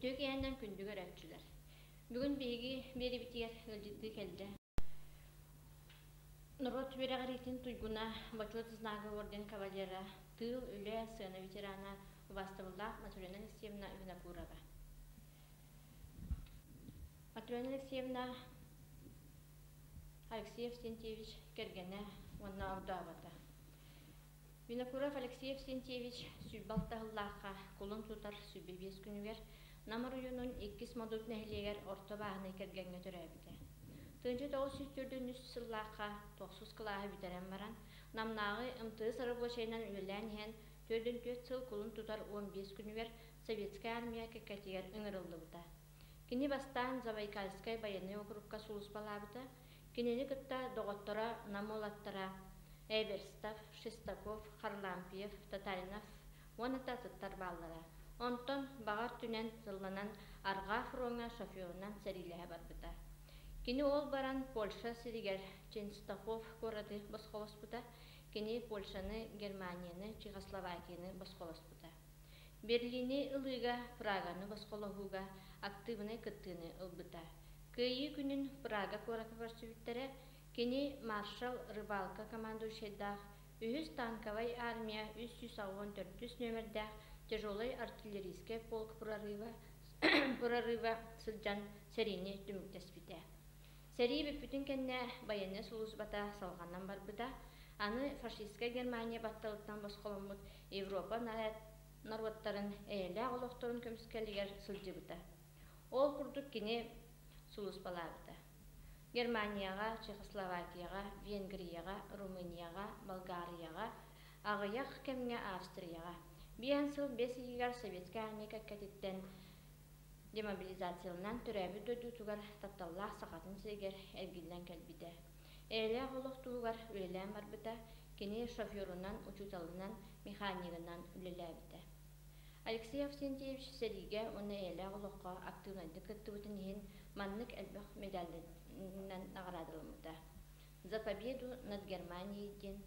Үтүө киэһэнэн күндү көрөөччүлэр! Бүгүн биһиги биэриибитигэр ыалдьыттыы кэллэ. Норуот үөрэҕириитин туйгуна, Бочуот знага орден кавалера, тыыл, үлэ, сыана ветерана, убаастабыллаах Матрена Алексеевна Винокурова. Матрена Алексеевна Алексей Евсентьевич кэргэнэ уонна ордообото. Винокуров Алексей Евсентьевич 106 сыллаахха кулун тутар 105 күнүгэр Нам оройуонун иккис Модут нэһилиэгэр орто бааһынай кэргэҥҥэ төрөөбүтэ. 1904 сыллаахха тохсус кылааһы бүтэрэн баран, Намнааҕы МТС рабочайынан үлэлээн иһэн, 44 сыл кулун тутар 15 күнүгэр Советскай Армия кэккэтигэр ыҥырыллыбыта. Кини бастаан Забайкальскай байыаннай округка сулууспалаабыта, Кинини кытта доҕотторо Нам уолаттара Эверстов, Шестаков, Харлампьев, Татаринов уонна да атыттар бааллара. Онтон баҕар түнэн тылланан Арҕаа фроҥҥа шоферунан сэриилэһэ барбыта. Кини ол баран Польша сиригэр Ченстохов куораты босхолоспута, кини Польшаны, Германияны, Чехословакияны босхолоспута. Берлини ылыыга, Праганы босхолоһууга актыыбынай кыттыыны ылбыта. Кыайыы күнүн Прага куоракка көрсүбүттэрэ, кини маршал Рыбалка командующайдаах үһүс танковай армия 384 нүөмэрдээх тяжелай артиллерийскай полк прорыва, прорыва сылдьан сэриини түмүктэспитэ. Сэрии бүппүтүн кэннэ байыаннай сулууспата салҕанан барбыта, аны фашистскай Германия батталыттан босхоломмут Европа норуоттарын эйэлээх олохторун көмүскэлигэр сылдьыбыта. Ол курдук кини сулууспалаабыта. Германияҕа, Чехословакияҕа, Венгрияҕа, Румынияҕа, Болгарияҕа, аҕыйах кэмҥэ Австрияҕа. Биэс сыл бэс ыйыгар Советскай Армия кэккэтиттэн демобилизацияланан төрөөбүт дойдутугар тапталлаах Сахатын сиригэр эргиллэн кэлбитэ. Эйэлээх олох туһугар үлэлээн барбыта, кини шоферунан, учууталынан, механигынан үлэлээбитэ. Алексей Авсентьевич сэриигэ уонна эйэлээх олоххо актыыбынайдык кыттыбытын иһин маннык элбэх медалларынан наҕараадаламмыта: «За победу над Германией» диэн,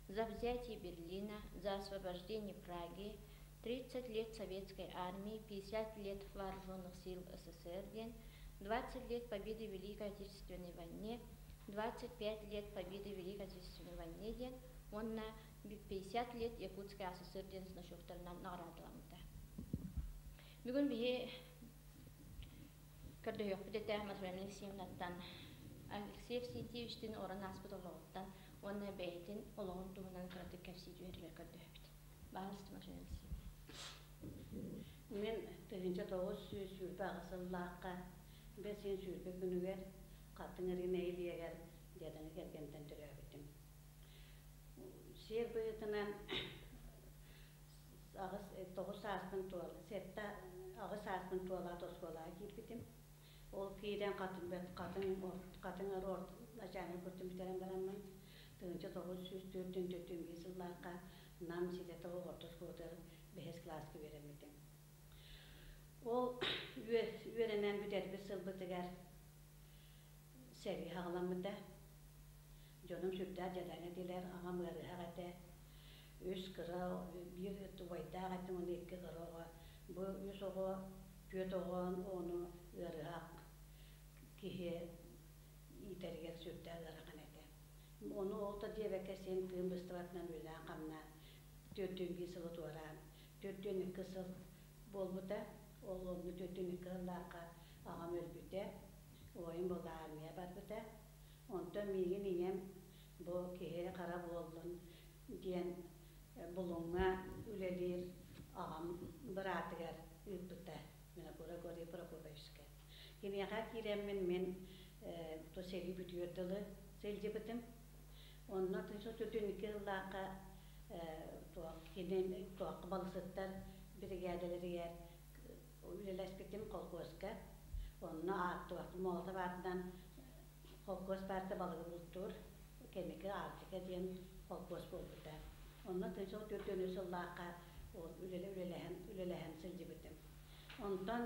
«За взятие Берлина», «За освобождение Праги», «30 лет Советской Армии», «50 лет Вооруженных сил СССР» диэн, «20 лет Победы в Великой Отечественной войне», «25 лет Победы в Великой Отечественной войне» диэн уонна 50 лет Якутской АССР диэн значоктарынан наҕараадаламмыта. Бүгүн биһи көрдөһүөхпүт этэ Матрена Алексеевнаттан Алексей Евсеевичтин орон ааспыт олоҕуттан уонна бэйэтин олоҕун туһунан кыратык кэпсии түһэригэр көрдөһөбүт. Баһаалыста Матрена Алексеевна. Мин 1928 сыллаахха бэс ыйын сүүрбэ күнүгэр Хатыҥ Ырыы нэһилиэгэр дьадаҥы кэргэнтэн төрөөбүтүм. Сиэр быһыытынан аҕыс тоҕус сааспын туол сэттэ аҕыс сааспын туолаат оскуолаҕа киирбитим. Ол киирэн хатыҥ хатыҥ хатыҥ орт начальник курдук бүтэрэн бараммын 1904-4 сыллаахха Нам ситэтэ орто оскуолатыгар бэһис кылааска үөрэммитим. Ол үөрэнэн бүтэрбит сылбытыгар сэрии саҕаламмыта. Дьонум сүрдээх дьадаҥы этилэр, аҕам ыарыһах этэ. Үс кыра, биир убайдаах этим уонна икки кыра оҕо. Бу үс оҕо, түөрт оҕо ону ыарыһах киһи иитэригэр сүрдээх ыарахан этэ. Ону ол да диэбэккэ син тыын быстыбатынан үлэлээн-хамнаан 41 сылы туораан, 42 сыл буолбута. Ол онно 42 сыллаахха аҕам өлбүтэ, убайым буолла армия барбыта. Онтон миигин ийэм бу киһи хара буоллун диэн Булуҥҥа үлэлиир аҕам быраатыгар ыыппыта Винокуров Григорий Прокопьевичка. Киниэхэ киирэммин мин то сэрии бүтүөр дылы сылдьыбытым. Онно 1942 сыллаахха кини туохха балыксыттар биригээдэлэригэр үлэлэспитим колхуоска. Онно ааттыах Молотов аатынан холкуос баарта балыгы бултуур кэнники Арктика диэн холкуос буолбута. Онно 1943 сыллаахха ол үлэлэһэн үлэлэһэн сылдьыбытым. Онтон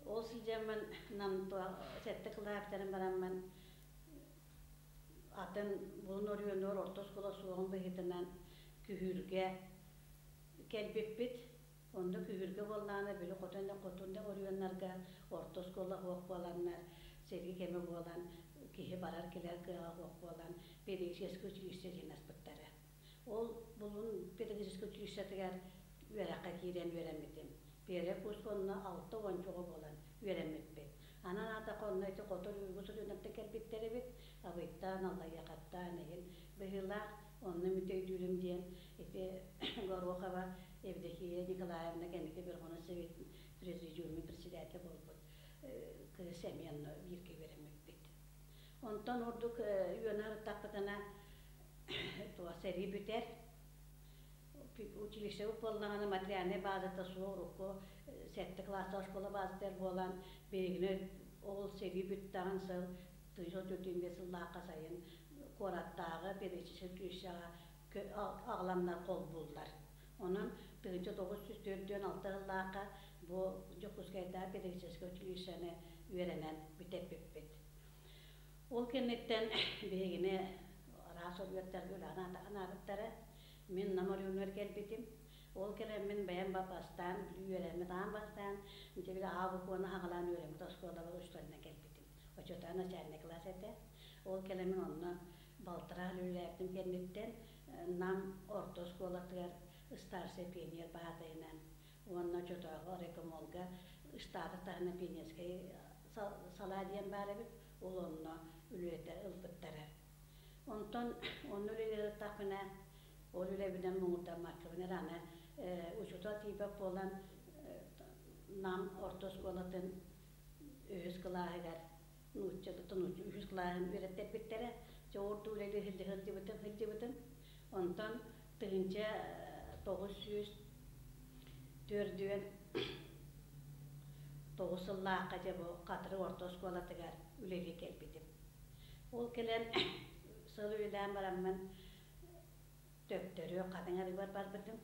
ол сылдьаммын нам сэттэ кылааһы бүтэрэн бараммын атын Булун оройуонугар орто оскуола суоҕун быһыытынан Күһүүргэ кэлбиппит. Онно күһүргэ буоллаҕына били хотон да хотун да оройуоннарга орто оскуола суох буоланнар, сэрии кэмэ буолан киһи барар-кэлэр кыаҕа суох буолан педагогическай училище диэн аспыттара. Ол булун педагогическай училищетыгар үөрэххэ киирэн үөрэммитим. Первый курска онно 60 оҕо буолан үөрэммиппит. Анан аатахха онно ити хотун үгүс оройуоннартан кэлбиттэр эбит. Абыйтан, Аллайыахаттан, эһин быһыылаах. Онно мин өйдүүрүм диэн ити Горохова Евдокия Николаевна кэнники Верховный Совет президиумун председателэ буолбут кыыс эмиэ онно бииргэ үөрэммиппит. Онтон ордук үөнэ ырыттахпытына туох сэрии бүтэр. Училищебыт буоллаҕына материальнай базата суох урукку сэттэ кылаастаах школа базатыгар буолан биһигини ол сэрии бүттэҕин сыл 1945 сыллаахха сайын куораттааҕы педагогическай училищеҕа аҕаланнар холбууллар. Онон 1946 сыллаахха бу Дьокуускайдааҕы педагогическай училищены үөрэнэн бүтэрбиппит. Ол кэнниттэн биһигини араас объектарга үлэҕэ анаабыттара. Мин Нам оройуонугар кэлбитим. Ол кэлэммин бэйэм бастаан үөрэммит аан бастаан дьэ били А букваны аҕалаан үөрэммит оскуолабар учууталынан кэлбитим. Оччотооҕу начальный класс этэ. Ол кэлэммин онно балтараа үлэлээбитим кэнниттэн Нам орто оскуолатыгар ыстаарсай пионер баһаатайынан уонна оччотооҕу райкомолга штаты таһынан пионерскай салаа диэн баар эбит, ол онно үлэлэтэ ылбыттара. Онтон онно үлэлиэхтэхпинэ, ол үлэбинэн муҥурдаммаккабын эрэ аны учуутал тиийбэт буолан Нам орто оскуолатын үһүс кылааһыгар нууччалыттан үһүс кылааһын үөрэттэрбиттэрэ. Дьэ ордуу үлэлии сылдьыбытым, сылдьыбытым. Онтон 1949 сыллаахха дьэ бу Хатырык орто оскуолатыгар үлэлии кэлбитим. Ол кэлэн сыл үлэлээн бараммын төптөрү Хатыҥ Арыыбар барбытым.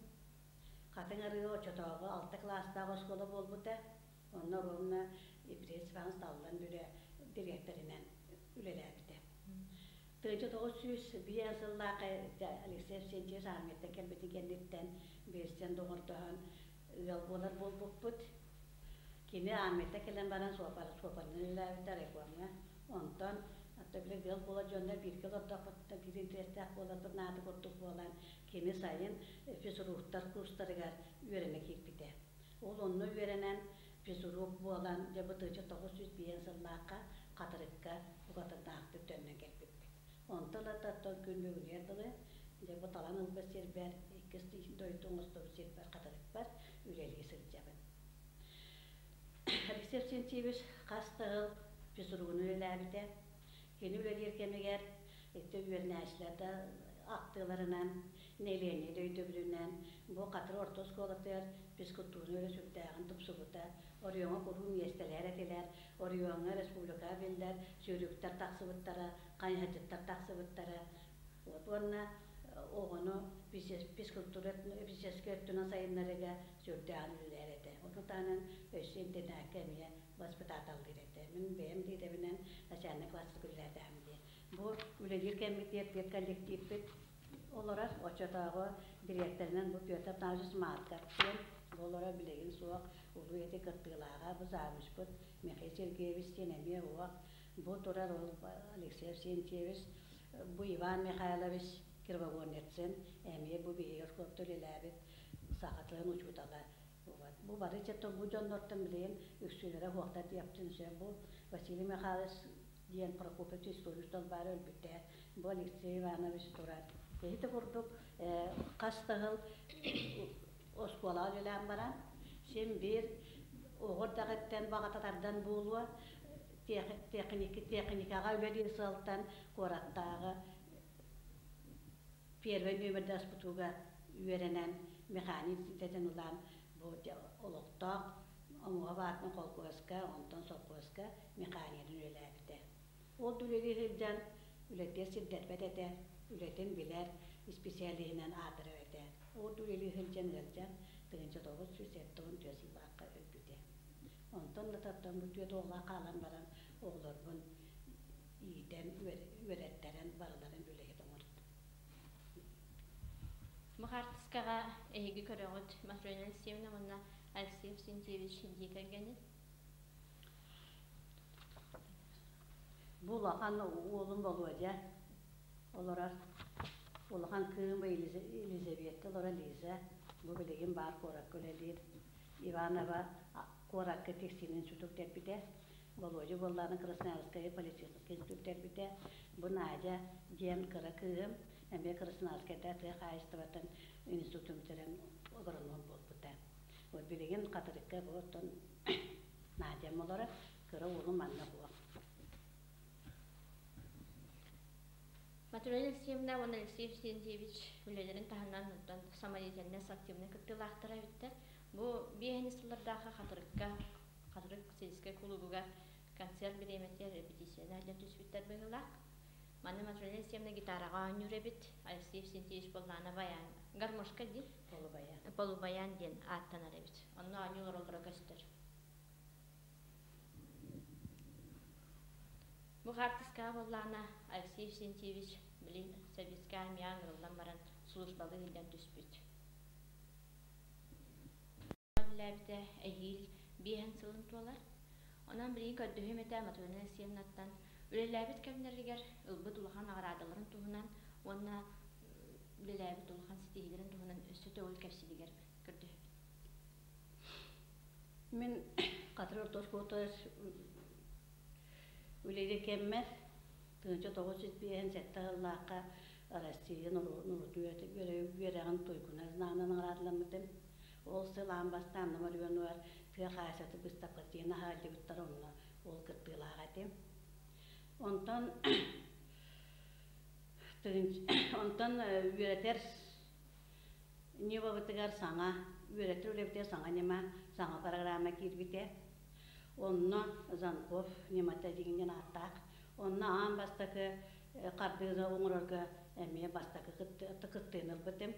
Хатыҥ Арыы оччотооҕу алта кылаастаах оскуола буолбута. Онно ровно Ефрей Степанович Таллан Бүрэ дириэктэринэн үлэлээбитэ. 1905 сыллаах Алексей Евсентьевич армияттан кэлбитин кэнниттэн билсэн доҕордоһон ыал буолар буолбуппут. Кини армияттан кэлэн баран суопарынан үлэлээбитэ райкомҥа. Онтон били ыал буолар дьоннор бииргэ олордохпутуна биир интэриэстээх буоларбыт наада курдук буолан кини сайын физруктар курстарыгар үөрэнэ киирбитэ. Ол онно үөрэнэн физрук буолан дьэ бу 1905 сыллаахха Хатырыкка букатыннаахтык төннөн кэлбиппит. Онтон ылата күн бүгүнүгэр дылы дьэ бу талан ылбыт сирбэр, иккис дойду оҥостубут сирбэр Хатырыкпар үлэлии сылдьабын. Алексей Арсентьевич хас да сыл физругунан үлэлээбитэ. Кини үлэлиир кэмигэр ити үөрэнээччилэр да ахтыыларынан, нэһилиэнньэ да өйдөбүлүнэн бу Хатырык орто оскуолатыгар физкультурнай үлэ сүрдээҕин тупсубута. Оройуоҥҥа куруук миэстэлэһэр этилэр, оройуоҥҥа республикаҕа биллэр сүүрүктэр тахсыбыттара, хайыһардьыттар тахсыбыттара. Вот уонна оҕону физкультура физическэй өттүнэн сайыннарыыга сүрдээҕин үлэлэһэр этэ. Ону таһынан өссө интэрнээккэ эмиэ воспитателлыыр этэ. Мин бэйэм да идэбинэн начальнай класска үлэлээтэҕим дии. Бу үлэлиир кэммитигэр педколлективпит олорор. Оччотооҕу дириэктэринэн бу Петр Павлович Марков диэн бу олорор билигин суох улуу эти кыттыылааҕа бу завучпут Михаил Сергеевич диэн эмиэ уох. Бу турар ол Алексей Арсентьевич, бу Иван Михайлович Кривогорницын эмиэ бу биһиги оскуолабыт үлэлээбит саха тылын учуутала. Вот. Бу бары бу дьоннортон билигин үксүлэрэ уһуохтар диэхпитин сөп. Бу Василий Михайлович диэн Прокопьевич историк баары өлбүтэ. Бу Алексей Иванович турар. Ити курдук хас да сыл оскуолаҕа үлэлээн баран, син биир оҕо эрдэҕиттэн баҕата тардан буолуо, техникаҕа үлэлиир сыалтан куораттааҕы первый нүөмэрдээх СПТУ-га үөрэнэн механик идэтин ылан бу олохтоох Омуга баартын холкуоска, онтон сопхуоска механигынан үлэлээбитэ. Ол да үлэлии сылдьан үлэтигэр сирдэрбэт этэ, үлэтин билэр, исписээлиһинэн аатырар этэ. Ол да үлэлии сылдьан ыалдьан 1974 сыллаахха өлбүтэ. Онтон да таттан бу түөрт оҕолоох хаалан баран оҕолорбун иитэн, үөрэттэрэн барыларын үлэһит оҥордум. Бу хаартыска хаартыскаҕа эһиги көрөҕүт Матрена Алексеевна уонна Алексей Евсентьевич дьиэ кэргэнин. Бу улахан уолум Володя олорор. Улахан кыыһым Елизавета олорор Лиза. Бу билигин баар куоракка үлэлиир. Иванова куоракка текстиль институт бүтэрбитэ. Володя буоллаҕына Красноярскай политехническай институт бүтэрбитэ. Бу Надя диэн кыра кыыһым эмиэ Красноярскайда тыа хаһаайыстыбатын институтун бүтэрэн агроном буолбута. Вот билигин Хатырыкка бу оттон Надям олорор, кыра уолум манна буол. Матрена Алексеевна уонна Алексей Евсентьевич үлэлэрин таһынан оттон самодеятельность активнай кыттыылаахтара эбиттэр. Бу биэһини сыллардаахха Хатырыкка Хатырык сельскэй кулуубугар концерт бириэмэтигэр репетицияны илдьэн түспүттэр быһыылаах. Манна Матрена Алексеевна гитараҕа оонньуур эбит, Алексей Евсентьевич буоллаҕына баян, гармошка диир, Полубаян. Полубаян диэн ааттанар эбит. Онно оонньуу олороллоро көстөр. Бу хаартыскаҕа буоллаҕына Алексей Евсентьевич билин Советскай армияҕа ыҥырыллан баран службалыы илдьэн түспүт. Үлэлээбитэ эһиил биэһин сылын туолар. Онон билигин көрдөһүөм этэ Матрена Алексеевнаттан үлэлээбит кэмнэригэр ылбыт улахан наҕараадаларын туһунан уонна үлэлээбит улахан ситиһиилэрин туһунан өссө төгүл кэпсииригэр көрдөһөбүн. Мин Хатырык орто оскуолатыгар үлэлиир кэммэр 1957 сыллаахха Россия норуотун үөрэҕин туйгуна знагынан наҕараадаламмытым. Ол сыл аан бастаан Нам оройуонугар тыа хаһаайыстыбатын быыстапката диэн аһааллыбыттар онно ол кыттыылаах этим. Онтон онтон үөрэтэр ньымабытыгар саҥа үөрэтэр үлэбитигэр саҥа ньыма, саҥа программа киирбитэ. Онно Занков ньымата диэн ааттаах. Онно аан бастакы хардыыны оҥорорго эмиэ бастакы кыттыыны ылбытым.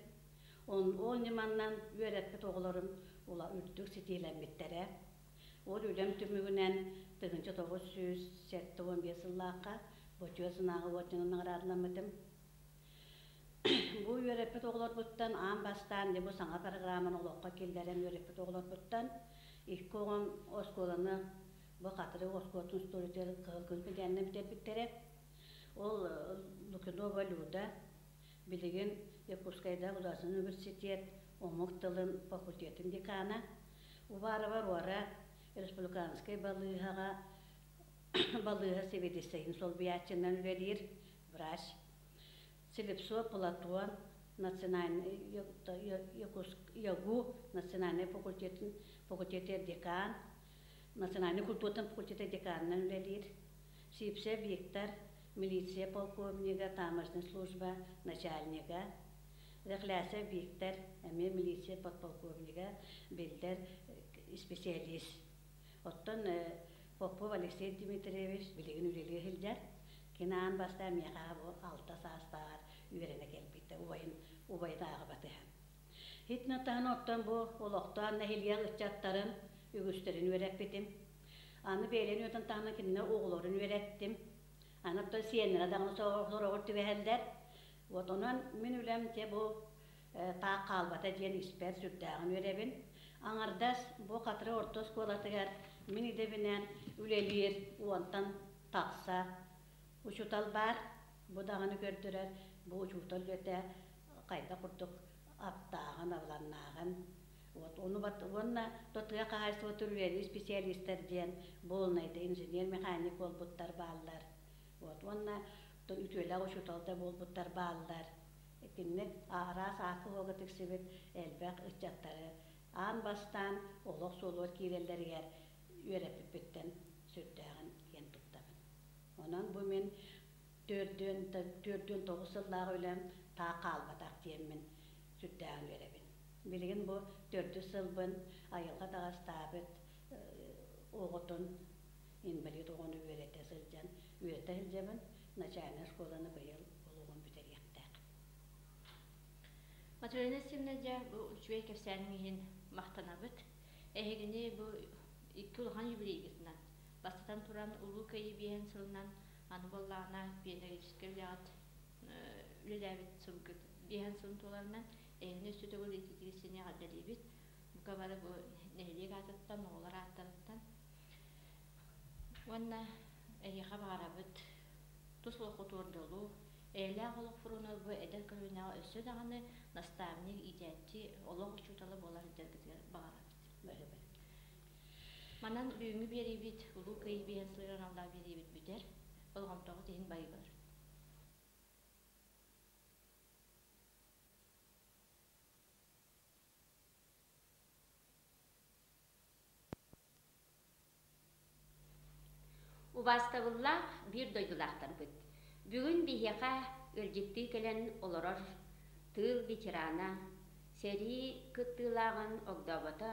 Ол ньыманан үөрэппит оҕолорум ула үрдүк ситиилэммиттэрэ. Ол үлэм түмүгүнэн 1975 сыллаахха Бочуот сынааҕы уордьанын наҕараадаламмытым. Бу үөрэппит оҕолорбуттан аан бастаан дьэ бу саҥа программаны олоххо киллэрэн үөрэппит оҕолорбуттан икки оҕом оскуоланы бу Хатырык оскуолатын устуоруйатыгар кыһыл күн кэдээннэ бүтэрбиттэрэ. Ол Лукинова Люда билигин Якутскайдааҕы государственный университет омук тылын факультетын декана, Уварова Руара республиканскай балыыһаҕа балыыһа сэбиэдиссэйин солбуйааччынан үлэлиир врач. Слепцов Платон национальный ЯГУ национальнай факультетын факультета декан, национальнай культуратын факультета деканынан үлэлиир. Сипсев Виктор милиция полковнига, таможенная служба начальнига. Рехлясов Виктор эмиэ милиция подполковнига, биллэр специалист. Оттон Попов Алексей Дмитриевич билигин үлэлии сылдьар. Кини аан бастаан миэхэ бу алта саастааҕар үөрэнэ кэлбитэ, убайын убайдааҕы батыһан. Итинэн оттон бу олохтоох нэһилиэк ыччаттарын үгүстэрин үөрэппитим. Аны бэйэлэрин үөрэтэн таһынан кинилэр оҕолорун үөрэттим. Аны оттон сиэннэрэ даҕаны сороҕор түбэһэллэр. Вот онон мин үлэм дьэ бу таах хаалбата диэн испэр сүрдээҕин үөрэбин. Аҥардас бу Хатыры орто оскуолатыгар мин идэбинэн үлэлиир уонтан тахса учуутал баар. Бу даҕаны көрдөрөр, бу учуутал үлэтэ хайдах курдук аптааҕын, абыланнааҕын. Вот ону уонна то тыа хаһаайыстыбатын үлэлиир специалистар диэн буолунайда инженер-механик буолбуттар бааллар. Вот уонна үтүөлээх учуутал да буолбуттар бааллар. Итинник араас аакка-суолга тиксибит элбэх ыччаттары аан бастаан олох суолугар киирэллэригэр үөрэппиппиттэн сүрдээҕин киэн туттабын. Онон бу мин төрдүөн төрдүөн тоҕус сыллаах үлэм таах хаалбатах диэммин сүрдээҕин үөрэбин. Билигин бу төрдүс сылбын айылҕа таҕастаабыт оҕотун инбэлиит оҕону үөрэтэ сылдьан үөрэтэ сылдьабын. Начальнай школаны быйыл олоҕун бүтэриэхтээх. Матрена Симна дьэ бу үчүгэй кэпсээниҥ иһин махтанабыт. Эһигини бу икки улахан юбилейгытынан бастатан туран Улуу Кыайыы биэһин сылынан аны буоллаҕына педагогическай үлэҕит үлэлээбит сылгыт биэһин сылын туоларынан Эһигини өссө төгүл ититигиссини эҕэрдэлиибит. Бука бары бу нэһилиэк аатыттан, оҕолор ааттарыттан. Уонна эһиэхэ баҕарабыт тус олоххутугар дьолу, эйэлээх олох фронугар бу эдэр көлүөнэҕэ өссө даҕаны наставник, иитээччи, олох учуутала буола сылдьаргытыгар баҕарабыт. Манан бүгүҥҥү биэриибит Улуу Кыайыы биэһин сылыгар аналлаах биэриибит бүтэр. Болҕомтоҕут иһин байыбар. Убаастабыллаах биир дойдулаахтарбыт! Бүгүн биһиэхэ ыалдьыттыы кэлэн олорор тыыл ветерана, сэрии кыттыылааҕын огдообото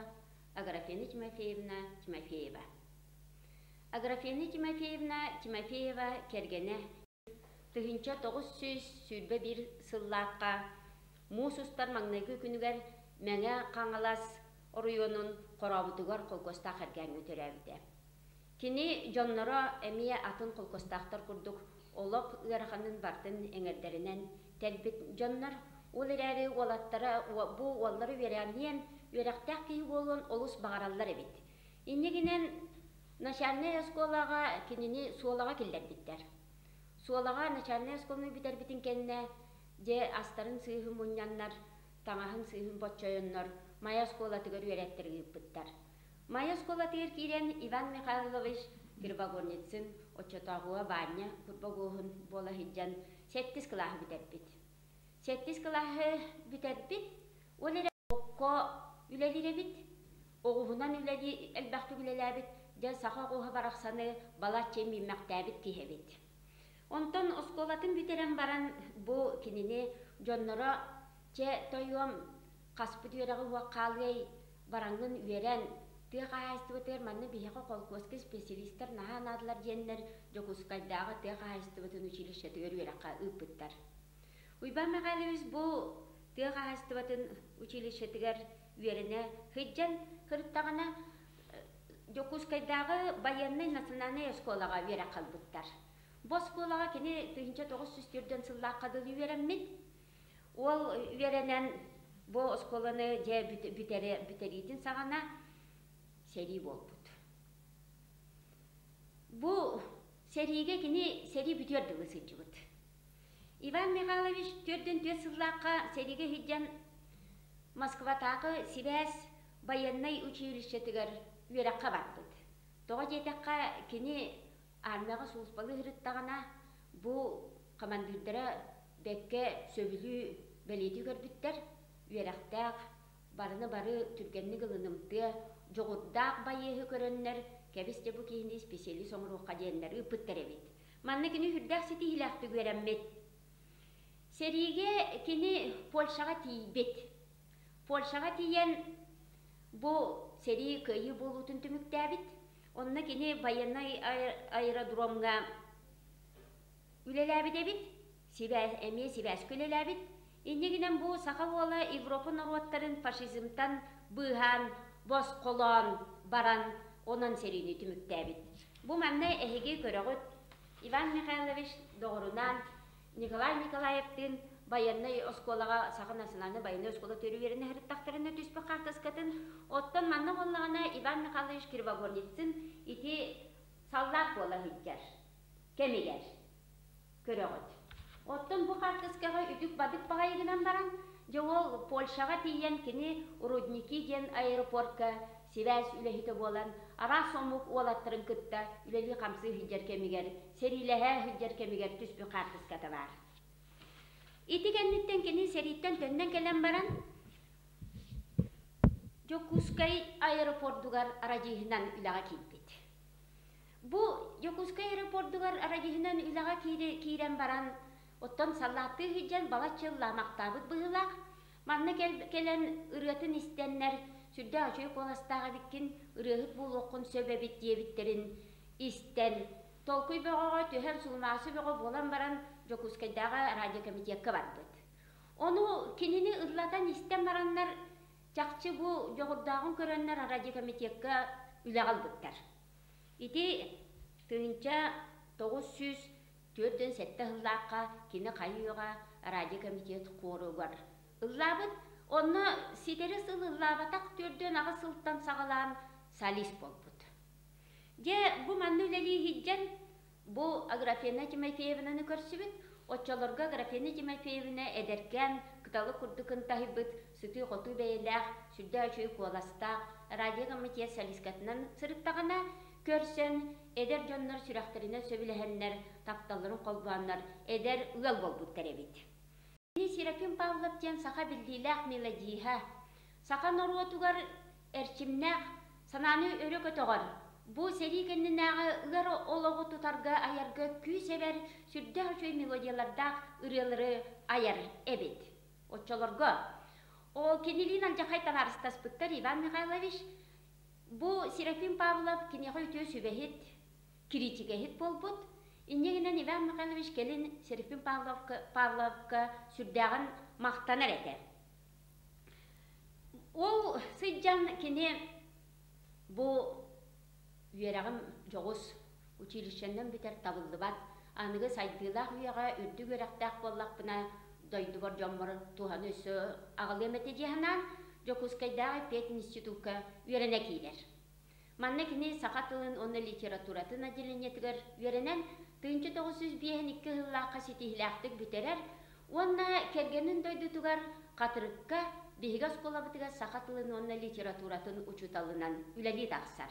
Аграфена Тимофеевна Тимофеева. Аграфена Тимофеевна Тимофеева кэргэнэ 1921 сыллаахха муус устар маҥнайгы күнүгэр Мэҥэ Хаҥалас оройуонун Хорообутугар холкуостаах эргээҥҥэ төрөөбүтэ. Кини дьонноро эмиэ атын холкуостаахтар курдук олох ыараханын бартын эҥэрдэринэн тэлбит дьоннор, ол эрээри уолаттара бу уоллары үөрэҕиниэн үөрэхтээх киһи буолуон олус баҕараллар эбит. Иннигинэн начальнай оскуолаҕа кинини Суолаҕа киллэрбиттэр. Суолаҕа начальнай оскуоланы бүтэрбитин кэннэ, дьэ астарын сыыһын мунньаннар, таҥаһын сыыһын боччойоннор Майа оскуолатыгар үөрэттэрэ ыыппыттар. Майа оскуолатыгар киирэн Иван Михайлович Кривогорницын оччотооҕуга Ваня Курбогуоһун буола сылдьан сэттис кылааһы бүтэрбит. Сэттис кылааһы бүтэрбит, ол эрэ окко үлэлиир эбит, оҕуһунан үлэлии элбэхтик үлэлээбит, дьэ саха оҕуһа барахсаны балачча мииммэхтээбит киһи эбит. Онтон оскуолатын бүтэрэн баран бу кинини дьонноро чэ тойуом хаспыт үөрэҕи уох хаалыай бараҥҥын үөрэн тыа хаһаайыстыбатыгар манна биһиэхэ холкуоска специалистар наһаа наадалар диэннэр Дьокуускайдааҕы тыа хаһаайыстыбатын училищетыгар үөрэххэ ыыппыттар. Уйбаан Михайлович бу тыа хаһаайыстыбатын училищетыгар үөрэнэ сылдьан сырыттаҕына Дьокуускайдааҕы байыаннай национальнай оскуолаҕа үөрэх ылбыттар. Бу оскуолаҕа кини 1904 сыллаахха дылы үөрэммит. Уол үөрэнэн бу оскуоланы дьэ бүтэриитин саҕана сэрии буолбут. Бу сэриигэ кини сэрии бүтүөр дылы сылдьыбыт. Иван Михайлович 44 сыллаахха сэриигэ сылдьан Москватааҕы сибээс байыаннай училищетыгар үөрэххэ барбыт. Тоҕо диэтэххэ, кини армияҕа сулууспалыы сырыттаҕына, бу хамандыырдара бэккэ сөбүлүү бэлиэтии көрбүттэр, үөрэхтээх, барыны бары түргэнник ылынымтыа, дьоҕурдаах байыаһы көрөннөр, кэбис дьэ бу киһини специалист оҥоруохха диэннэр ыыппыттар эбит. Манна кини сүрдээх ситиһиилээхтик үөрэммит. Сэриигэ кини Польшаҕа тиийбит. Польшаҕа тиийэн бу сэрии кыайыы буолуутун түмүктээбит. Онно кини военнай аэродромҥа үлэлээбит эбит. Сибээс, эмиэ сибээскэ үлэлээбит. Инньэ гынан бу саха уола Европа норуоттарын фашизмтан быыһаан, босхолоон баран, онон сэриини түмүктээбит. Бу манна эһиги көрөҕүт, Иван Михайлович доҕорунаан Николай Николаевтыын байыаннай оскуолаҕа Саха национальнай байыаннай оскуола төрүү үөрэнэ сырыттахтарына түспүт хаартыскатын. Оттон манна буоллаҕына Иван Михайлович Кривогорницын ити саллаат буола сылдьар кэмигэр көрөҕүт. Оттон бу хаартыскаҕа үтүк-бадык баҕайы гынан баран, дьэ ол Польшаҕа тиийэн кини Рудники диэн аэропортка сибээс үлэһитэ буолан, араас омук уолаттарын кытта үлэлии-хамсыы сылдьар кэмигэр, сэриилэһэ сылдьар кэмигэр түспүт хаартыската баар. Ити кэнниттэн кини сэрииттэн төннөн кэлэн баран, Дьокуускай аэропордугар радиһынан үлэҕэ киирбит. Бу Дьокуускай аэропордугар радиһынан үлэҕэ киирэн баран, оттон саллааттыы сылдьан балачча ыллаамахтаабыт быһыылаах. Манна кэлэн ырыатын истэннэр, сүрдээх үчүгэй куоластаах эбиккин, ырыаһыт буолуоххун сөп эбит диэбиттэрин истэн, толкуй бөҕөҕө түһэн, сулумаасы бөҕө буолан баран, Дьокуускайдааҕы радиокомитекка барбыт. Ону кинини ыллатан истэн бараннар, чахчы бу дьоҕурдааҕын көрөннөр радиокомитекка үлэҕэ ылбыттар. Ити 1947 сыллаахха кини хайыыга радиокомитет хоругар ыллаабыт. Онно ситэри сыл ыллаабатах 48 сылтан саҕалаан солист буолбут. Дьэ, бу манна үлэлии иһирдьэн бу Аграфена Тимофеевнаны көрсүбүт. Оччолорго Аграфена Тимофеевна эдэркээн, кыталык курдук ынтаһыйбыт, сытыы-хотуу бэйэлээх, сүрдээх үчүгэй куоластаах радиокомитет солисткатынан сырыттаҕына, көрсөн, эдэр дьоннор сүрэхтэринэн сөбүлэһэннэр, тапталларын холбооннор эдэр ыал буолбуттар эбит. Кини Серафим Павлов диэн саха биллиилээх мелодиһа, саха норуотугар эрчимнээх, санааны өрө көтөҕөр, бу сэрии кэннинээҕи ыар олоҕу тутарга айарга күүс эбэр сүрдээх үчүгэй мелодиялардаах ырыалары айар эбит. Оччолорго ол кинилиин алдьархай табаарыстаспыттар Иван Михайлович бу Серафим Павлов киниэхэ үтүө сүбэһит, кириитикэһит буолбут. Инньэ гынан Иван Михайлович кэлин Серафим Павловка, Павловка сүрдээҕин махтанар этэ. Ол сылдьан кини бу үөрэҕим дьоҕус училищеннан бүтэр табыллыбат, аныгы сайдыылаах үйэҕэ үрдүк үөрэхтээх буоллахпына дойдубар дьоммор туһаны өссө аҕалыам этэ дии санаан Дьокуускайдааҕы пединститукка үөрэнэ киирэр. Манна кини саха тылын уонна литературатын отделениетыгар үөрэнэн 1952 сыллаахха ситиһиилээхтик бүтэрэр уонна кэргэнин дойдутугар Хатырыкка биһиги оскуолабытыгар саха тылын уонна литературатын учууталынан үлэлии тахсар.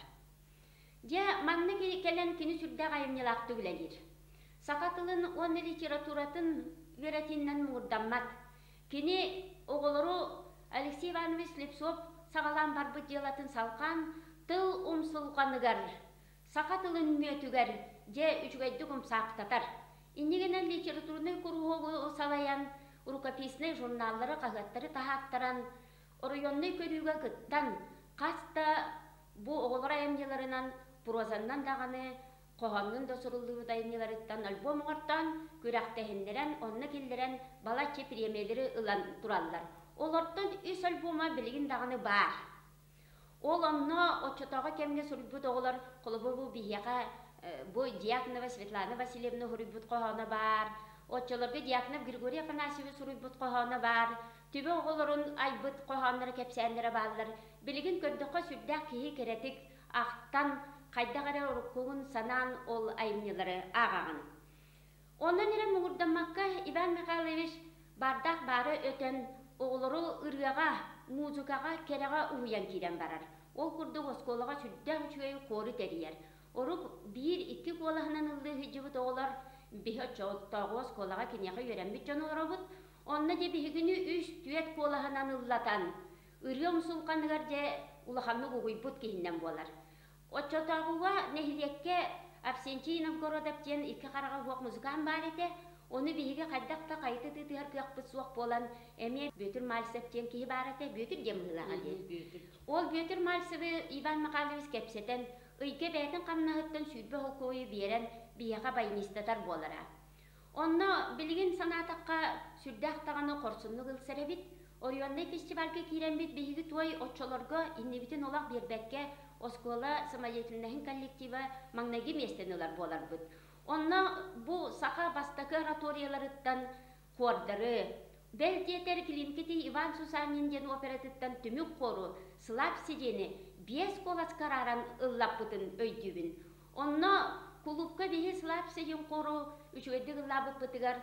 Дьэ, манна кэлэн кини сүрдээх айымньылаахтык үлэлиир. Саха тылын уонна литературатын үөрэтиинэн муҥурдаммат. Кини оҕолору Алексей Иванович Слепцов саҕалаан барбыт дьыалатын салҕаан тыл умсулҕаныгар, саха тылын мүөтүгэр дьэ үчүгэйдик умсаахтатар. Иннигинэн литературнай куруһуогу салайан, рукописнай журналлары, хаһыаттары таһааттаран, оройуоннай көрүүгэ кыттан, хас да бу оҕолор айымньыларынан прозаннан даҕаны хоһооннун да суруллубут айымньыларыттан альбом оҥортоон, күрэхтэһиннэрэн, онно киллэрэн балачча премиялэри ылан тураллар. Олортон үс альбома билигин даҕаны баар. Ол онно оччотооҕу кэмҥэ суруйбут оҕолор, холобур бу биһиэхэ бу Дьяконова Светлана Васильевна суруйбут хоһооно баар, оччолорго Дьяконов Григорий Афанасьевич суруйбут хоһооно баар, түбэ оҕолорун айбыт хоһоонноро кэпсээннэрэ бааллар. Билигин көрдөххө сүрдээх киһи кэрэтик ахтан, хайдах эрэ уруккугун санаан ол айымньылары ааҕаҕын. Онон эрэ муҥурдаммакка Иван Михайлович баардаах баары өтөн, оҕолору ырыаҕа, музыкаҕа, кэрэҕэ уһуйан киирэн барар. Ол курдук оскуолаҕа сүрдээх үчүгэй хуору тэрийэр. Орук биир-икки куолаһынан ыллыы сылдьыбыт оҕолор биһи оччотооҕу оскуолаҕа киниэхэ үөрэммит дьон олоробут. Онно дьэ биһигини үс-түөрт куолаһынан ыллатан, ырыа умсулҕаныгар дьэ улаханнык угуйбут киһинэн буолар. Оччотооҕуга нэһилиэккэ Авсентий Новгородов диэн икки хараҕа суох музыкант баар этэ. Ону биһиги хайдах да хайыта тыытыһар кыахпыт суох буолан, эмиэ Бүөтүр Мальцев диэн киһи баар этэ. Бүөтүр диэн быһыылааҕа дии. Ол Бүөтүр Мальцевы Иван Михайлович кэпсэтэн, ыйга бэйэтин хамнаһыттан 20 холкуойу биэрэн, биһиэхэ баянистатар буолара. Онно билигин санаатахха, сүрдээх даҕаны хорсуннук ылсар эбит. Оройуоннай фестивальга киирэммит биһиги туой оччолорго иннибитин олох биэрбэккэ оскуола самодеятельноһын коллектива маҥнайгы миэстэни ылар буоларбыт. Онно бу саха бастакы ораторияларыттан хуордары, бэл диэтэр Клинкити Иван Сусанин диэн оператыттан түмүк хуору Слабси диэни биэс куоласка арааран ыллаппытын өйдүүбүн. Онно кулуупка биһи Слабси диэн хуору үчүгэйдик ыллаабыппытыгар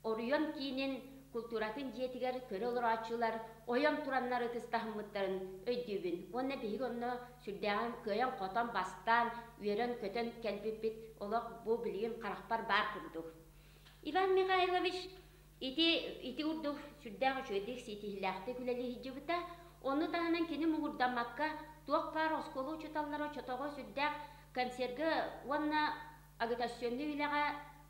Оройуон киинин култууратын дьиэтигэр көрө олорооччулар ойон тураннар ытыстаһыммыттарын өйдүүбүн. Уонна биһиги онно сүрдээҕин кыайан-хотон бастаан, үөрэн-көтөн кэлбиппит олох бу билигин харахпар баар курдук. Иван Михайлович ити ити курдук сүрдээх үчүгэйдик ситиһиилээхтик үлэлии сылдьыбыта. Ону таһынан кини муҥурдаммакка туох баар оскуола учууталлара оччотооҕу сүрдээх концерга уонна агитационнай үлэҕэ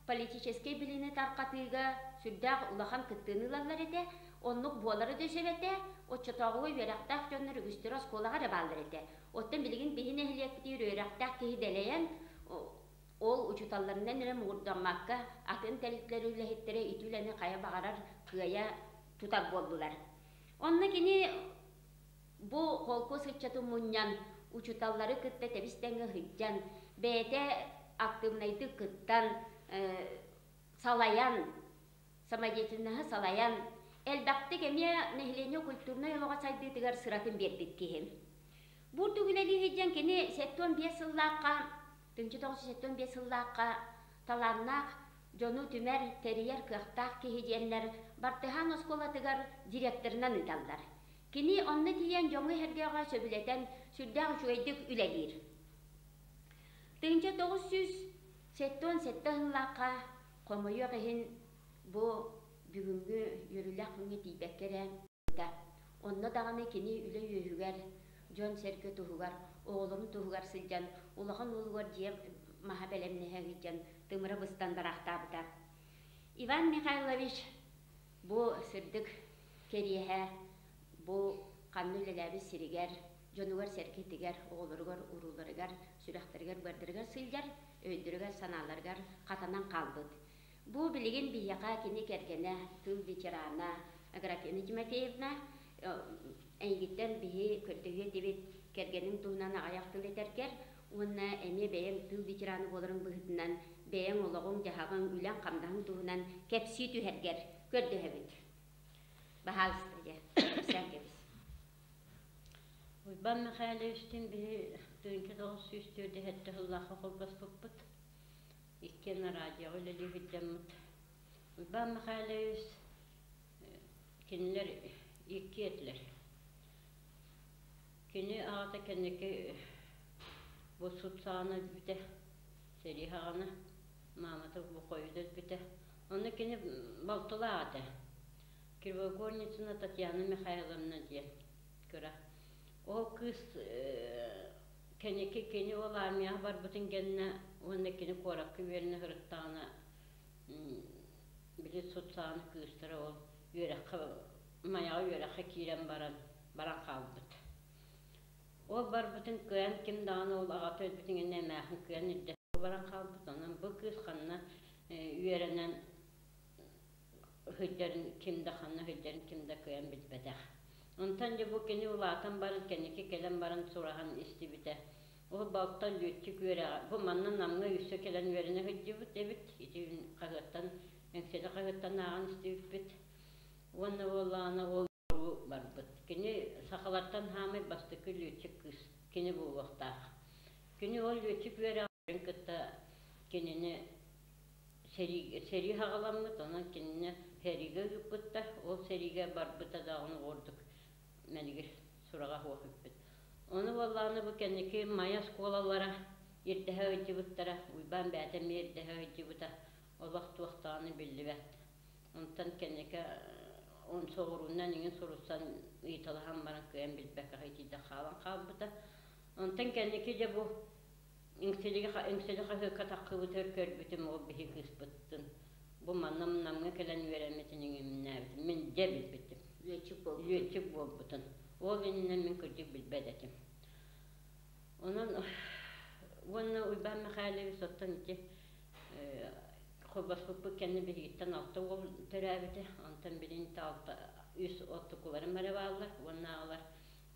политическай билиини тарҕатыыга сүрдээх улахан кыттыыны ылаллар этэ. Оннук буолара да сөп этэ. Оччотооҕуга үөрэхтээх дьоннор үгүстэрэ оскуолаҕа эрэ бааллар этэ. Оттон билигин биһи нэһилиэкпитигэр үөрэхтээх киһи дэлэйэн, ол учууталларынан эрэ муҥурдаммакка, атын тэрилтэлэр үлэһиттэрэ ити үлэни хайа баҕарар кыайа тутар буоллулар. Онно кини Бу холкуос ыччатын мунньан, учууталлары кытта тэбис-тэҥҥэ сылдьан, бэйэтэ актыыбынайдык кыттан, салайан, самодеятельноһы салайан, Элбэхтик эмиэ нэһилиэнньэ культурнай олоҕо сайдыытыгар сыратын биэрбит киһи. Бу үрдүк үлэлии сылдьан кини 75 сыллаахха, 1975 сыллаахха талааннаах дьону түмэр, тэрийэр кыахтаах киһи диэннэр Бартыһаан оскуолатыгар директорынан ыыталлар. Кини онно тиийэн дьоҥҥо-сэргэҕэ сөбүлэтэн сүрдээх үчүгэйдик үлэлиир. 1977 сыллаахха хомойуох иһин бу бүгүҥҥү үөрүүлээх күҥҥэ тиийбэккэ эрэ Онно даҕаны кини үлэ үөһүгэр, дьон-сэргэ туһугар, оҕолорун туһугар сылдьан, улахан уолугар дьиэ маһа бэлэмнэһэ сылдьан тымыра быстан бараахтаабыта. Иван Михайлович бу сырдык кэриэһэ бу ханна үлэлээбит сиригэр, дьонугар-сэргэтигэр, оҕолоругар, урууларыгар, сүрэхтэригэр-быардарыгар сылдьар, өйдөрүгэр-санааларыгар хатанан хаалбыт. Бу билигин биһиэхэ кини кэргэнэ, тыыл ветерана Аграфена Тимофеевна эйигиттэн биһи көрдөһүө этибит кэргэниҥ туһунан аҕыйах тыл этэргэр уонна эмиэ бэйэҥ тыыл ветерана буоларыҥ быһыытынан бэйэҥ олоҕуҥ-дьаһаҕыҥ, үлэҥ-хамнаһыҥ туһунан кэпсии түһэргэр көрдөһөбүт. Баһаалыста дьэ, кэпсээн кэбис. Уйбаан Михайловичтыын биһи 1947 сыллаахха холбоспуппут. Иккиэн радиоҕа үлэлии сылдьаммыт. Уйбаан Михайлович кинилэр икки этилэр. Кини аҕата кэнники бу сут саҕана өлбүтэ, сэрии саҕана, маамата бу хойут өлбүтэ. Онно кини балтылаах этэ. Кривогорницына Татьяна Михайловна диэн кыра. Ол кыыс кэнники кини ол армияҕа барбытын кэннэ уонна кини куоракка үөрэнэ сырыттаҕына били сут саҕана кыыстара ол үөрэххэ Майаҕа үөрэххэ киирэн баран баран хаалбыт. Ол барбытын кыайан ким даҕаны ол аҕата өлбүтүн кэннэ эмээхин кыайан илдьэ баран хаалбыт. Онон бу кыыс ханна үөрэнэн сылдьарын ким да ханна сылдьарын ким да кыайан билбэтэх. Онтон дьэ бу кини улаатан баран кэнники кэлэн баран сураһан истибитэ. Ол балта лүөччүк үөрэҕэ бу манна Намҥа өссө кэлэн үөрэнэ сылдьыбыт эбит. Ити хаһыаттан Эҥсиэли хаһыаттан ааҕан истибиппит. Уонна буоллаҕына ол барбыт. Кини сахалартан хаамай бастакы лүөччүк кыыс кини буолуохтаах. Кини ол лүөччүк үөрэҕин кытта кинини сэрии саҕаламмыт, онон кинини сэриигэ ыыппыттар. Ол сэриигэ барбыта даҕаны ордук мэлигир сураҕа суох үппүт. Ону буоллаҕына бу кэнники Майа оскуолалара ирдэһэ сылдьыбыттара, Уйбаан бэйэтэ эмиэ ирдэһэ сылдьыбыта, олох туох даҕаны биллибэт. Онтон кэнники соҕуруунан иҥин суруйсан ыйыталаһан баран кыайан билбэккэ итийдэ хаалан хаалбыта. Онтон кэнники дьэ бу Иҥсэлиги Иҥсэли хаһыакка таххыбытыгар көрбүтүм ол биһи кыыспыттын бу манна Намҥа кэлэн үөрэммитин иҥимнээбитим мин дьэ билбитим. Лүөччүк буолбутун. Лүөччүк буолбутун. Ол иннинэ мин кырдьык билбэт этим. Онон уонна Уйбаан Михайлович оттон ити холбоспуппут кэннэ биһигиттэн алта уол төрөөбүтэ. Онтон билин алта үс оттукуларым эрэ бааллар уонна аҕалар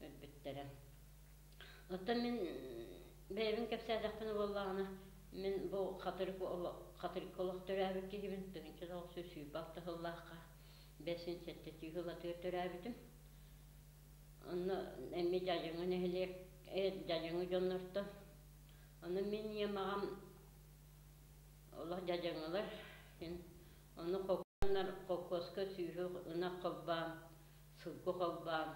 өлбүттэрэ. Оттон мин бэйэбин кэпсээтэхпинэ буоллаҕына, мин бу Хатырык Хатырыкка олох төрөөбүт киһибин, 1926 сыллаахха 572 сыл атыгар төрөөбүтүм. Онно эмиэ Дьадьаҥы нэһилиэк, Дьадьаҥы дьоннортон. Ону мин ийэм аҕам олох дьадьаҥылар, ону холкуоска сүүһү ынах холбоон, сылгы холбоон,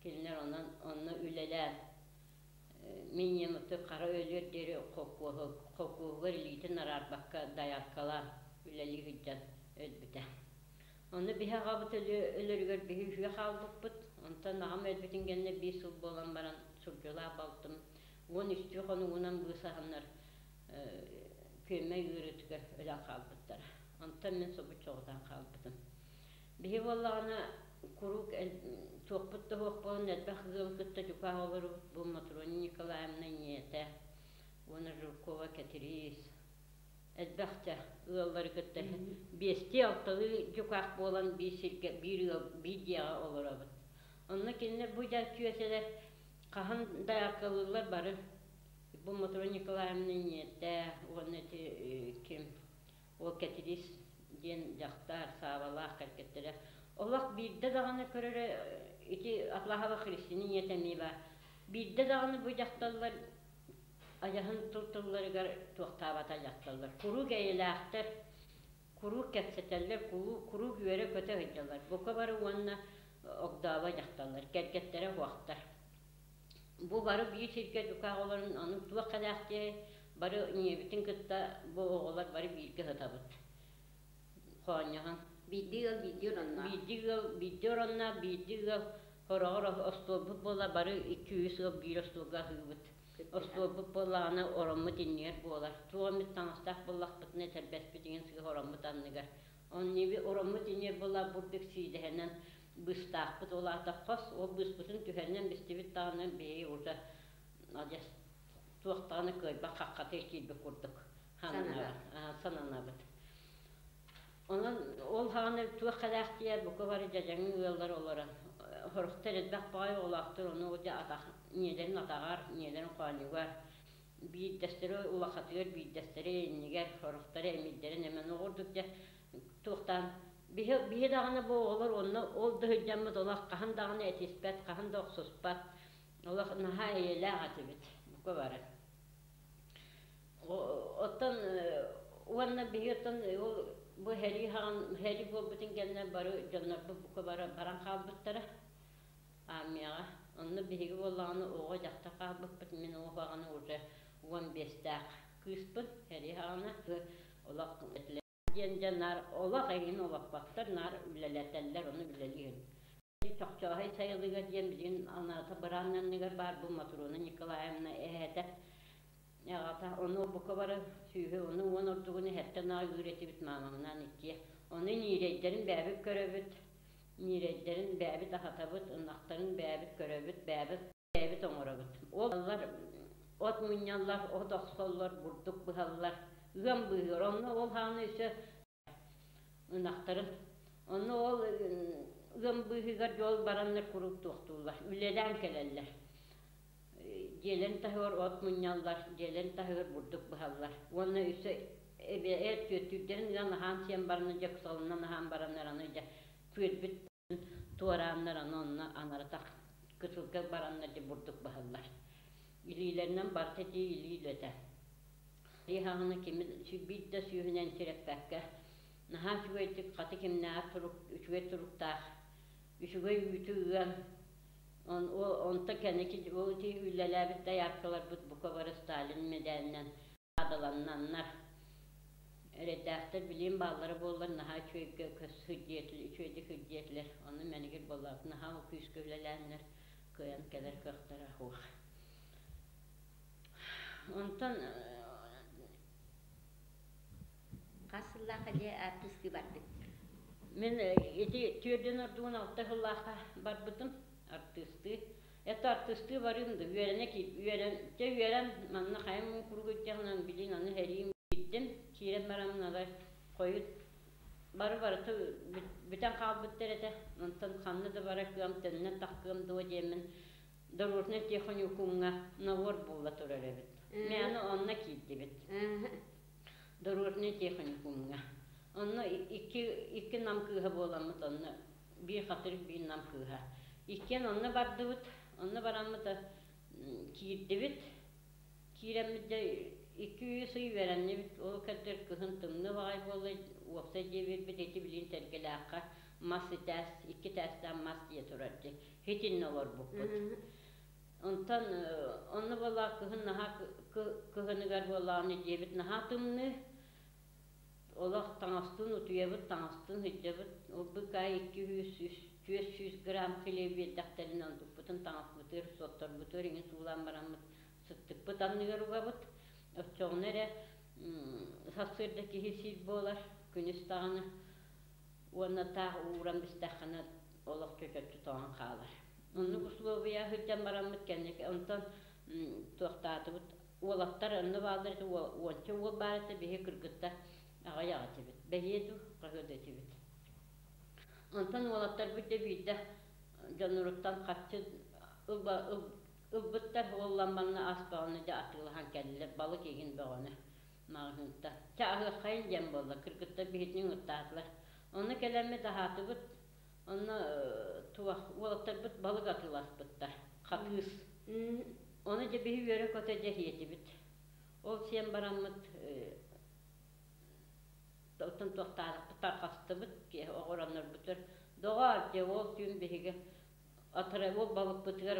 Кинилэр онон онно үлэлээн мин ийэм ытык хара өлүөр диэри холкуоһугар илиитин араарбакка дайааркалаан үлэлии сылдьан өлбүтэ. Онно биһи аҕабыт өлөрүгэр биһи үһүө хаалбыппыт. Онтон аҕам өлбүтүн кэннэ биир сыл буолан баран сурдьулаах балтым 13 хонугунан быысаһаннар күөмэй ыарыытыгар өлөн хаалбыттара. Онтон мин собуччоҕутан хаалбытым. Биһи буоллаҕына куруук туохпут да суох буолан элбэх ыалы кытта дьукаах олоробут. Бу Матрона Николаевна ийэтэ уонна Жиркова Кэтириис элбэх дьэ ыаллары кытта биэстии-алталыы дьукаах буолан биир сиргэ биир ыал биир дьиэҕэ олоробут. Онно кинилэр бу дьэ чүөчэлэр хаһан дайааркалыыллар бары. Бу Матрона Николаевна ийэтэ уонна ити ким Ол Кэтириис диэн дьахтар Саабалаах кэргэттэрэ. Олох биирдэ даҕаны көрөрө ити Атлаһова Христина ийэтэ эмиэ баар. Биирдэ даҕаны бу дьахталлар айаһын тыл тылларыгар туохтаабата дьахталлар. Куруук эйэлээхтэр, куруук кэпсэтэллэр, куруук үөрэ-көтө сылдьаллар. Бука бары уонна огдообо дьахталлар, кэргэттэрэ уохтар. Бу бары биир сиргэ дьукаах олорон аны туох кэлээхтиэй, бары ийэбитин кытта бу оҕолор бары бииргэ сытабыт. Хоонньоһон. Биирдии ыал биирдии оронноох. Биирдии ыал биирдии оронноох, биирдии ыал хороҕор остуолбут буола бары икки-үс ыал биир остуолга аһыыбыт. Остуолбут буоллаҕына ороммут иннигэр буолар. Туох эмит таҥастаах буоллахпытына этэрбэспит иҥин сыыһа ороммут анныгар. Онниби ороммут иннигэр буолла бурдук сиидэһинэн быыстаахпыт, ол аата хос, ол быыспытын түһэринэн бистибит даҕаны биһиги уже адьас туох даҕаны кыайбат хаххатыыр киирбит курдук сананабыт. Онон ол хаҕана туох кэлээхтийэр бука бары дьадьаҥы ыаллар олорон сорохтор элбэх баҕайы оҕолоохтор ону дьэ атах ийэлэрин атаҕар, ийэлэрин хоонньугар биирдэстэрэ улахатыгар, биирдэстэрэ иннигэр, сорохторо эмийдэрин эмэн оҕурдук дьэ туохтаан биһи биһи даҕаны бу оҕолор онно ол да сылдьаммыт олох хаһан даҕаны этиспэт, хаһан да охсуспат, олох наһаа эйэлээх этибит бука бары. Оттон уонна биһи оттон ол бу сэрии хаҕын сэрии буолбутун кэннэ бары дьоннорбут бука бары баран хаалбыттара армияҕа. Онно биһиги буоллаҕына оҕо дьахтар хаалбыппыт мин ол хаҕаны уже 15-тээх кыыспын сэрии хаҕына олох диэн дьэ наар олох эҥин олоппоттор наар үлэлэтэллэр ону үлэлиир Чохчооһой сайылыга диэн билигин анаата быраан анныгар баар бу Матруна Николаевна эһээтэ аҕата ону бука бары сүүһү ону уон ордугун эһэттэн аҕа үүр этибит маамамнаан иккиэ ону ньиирэйдэрин бээбит көрөбүт ньиирэйдэрин бээбит аһатабыт ынахтарын бээбит көрөбүт бээбит бэйэбит оҥоробут. Ол от мунньаллар, от охсоллор, бурдук быһаллар, ыам быыһыыр. Онно ол хааны өссө ынахтарын. Онно ол ыам быыһыгар дьол бараннар куруук туохтууллар, үлэлээн кэлэллэр. Дьиэлэрин таһыгар от мунньаллар, дьиэлэрин таһыгар бурдук быһаллар. Уонна өссө эбээ түөттүүрдэрин ыан аһаан сиэн баран дьэ кусалынан аһаан бараннар аны дьэ күөлбүт туорааннар аны онно анаратах кытылга бараннар дьэ бурдук баһаллар. Илиилэринэн барыта ити илии үлэтэ. Иһаҕына кими биир да сүүһүнэн тирэппэккэ наһаа үчүгэйдик хаты кимнээҕэр турук үчүгэй туруктаах үчүгэй үүтү ыан онто кэнники ол ити үлэлээбит дояркаларбыт бука бары Сталин мэдээлинэн Адаланнаннар эрэйдээхтэр билиэн бааллара буоллар наһаа үчүгэйгэ көс сылдьыа үчүгэйдик сылдьыа этилэр. Ону мэнигир буоллаҕына наһаа ол күүскэ үлэлээннэр кыайан кэлэр кыахтара суох. Онтон Хас сыллаахха дьэ артыыстыы бардыҥ? Мин ити түөрдүн ордугун алта сыллаахха барбытым артыыстыы. Это артыыстыы барыым да үөрэнэ үөрэн дьэ үөрэн манна хайа муҥ куруук ыйдьаҕынан билин аны сэриим киирдим киирэн баран арай хойут бары барыта бүтэн хаалбыттар этэ онтон ханна да бара кыам төннөн тахкыам дуо диэммин дорожнай техникумҥа набор буола турар эбит мин аны онно киирдибит дорожнай техникумҥа онно икки икки нам кыыһа буоламмыт онно биир хатырык биир нам кыыһа иккиэн онно бардыбыт онно бараммыт киирдибит киирэммит дьэ икки-үс ый үөрэннибит ол кэрдэр кыһын тымныы баҕайы буолла уопсай дьиэ биэрбит ити билигин Сэргэлээххэ мас итээс икки этээстээх мас дьиэ турар дьиэ итиннэ олорбуппут онтон онно буоллаҕа кыһын наһаа кыһыныгар буоллаҕына дьиэбит наһаа тымныы Олох таҥастыын утуйабыт, таҥастыын сылдьабыт. Ол быыкаа 200, 400 грамм килиэп биэрдэхтэринэ онтукпутун таҥаспытыгар, суотторбутугар иҥин суулаан бараммыт сыттыкпыт анныгар угабыт. Оччоҕуна эрэ сарсыарда киһи сиир буолар, күнүс даҕаны уонна таах ууран бистэххинэ олох чөчөччү тоҥон хаалар. Оннук услуобуйа сылдьан бараммыт кэнники онтон туохтаатыбыт Уолаттар онно бааллар этэ, уонча уол баар этэ, биһи кыргыттар аҕыйах этибит. Бэһиэ дуу, хаһыа да этибит. Онтон уолаттарбыт дьэ биирдэ дьонноруттан харчы ылбыттар, уолламманна ас бөҕөнү дьэ атыылаһан кэллилэр, балык игин бөҕөнү маҕаһыынтан. Чэ аһыаххайын диэн буолла, кыргыттар биһитини ыҥыртаатылар. Онно кэлэммит аһаатыбыт, Онно туох уолаттарбыт балык атыыласпыттар. Хатыыс. Ону дьэ биһи үөрэ-көтө дьэ сиэтибит. Ол сиэн бараммыт оттон туохтаатахпыт тарҕастыбыт оҕороннорбутугар доҕоор дьэ ол түүн биһиги ол балыкпытыгар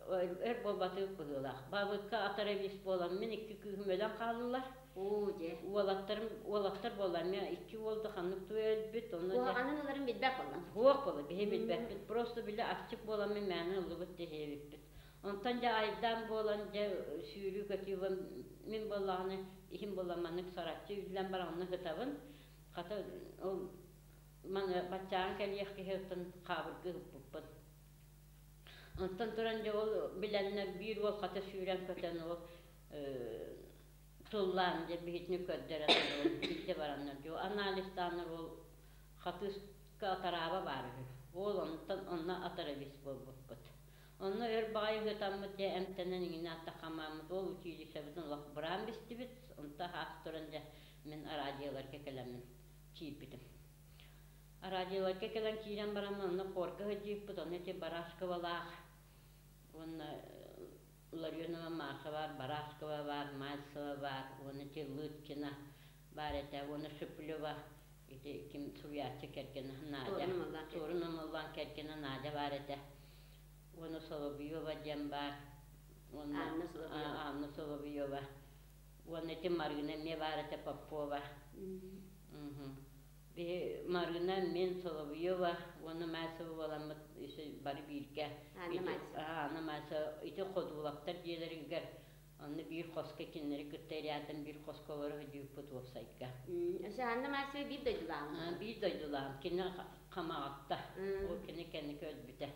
өр буолбатыбыт быһыылаах. Балыкка атаравис буолан мин икки кыыһым өлөн хааллылар. Оо, дьэ. Уолаттарым уолаттар буолла эмиэ икки уол да ханнык туой өлбүт. Онно Куһаҕанын ыларын билбэт буолла. Суох буолла, биһи билбэппит. Просто били аччык буолан мин мээнэ ыллыбыт диэбиппит. Онтон дьэ айдаан буолан дьэ сүүрүү-көтүү мин буоллаҕына иһим буолла маннык сараччы үллэн баран онно сытабын. Хата ол Маны баччаан кэлиэх киһи оттон хаабыргыы ыппыппын. Онтон туран дьэ ол билэннэр биир уол хата сүүрэн көтөн ол тыллаан дьэ биһитини көрдөрөн ол илдьэ бараннар дьэ анализтааннар ол хатыыска атараба баар үһү. Ол онтон онно атарабис буолбуппут. Онно өр баҕайы ыһытаммыт дьэ эмтэнэн иҥинэ аттахамааммыт ол училищебытын олох быраан бистибит. Онто хаас туран дьэ мин араадьыйаларга кэлэммин киирбитим. Радиоларга кэлэн киирэн баран онно хорга сылдьыыппыт, онно ити Барашковалаах уонна Ларионова Маша баар, Барашкова баар, Мальцева баар, уонна ити Лыткина баар этэ, уонна Шиплева ити ким суруйааччы кэргэнэ Надя, Суорун Омоллоон кэргэнэ Надя баар этэ, уонна Соловьева диэн баар, уонна Анна Соловьева, уонна ити Марина эмиэ баар этэ Попова. Биһи Марина, мин Соловьева уонна Мальцева буоламмыт бары бииргэ Анна Мальцева ити Ходуловтар дьиэлэригэр онно биир хоско кинилэри кытта рядом биир хоско олоро сылдьыбыппыт уопсайга. Өссө Анна Мальцева биир дойдулааҕым. Биир дойдулааҕым. Кини Хамаҕатта. Ол кини кэнники өлбүтэ.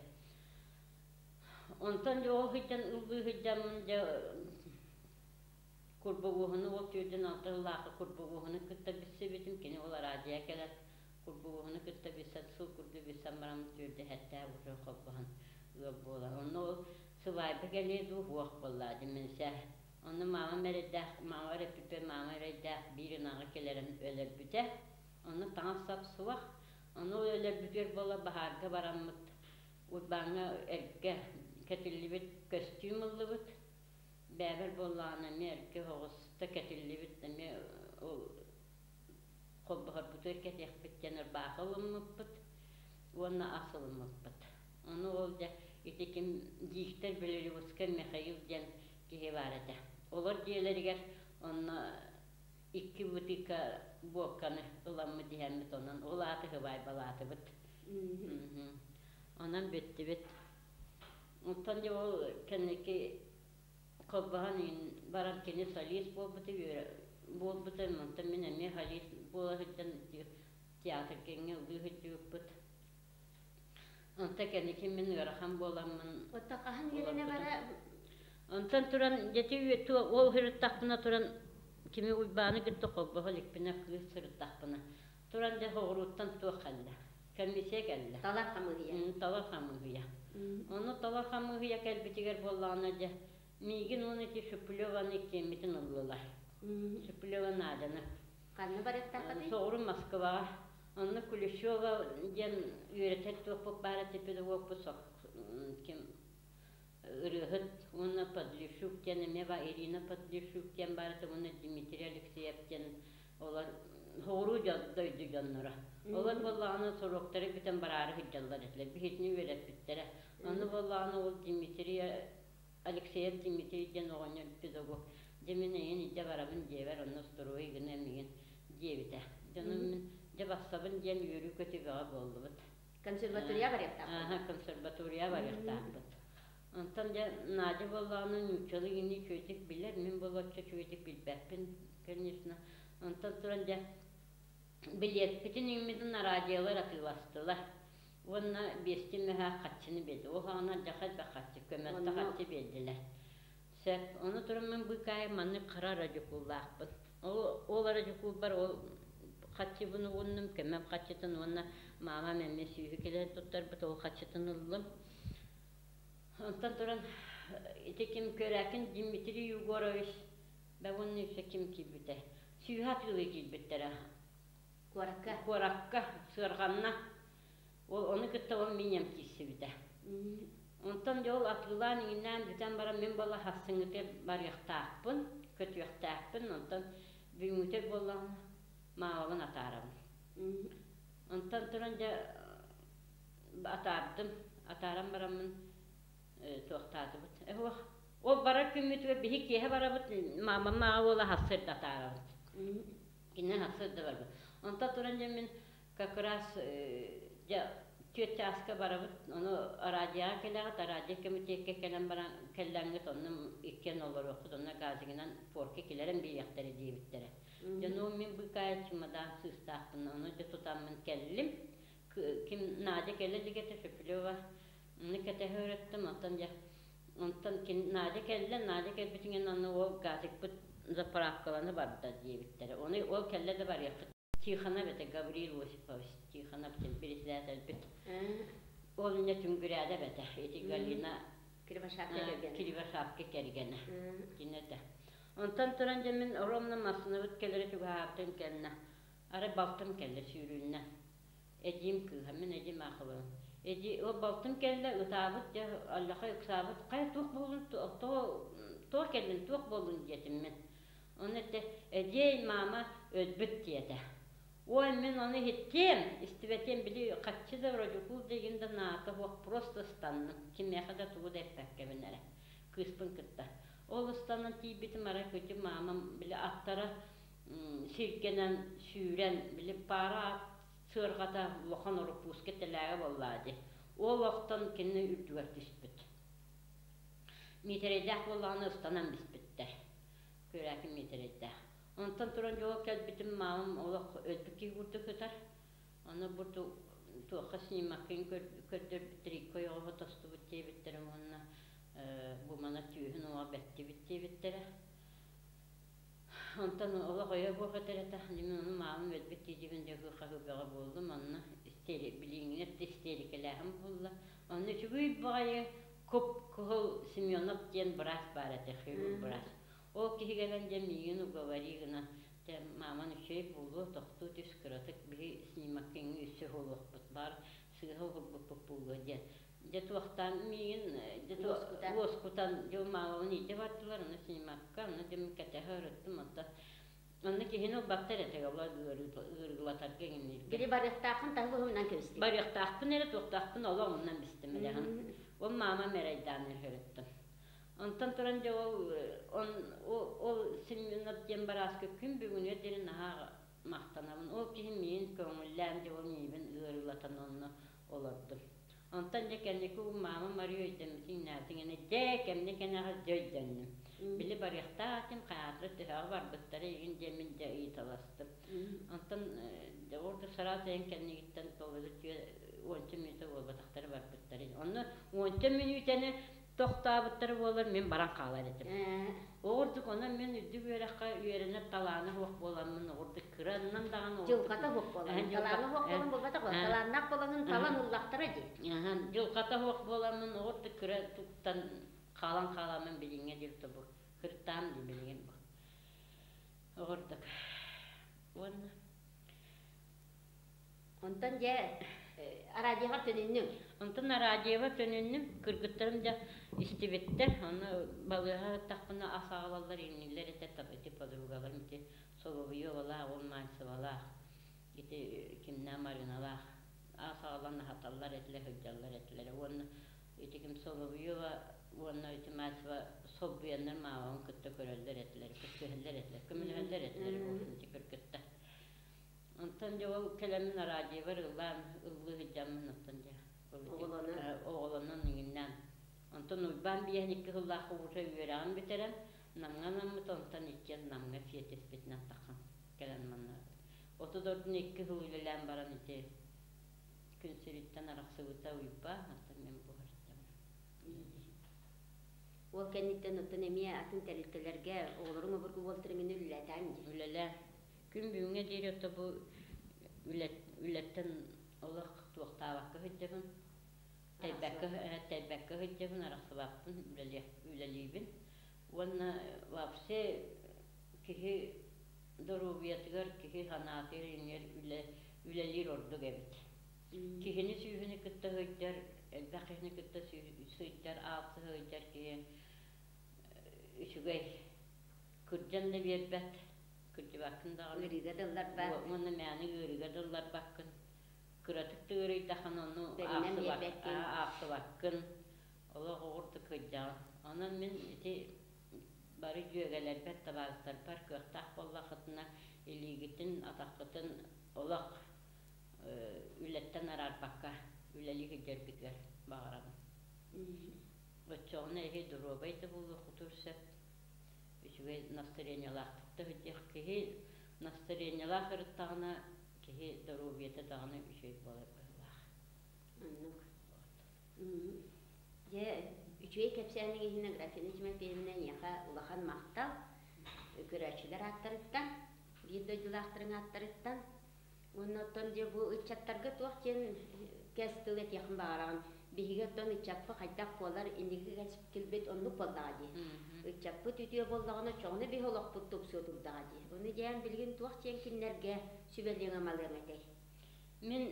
Онтон дьэ ол сылдьан ыллыы сылдьаммын дьэ Курбугуһуну ол түүрдүн алта сыллаахха Курбугуһуну кытта билсибитим, кини ол араадьыйа кэлэн Курбугуһуну кытта билсэн, сыл курдук билсэн баран түүрдэһэттээх уже холбоһон ыал буолан. Онно ол сыбаайба кэлиэ дуу суох буоллаа диминсэ. Онно маамам эрэйдээх, маама эрэппиппэр маама эрэйдээх биир ынаҕы кэлэрин өлөрбүтэ. Онно таҥас-сап суох. Ону ол өлөрбүтүгэр буола баһаарга бараммыт Уйбааҥҥа эргэ кэтиллибит көстүүм ыллыбыт. Бээбэр буоллаҕына эмиэ эргэ оҕуста кэтиллибит эмиэ ол холбоһорбутугар кэтиэхпит диэн ырбаахы ылыммыппыт уонна ас ылыммыппыт. Ону ол дьэ ити ким дииктэр Белолюбскай Михаил диэн киһи баар этэ. Олор дьиэлэригэр онно икки бытыыка буокканы ыламмыт иһэммит онон ол ааты сыбаайбалаатыбыт. Онон бүттүбүт. Оттон дьэ ол кэнники холбоһон баран кини солист буолбута буолбута, онтон мин эмиэ солист буола сылдьан театрга ыллыы сылдьыбыппыт. Онтон кэнники мин ыарахан буоламмын Оттон хаһан үөрэнэ бара Онтон туран дьэти ол сырыттахпына туран кими Уйбааны кытта холбоһо иликпинэ кыыс сырыттахпына туран дьэ соҕурууттан туох кэллэ комиссия кэллэ. Талар хамыыһыйа. Талар хамыыһыйа. Ону талар хамыыһыйа кэлбитигэр буоллаҕына дьэ миигин уонна ити Шиплеваны иккиэммитин ыллылар. Шиплева Надяны. Ханна барыахтааххытый? Соҕуруу Москваҕа. Онно Кулешова диэн үөрэтэр туохпут баар этэ педагогпут ким ырыаһыт уонна Подлешук диэн эмиэ баар Ирина Подлешук диэн баар этэ уонна Дмитрий Алексеев диэн Олор соҕуруу дойду дьонноро. Олор буоллаҕына соруктары бүтэн бараары сылдьаллар этилэр. Биһитини үөрэппиттэрэ. Ону буоллаҕына ол Дмитрий Алексеев Дмитрий диэн оҕонньор педагог дьэ мин эйигин илдьэ барабын дьиэбэр онно устуруой гына миигин диэбитэ. Дьонум мин дьэ барсабын диэн үөрүү-көтүү бөҕө буоллубут. Консерватория барыахтаахпыт. Аха, консерватория барыахтаахпыт. Онтон дьэ Надя буоллаҕына нууччалыы гинии үчүгэйдик билэр, мин болоччу үчүгэйдик билбэппин, конечно. Онтон туран дьэ билиэппитин иҥмитин араадьыйалар атыыластылар уонна биэстии мөһөөх хаччыны биэрди. Ол саҕана дьэ элбэх хаччы, көмөлтө хаччы биэрдилэр. Сөп. Ону туран мин быыкаайы маннык хара радикуллаахпын. Ол, ол радикулбар ол хаччыбын угуннум, көмөм хаччытын уонна маамам эмиэ сүүһү килэн туттарбыт, ол хаччытын ыллым. Онтон туран ити ким Көрәкин Дмитрий Егорович да уонна өссө ким киирбитэ. Сүүһэ атыылыы киирбиттэрэ. Куоракка? Куоракка, сыарҕанна. Ол ону кытта ол мин киирсибитэ. Онтон дьэ ол атыылаан иҥиннээн бүтэн баран мин буолла хассыҥҥыты барыахтаахпын, көтүөхтээхпин, онтон бүгүҥҥүтэ буоллаҕына маамабын атаарабын. Онтон туран дьэ атаардым, атааран бараммын туохтаатыбыт. Эһуох ол барар күммүтүгэр биһи киэһэ барабыт, маамам мааҕа уола хассырда атаарабыт. Кининэн хассырда барбыт. Онтон туран дьэ мин как раз дьэ түөрт чааска барабыт, ону радиоҕа кэлэҕит, радио кэмитиэккэ кэлэн баран кэллэҥҥит онно иккиэн олоруоххут, онно газигынан порка килэрэн биэриэхтэрэ диэбиттэрэ. Дьэ ну мин быыкаайа чымадаан сыыстаахпын, ону дьэ тутаммын кэллим. Ким Надя кэлэ илик этэ, Шепелева ону кэтэһэ өрөттүм, оттон дьэ онтон Надя кэллэ, Надя кэлбитигэр аны ол газикпыт заправкалана барда диэбиттэрэ. Ону ол кэллэ да барыаххыт Тихонов это Гаврил Осипович Тихонов диэн председателбит. Ол инньэ Түҥгүрээдэп этэ. Ити Галина Кривошапка кэргэнэ. Кини этэ. Онтон туран дьэ мин ровно массыынабыт кэлэрэ чугаһаабытын кэннэ арай балтым кэллэ сүүрүүннэ. Эдьиим кыыһа, мин эдьиим аахылабын. Эдьи ол балтым кэллэ, ытаабыт, дьэ аллаха ыксаабыт, хайа туох буоллун, туох кэллин, туох буоллун диэтим мин. Ону эттэ, эдьиэй, маама өлбүт диэтэ. Ой, мин ону иһиттиэм, истибэтиэм, били хаччы да вроде да игин да наата суох, просто ыстанным. Кимиэхэ да тугу да эппэккэбин эрэ. Кыыспын кытта. Ол ыстанан тиийбитим арай күтүм маамам били аттара сиргэнэн сүүрэн, били паара ат сыарҕата улахан ороппууска тэлээгэ буоллаа дии. Ол охтон кини үрдүгэр түспүт. Миитэрэйдээх буоллаҕына ыстанан биспиттэр. Күрээкин миитэрэйдээх. Онтон туран дьоло кэлбитим маамам олох өлбүт киһи курдук сытар. Аны бу туохха снимоккын көрдөрбүттэр икки ойоҕоһо тостубут диэбиттэрэ уонна бу мана түөһүн уҥа бэттибит диэбиттэрэ. Онтон олох өйө буох этэр этэ. Мин ону маамам өлбүт диэбин дьэ хаһыы бөҕө буоллум. Онно билиҥҥинэн да истерикэлээһин буолла. Онно үчүгэй баҕайы Кып-кыһыл Семенов диэн быраас баар этэ, хирург быраас. Ол киһи кэлэн дьэ миигин уговори гына, дьэ мааман үчүгэй буолуо, тохтуу түс кыратык биһи снимоккиҥҥа үссэ уһулуохпут баар, сыыһа уһулбуппут буолуо диэн. Дьэ туохтаан миигин дьэ уоскутан дьэ маамабын илдьэ бардылар, ону снимокка, ону дьэ мин кэтэһэ ырыттым, оттон Онно киһини ылбаттар этэ, олор ыарыылатарга иҥниргэ. Били барыахтааххын таһы быһымнан кэбистим. Барыахтаахпын эрэ туохтаахпын олох умнан бистим элэҕин. Ол маамам эрэйдаан өрөттüm. Онтон туран дьэ ол ол ол Семенов диэн барааска күн бүгүнүгэр диэри наһаа махтанабын. Ол киһи миигин көҥүллээн дьэ ол миигин ыарыылатан онно олордум. Онтон дьэ кэнники маамам арыый өйдөммүтүн иҥнээбитин гэнэ дьэ кэмнэ кэнэҕэс дьэ өйдөннүм. Били барыахтаах этим, хайаатара төһөҕө барбыттара игин диэн мин дьэ ыйыталастым. Онтон ордук сараас айан кэннигиттэн толору уонча мүнүүтэ буолбатахтара барбыттара. Онно уонча мүнүүтэни тохтообуттара буолар мин баран хаалар этим. Оҕурдук онон мин үрдүк үөрэххэ үөрэнэр талаана суох буоламмын оҕурдук кыраннан даҕаны Дьылҕата суох буолан, талаана суох буолан буолбатах, талааннаах буолаҥын талан ыллахтара дии. Дьылҕата суох буоламмын оҕурдук кыра туктан хаалан хааламмын билиҥҥэ дьылта бу кыртаам дии билигин бу. Оҕурдук. Уонна Онтон дьэ араадьыйаҕар төнүннүҥ. Онтон араадьыйаҕа төнүннүм. Кыргыттарым дьэ истибиттэр. Ону балыыһа сыттахпына ас аҕалаллар, иҥниллэр этэ ити подругаларым ити Соловьевалаах, ол Мальцевалаах, ити кимнээх Мариналаах ас аҕалан аһаталлар этилэр, сылдьаллар этилэр. Уонна ити ким Соловьева уонна ити Мальцева солбуйаннар маамабын кытта көрөллөр этилэр, көрсүһэллэр этилэр, көмөлөһөллөр этилэр ити кыргыттар. Онтон дьэ ол кэлэммин араадьыйабар ыллаан ыллыы сылдьаммын оттон дьэ оҕолонон иҥиннээн. Онтон Уйбаан 52 сыллаах уута үөрэҕин бүтэрэн Намҥа анаммыт, онтон иккиэн Намҥа сиэтиспитинэн таххан кэлэн манна 32 сыл үлэлээн баран ити күн сириттэн арахсыбыта Уйбаан, оттон мин буһарыттым. Ол кэнниттэн оттон эмиэ атын тэрилтэлэргэ оҕолоруҥ обургу буолтарыҥын үлэлээтээн дии. Үлэлээ. Күн бүгүҥҥэ диэри ото бу үлэттэн олох туохтаабакка сылдьабын, тэйбэккэ тэйбэккэ сылдьабын, арахсыбаппын, үлэлиибин. Уонна вообще киһи доруобуйатыгар, киһи санаатыгар иҥэр үлэ үлэлиир ордук эбит. Киһини сүүһүнү кытта сылдьар, элбэх киһини кытта сылдьар, аалса сылдьар киһи үчүгэй. Кырдьан да биэрбэт, кырдьыбаккын даҕаны. Ыарыыга да ылларбат. Уонна мээнэ ыарыыга да ылларбаккын. Кыратык да ыарыйдаххына ону Бэринэн биэрбэккин. аахсыбаккын. Олох оҕурдук кырдьаҕын. Онон мин ити бары дьүөгэлэрбэр, табаарыстарбар кыахтаах буоллаххытына илиигитин, атаххытын олох үлэттэн араарбакка үлэлии сылдьаргытыгар баҕарабын. Оччоҕуна эһи доруобай да буолуоххутур сөп, үчүгэй настроениелаахтык да сылдьыах киһи настроениелаах ырыттаҕына киһи доруобуйата даҕаны үчүгэй буолар быһыылаах. Оннук. Дьэ, үчүгэй кэпсээниҥ иһин Аграфена Тимофеевна эйиэхэ улахан махтал. Көрөөччүлэр ааттарыттан, биир дойдулаахтарыҥ ааттарыттан. Уонна оттон дьэ бу ыччаттарга туох диэн кэс тыл этиэххин баҕараҕын? Биһиги оттон ыччаппыт хайдах буолар, инники кэлбит оннук буоллаҕа дии. Ыччаппыт үтүө буоллаҕына, чоҕуна биһи олохпут тупсуо турдаҕа дии. Ону дьээн билигин туох диэн кинилэргэ сүбэлиэҥ-амалыаҥ этэй? Мин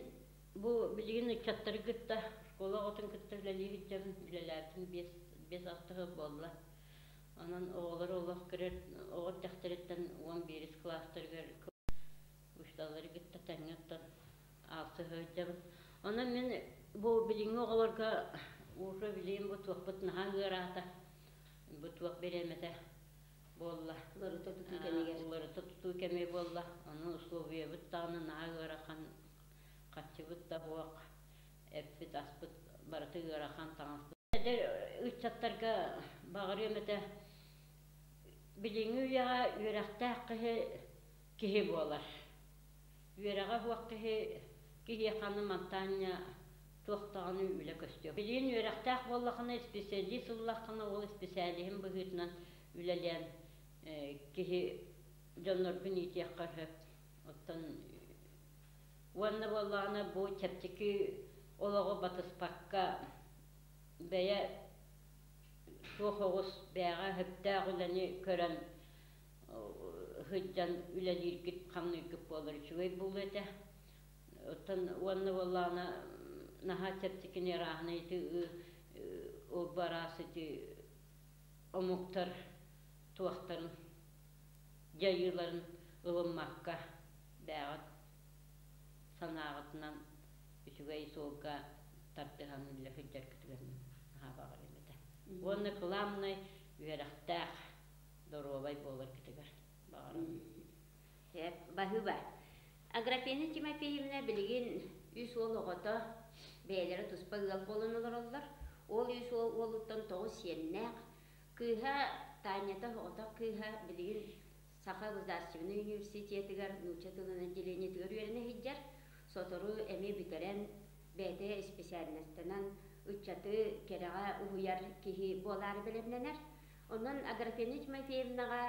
бу билигин ыччаттары кытта, школа оҕотун кытта үлэлии сылдьабын, үлэлээбитим биэс-алта сыл буолла. Онон оҕолор олох көрөр оҕо эрдэхтэриттэн 11 кылаастарыгар учууталлары кытта тэҥҥэ оттон аалса сылдьабын. Онон мин бу билиҥҥи оҕолорго уже билигин бу туохпут наһаа ыараата, бу туох бириэмэтэ буолла. Уларыта тутуу кэмигэр. Уларыта тутуу кэмэ буолла. Ону условиябыт даҕаны наһаа ыарахан, харчыбыт да суох, эппит-аспыт барыта ыарахан таҥаспыт. Эдэр ыччаттарга баҕарыам этэ, билиҥҥи үйэҕэ үөрэхтээх киһи киһи буолар. Үөрэҕэ суох киһи киһиэхэ аны мантаанньа туох даҕаны үлэ көстүө. Билигин үөрэхтээх буоллаххына, исписэлиис ыллаххына, ол исписээлиһин быһыытынан үлэлээн киһи дьонноргун иитиэххэ сөп. Оттон уонна буоллаҕына бу чэпчэки олоҕу батыспакка бэйэ суох оҕус бэйэҕэ сөптөөх үлэни көрөн сылдьан үлэлииргит, хамныыргыт буолар үчүгэй буолуо этэ. Оттон уонна буоллаҕына наһаа чэпчэкини арааһынай ити ол араас ити омуктар туохтарын дьайыыларын ылыммакка бэйэҕит санааҕытынан үчүгэй суолга тардыһан үлэ сылдьаргытыгар мин наһаа баҕарыам этэ. Уонна кылаамнай үөрэхтээх доруобай буоларгытыгар баҕарабын. Сөп, баһыыба. Аграфена Тимофеевна билигин үс уол оҕото, бэйэлэрэ туспа ыал буолан олороллор. Ол үс уол уолуттан тоҕус сиэннээх. Кыыһа Танята оҕотох кыыһа билигин Саха государственнай университетыгар нуучча тылын отделениетыгар үөрэнэ сылдьар. Сотору эмиэ бүтэрэн, бэйэтэ исписээлинэстэнэн ыччаты кэрэҕэ уһуйар киһи буолаары бэлэмнэнэр. Онон Аграфена Тимофеевнаҕа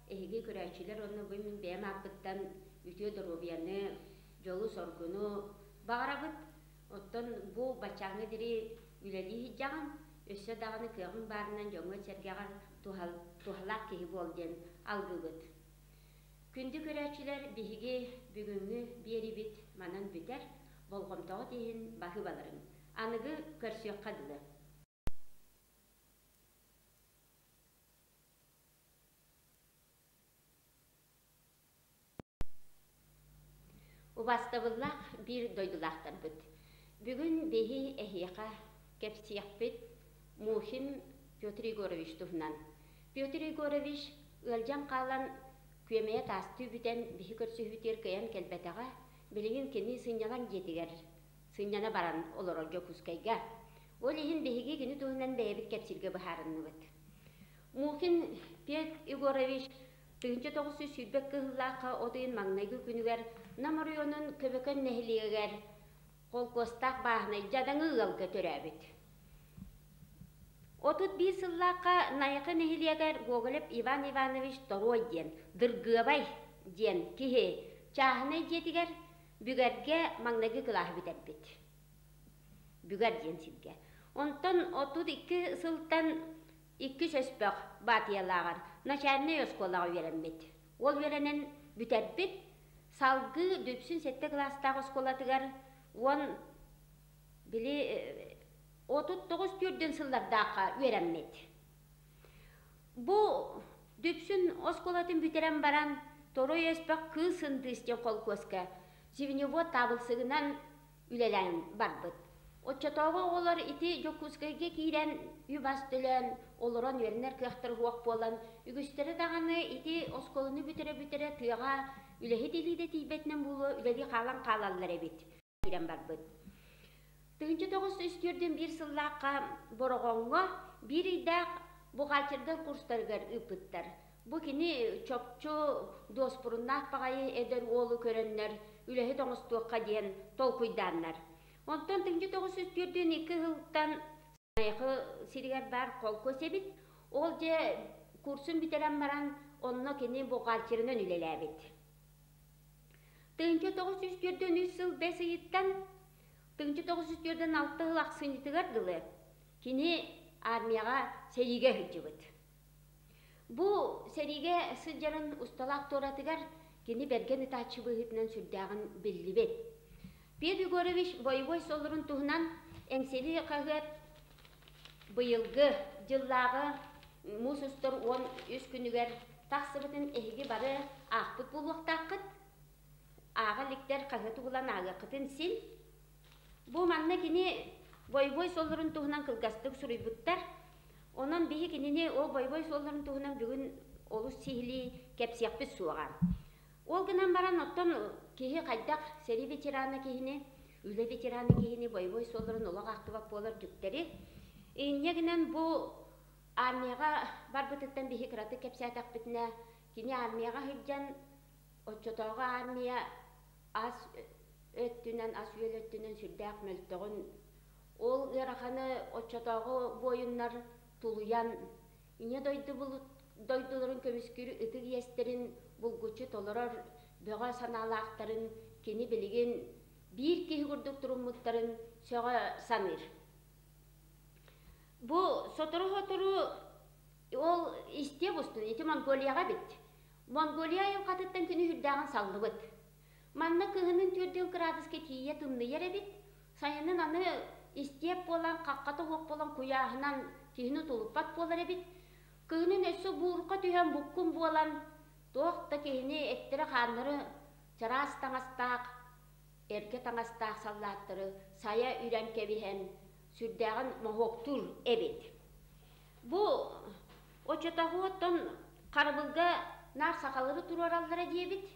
эһиги көрөөччүлэр уонна бу мин бэйэм ааппыттан үтүө доруобуйаны, дьолу-соргуну баҕарабыт. Оттон бу баччааҥҥа диэри үлэлии сылдьаҕын, өссө даҕаны кыаҕыҥ баарынан дьоҥҥо-сэргэҕэ туһалаах киһи буол диэн алгыыбыт. Күндү көрөөччүлэр, биһиги бүгүҥҥү биэриибит манан бүтэр. Болҕомтоҕут иһин баһыыбаларыҥ. Аныгы көрсүөххэ дылы. Убаастабыллаах биир дойдулаахтарбыт! Бүгүн биһи эһиэхэ кэпсиэхпит Мухин Петр Егорович туһунан. Петр Егорович ыалдьан хаалан күөмэйэ таастыы бүтэн биһи көрсүһүүтүгэр кыайан кэлбэтэҕэ, билигин кини сынньалаҥ дьиэтигэр сынньана баран олорор Дьокуускайга. Ол иһин биһиги кини туһунан бэйэбит кэпсииргэ быһаарынныбыт. Мухин Петр Егорович 1920 кыһыллаахха от ыйын маҥнайгы күнүгэр Нам оройуонун Көбөкөн нэһилиэгэр холкуостаах бааһынай дьадаҥы ыалга төрөөбүт. 31 сыллаахха Найахы нэһилиэгэр Гоголев Иван Иванович Торуой диэн Дыргыабай диэн киһи чааһынай дьиэтигэр Бүгэргэ маҥнайгы кылааһы бүтэрбит. Бүгэр диэн сиргэ. Онтон 32 сылтан иккис өспөх Баатыйалааҕар начальнай оскуолаҕа үөрэммит. Ол үөрэнэн бүтэрбит, салгыы Дүпсүн сэттэ кылаастаах оскуолатыгар уон Били 39 түүрдүн сыллардаахха үөрэммит. Бу Дүпсүн оскуолатын бүтэрэн баран Торуй Өспөх Кыыс Ындыыс диэн холкуоска звеньевод таабылсыгынан үлэлээн барбыт. Оччотооҕу оҕолор ити Дьокуускайга киирэн үп-ас төлөөн олорон үөрэнэр кыахтара суох буолан, үгүстэрэ даҕаны ити оскуоланы бүтэрэ-бүтэрэ тыаҕа үлэһит илиитэ тиийбэтинэн буолуо үлэлии хаалан хаалаллар эбит. Киирэн барбыт. 1941 сыллаахха Бороҕоҥҥо биир ыйдаах бухгалтердар курстарыгар ыыппыттар. Бу кини чопчу дуоспуруннаах баҕайы эдэр уолу көрөннөр үлэһит оҥостуохха диэн толкуйдааннар. Онтон 1942 сылтан Найахы сиригэр баар холкуос эбит. Ол дьэ курсун бүтэрэн баран онно кини бухгалтерынан үлэлээбит. 1943 сыл бэс ыйыттан 1946 сыл ахсынньытыгар дылы кини армияҕа сэриигэ сылдьыбыт. Бу сэриигэ сылдьарын усталаах туоратыгар кини бэргэн ытааччы быһыытынан сүрдээҕин биллибит. Петр Егорович боевой суолларын туһунан Эҥсиэли хаһыат быйылгы дьыллааҕы муус устар 13 күнүгэр тахсыбытын эһиги бары аахпыт буолуохтааххыт. Ааҕа иликтэр хаһыаты булан ааҕыаххытын син. Бу манна кини бойобуой суолларын туһунан кылгастык суруйбуттар. Онон биһи кинини ол бойобуой суолларын туһунан бүгүн олус сиһилии кэпсиэхпит суоҕа. Ол гынан баран оттон киһи хайдах сэрии ветерана киһини, үлэ ветерана киһини бойобуой суолларын олох ахтыбат буолар дьүктэри. Инньэ гынан бу армияҕа барбытыттан биһи кыратык кэпсээтэхпитинэ, кини армияҕа сылдьан оччотооҕу армия ас өттүнэн, ас-үөл өттүнэн сүрдээх мөлтөҕүн, ол ыараханы оччотооҕу буойуннар тулуйан, Ийэ дойду дойдуларын көмүскүүр ытык иэстэрин булгуччу толорор бөҕө санаалаахтарын кини билигин биир киһи курдук туруммуттарын сөҕө саныыр. Бу сотору-сотору ол истиэ устун ити Монголияҕа эбит. Монголия айылҕатыттан күнү үрдээҕин саллыбыт. Манна кыһынын 4 кыраадыска тиийэ тымныйар эбит. Сайынын аны истиэп буолан, хаххата суох буолан куйааһынан киһини тулуппат буолар эбит. Кыһынын өссө буурка түһэн буккун буолан, туох да киһини эттэрэ-хааннары чараас таҥастаах, эргэ таҥастаах саллааттары сайа үрэн кэбиһэн, сүрдээҕин моһуоктуур эбит. Бу оччотооҕу оттон харабылга наар сахалары туруораллара диэбит.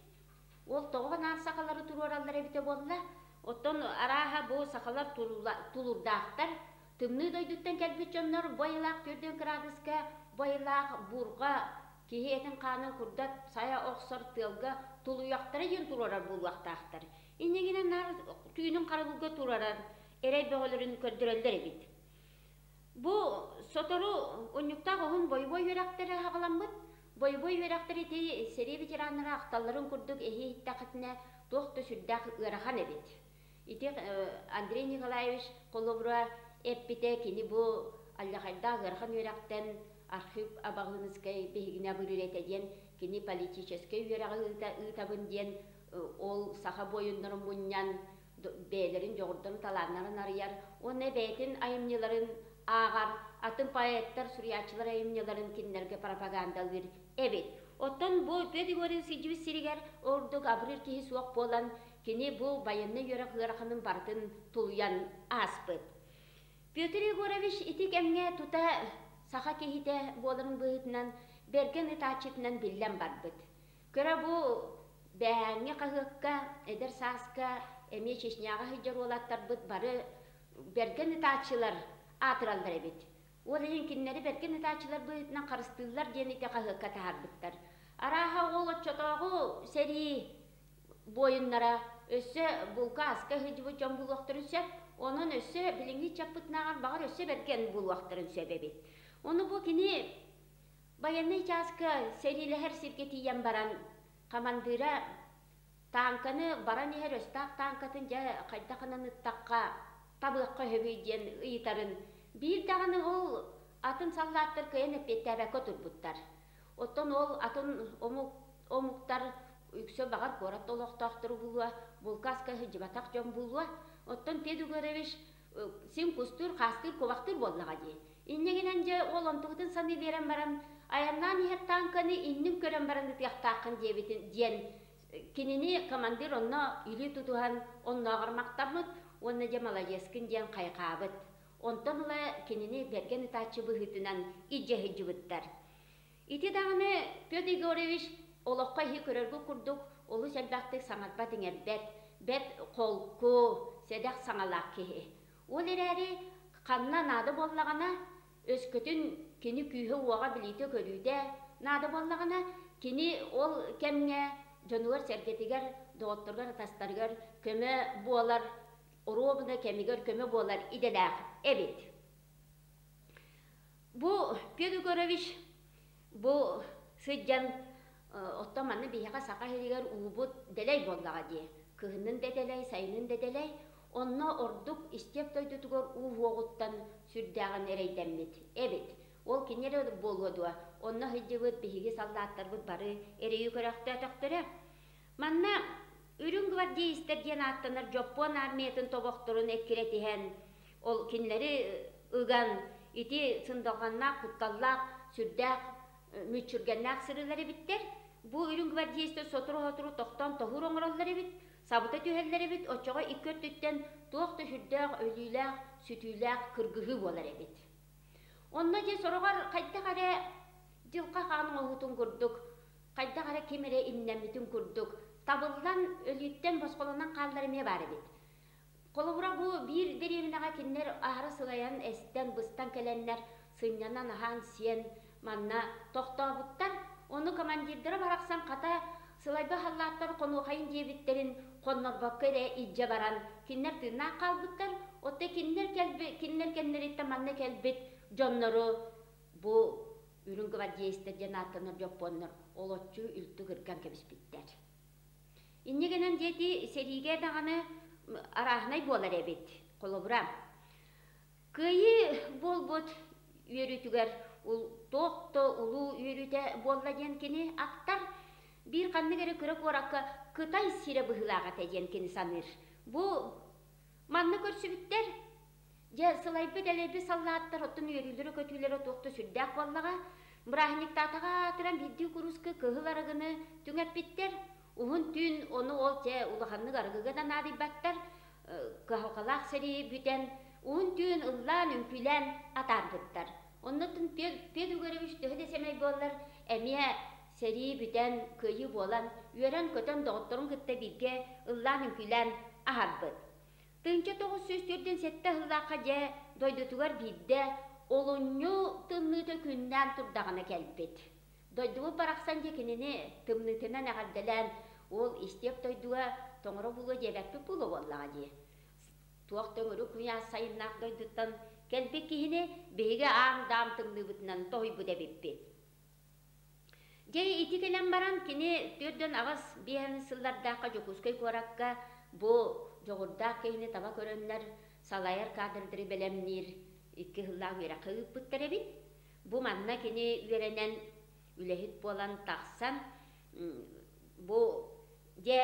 Ол тоҕо наар сахалары туруораллар эбитэ буолла? Оттон арааһа бу сахалар тулуурдаахтар. Тымныы дойдуттан кэлбит дьоннор бу айылаах 40 кыраадыска, бу айылаах буурҕа киһи этин-хаанын курдат сайа охсор тыалга тулуйахтара диэн туруорар буолуохтаахтар. Иннигинэн наар түүнүн харабылга туруорар эрэй бөҕөлөрүн көрдөрөллөр эбит. Бу сотору унньуктаах уһун бойобуой үөрэхтэрэ аҕаламмыт. Бойобуой үөрэхтэр ити сэрии ветераннара ахталларын курдук эһи иһиттэххитинэ туох да сүрдээх ыарахан эбит. Ити Андрей Николаевич холобура эппитэ кини бу алдьархайдаах ыарахан үөрэхтэн Архип Абаҕыыныскай биһигини абырыыр этэ диэн кини политическай үөрэҕи ыытабын диэн ол саха буойуннарын мунньан бэйэлэрин дьоҕурдарын талааннарын арыйар уонна бэйэтин айымньыларын ааҕар, атын поэттар, суруйааччылар айымньыларын кинилэргэ пропагандалыыр эбит. Оттон бу Петр Егорович сылдьыбыт сиригэр ордук абырыыр киһи суох буолан, кини бу байыаннай үөрэх ыараханын барытын тулуйан ааспыт. Петр Егорович ити кэмҥэ тута саха киһитэ буоларын быһыытынан бэргэн ытааччытынан биллэн барбыт. Кыра бу бэһээҥҥи хаһыакка, эдэр сааска эмиэ Чечняҕа сылдьар уолаттарбыт бары бэргэн ытааччылар аатыраллар эбит. Ол иһин кинилэри бэргэн ытааччылар быһыытынан харыстыыллар диэн ити хаһыакка таһаарбыттар. Арааһа ол оччотооҕу сэрии буойуннара өссө булка-аска сылдьыбыт дьон булуохтарын сөп. Онон өссө билиҥҥи ыччаппытынааҕар баҕар өссө бэргэн булуохтарын сөп эбит. Ону бу кини Байыаннай чааска сэриилэһэр сиргэ тиийэн баран, хамандыыра тааҥканы баран иһэр өстөөх тааҥкатын дьэ хайдах гынан ыттахха табыахха үһүбүй диэн ыйытарын биир даҕаны ол атын саллааттар кыайан эппиэттээбэккэ турбуттар. Оттон ол атын омук омуктар үксэ баҕар куорат олохтоохтору булуо, булкааска сылдьыбатах дьон булуо. Оттон Петр Егорович. Син кустуур, хаастыыр, кубахтыыр буоллаҕа дии. Инньэ гынан дьэ ол онтубутун саныы биэрэн баран, айаннаан иһэр тааҥканы иннин көрөн баран ытыахтааххын диэбитин диэн кинини командир онно илии тутуһан оннооҕор махтаммыт уонна дьэ маладьыаскын диэн хайҕаабыт. Онтон ыла кинини бэргэн ытааччы быһыытынан илдьэ сылдьыбыттар. Ити даҕаны Петр Егорович олоххо иһи көрөргө курдук олус элбэхтик саҥарбат-иҥэрбэт, бэрт холку, сэдэх саҥалаах киһи. Ол эрээри ханна наада буоллаҕына, өскөтүн кини күүһэ-уоҕа билиитэ-көрүүтэ наада буоллаҕына, кини ол кэмҥэ дьонугар-сэргэтигэр, доҕотторугар-атастарыгар көмө буолар, оруобуна кэмигэр көмө буолар идэлээх эбит. Бу Петр Егорович бу сылдьан оттон манна биһиэхэ Саха сиригэр уубут дэлэй буоллаҕа дии. Кыһынын да дэлэй, сайынын да дэлэй. Онно ордук истиэп дойдутугар уу уоҕуттан сүрдээҕин эрэйдэммит эбит. Ол кини эрэ буолуо дуо? Онно сылдьыбыт биһиги саллааттарбыт бары эрэйи көрөөхтөөтөхтөрө. Манна Үрүҥ гвардеецтэр диэн ааттанар Дьоппуон армиятын тобохторун эккирэтиһэн, ол кинилэри ыган ити сындалҕаннаах, кутталлаах, сүрдээх мүччүргэннээх сырыылар эбиттэр. Бу үрүҥ гвардеецтэр сотору-сотору тохтоон тоһуур оҥороллор эбит, сабыта түһэллэр эбит, оччоҕо икки өртүттэн туох да сүрдээх өлүүлээх, сүтүүлээх кыргыһыы буолар эбит. Онно дьэ сороҕор хайдах эрэ дьылҕа хаан оҥоһуутун курдук, хайдах эрэ ким эрэ имнэммитин курдук, табыллан өлүүттэн босхолонон хааллар эмиэ баар эбит. Холобура, бу биир дэриэбинэҕэ кинилэр аһара сылайан, эстэн, быстан кэлэннэр, сынньанан, аһаан-сиэн манна тохтообуттар. Ону командирдара барахсан хата сылайба халлааттар хонуохайын диэбиттэрин хоннорбокко эрэ илдьэ баран, кинилэр тыыннаах хаалбыттар. Оттон кинилэр кэлби, кинилэр кэннилэриттэн манна кэлбит дьоннору бу үрүҥ гвардеецтэр диэн ааттанар дьоппуоннар олоччу үлтү кырган кэбиспиттэр. Инньэ гынан диэти сэриигэ даҕаны арааһынай буолар эбит. Холобура, кыайыы буолбут үөрүүтүгэр туох да улуу үөрүүтэ буолла диэн кини ахтар. Биир ханнык эрэ кыра куоракка Кытай сирэ быһыылаах этэ диэн кини саныыр. Бу манна көрсүбүттэр. Дьэ, сылайбыт-элэйбит саллааттар оттон үөрүүлэрэ-көтүүлэрэ туох да сүрдээх буоллаҕа. Бырааһынньыктаатаҕа аатыран биирдии курууска кыһыл арыгыны түҥэппиттэр. Уһун түүн ону ол чэ улаханнык арыгыга да наадыйбаттар. Кыһалҕалаах сэрии бүтэн, уһун түүн ыллаан, үҥкүүлээн атаарбыттар. Оннуттан Петр Егорович төһө да сэмэй буоллар, эмиэ сэрии бүтэн, кыайыы буолан, үөрэн-көтөн доҕотторун кытта бииргэ ыллаан-үҥкүүлээн аһарбыт. 1947 сыллаахха дьэ дойдутугар биирдэ олунньу тымныыта күннээн турдаҕына кэлбит. Дойдубут барахсан дьэ кинини тымныытынан эҕэрдэлээн ол истиэп дойдуга тоҥоро буолуо диэбэппит буолуо буоллаҕа дии. Туох төҥүрү куйаас сайыннаах дойдуттан кэлбит киһини биһиги аам-даам тымныыбытынан тоһуйбут эбиппит. Дьэ ити кэлэн баран кини 48 сыллардаахха Дьокуускай куоракка бу дьоҕурдаах киһини таба көрөннөр салайар кадрдары бэлэмниир икки сыллаах үөрэххэ ыыппыттар эбит. Бу манна кини үөрэнэн үлэһит буолан тахсан бу дьэ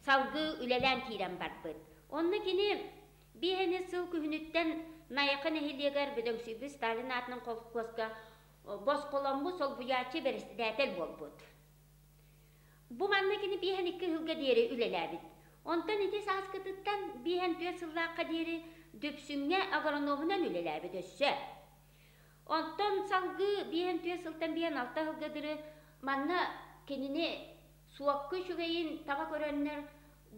салгыы үлэлээн киирэн барбыт. Онно кини биэһини сыл күһүнүттэн Найахы нэһилиэгэр бөдөҥсүйбүт Сталин аатынан холкуоска босхоломмут солбуйааччы бэрэссэдээтэл буолбут. Бу манна кини 52 сылга диэри үлэлээбит. Онтон ити сааскытыттан 54 сыллаахха диэри Дүпсүҥҥэ агрономунан үлэлээбит өссө. Онтон салгыы 54 сылтан 56 сылга дылы манна кинини суокка үчүгэйин таба көрөннөр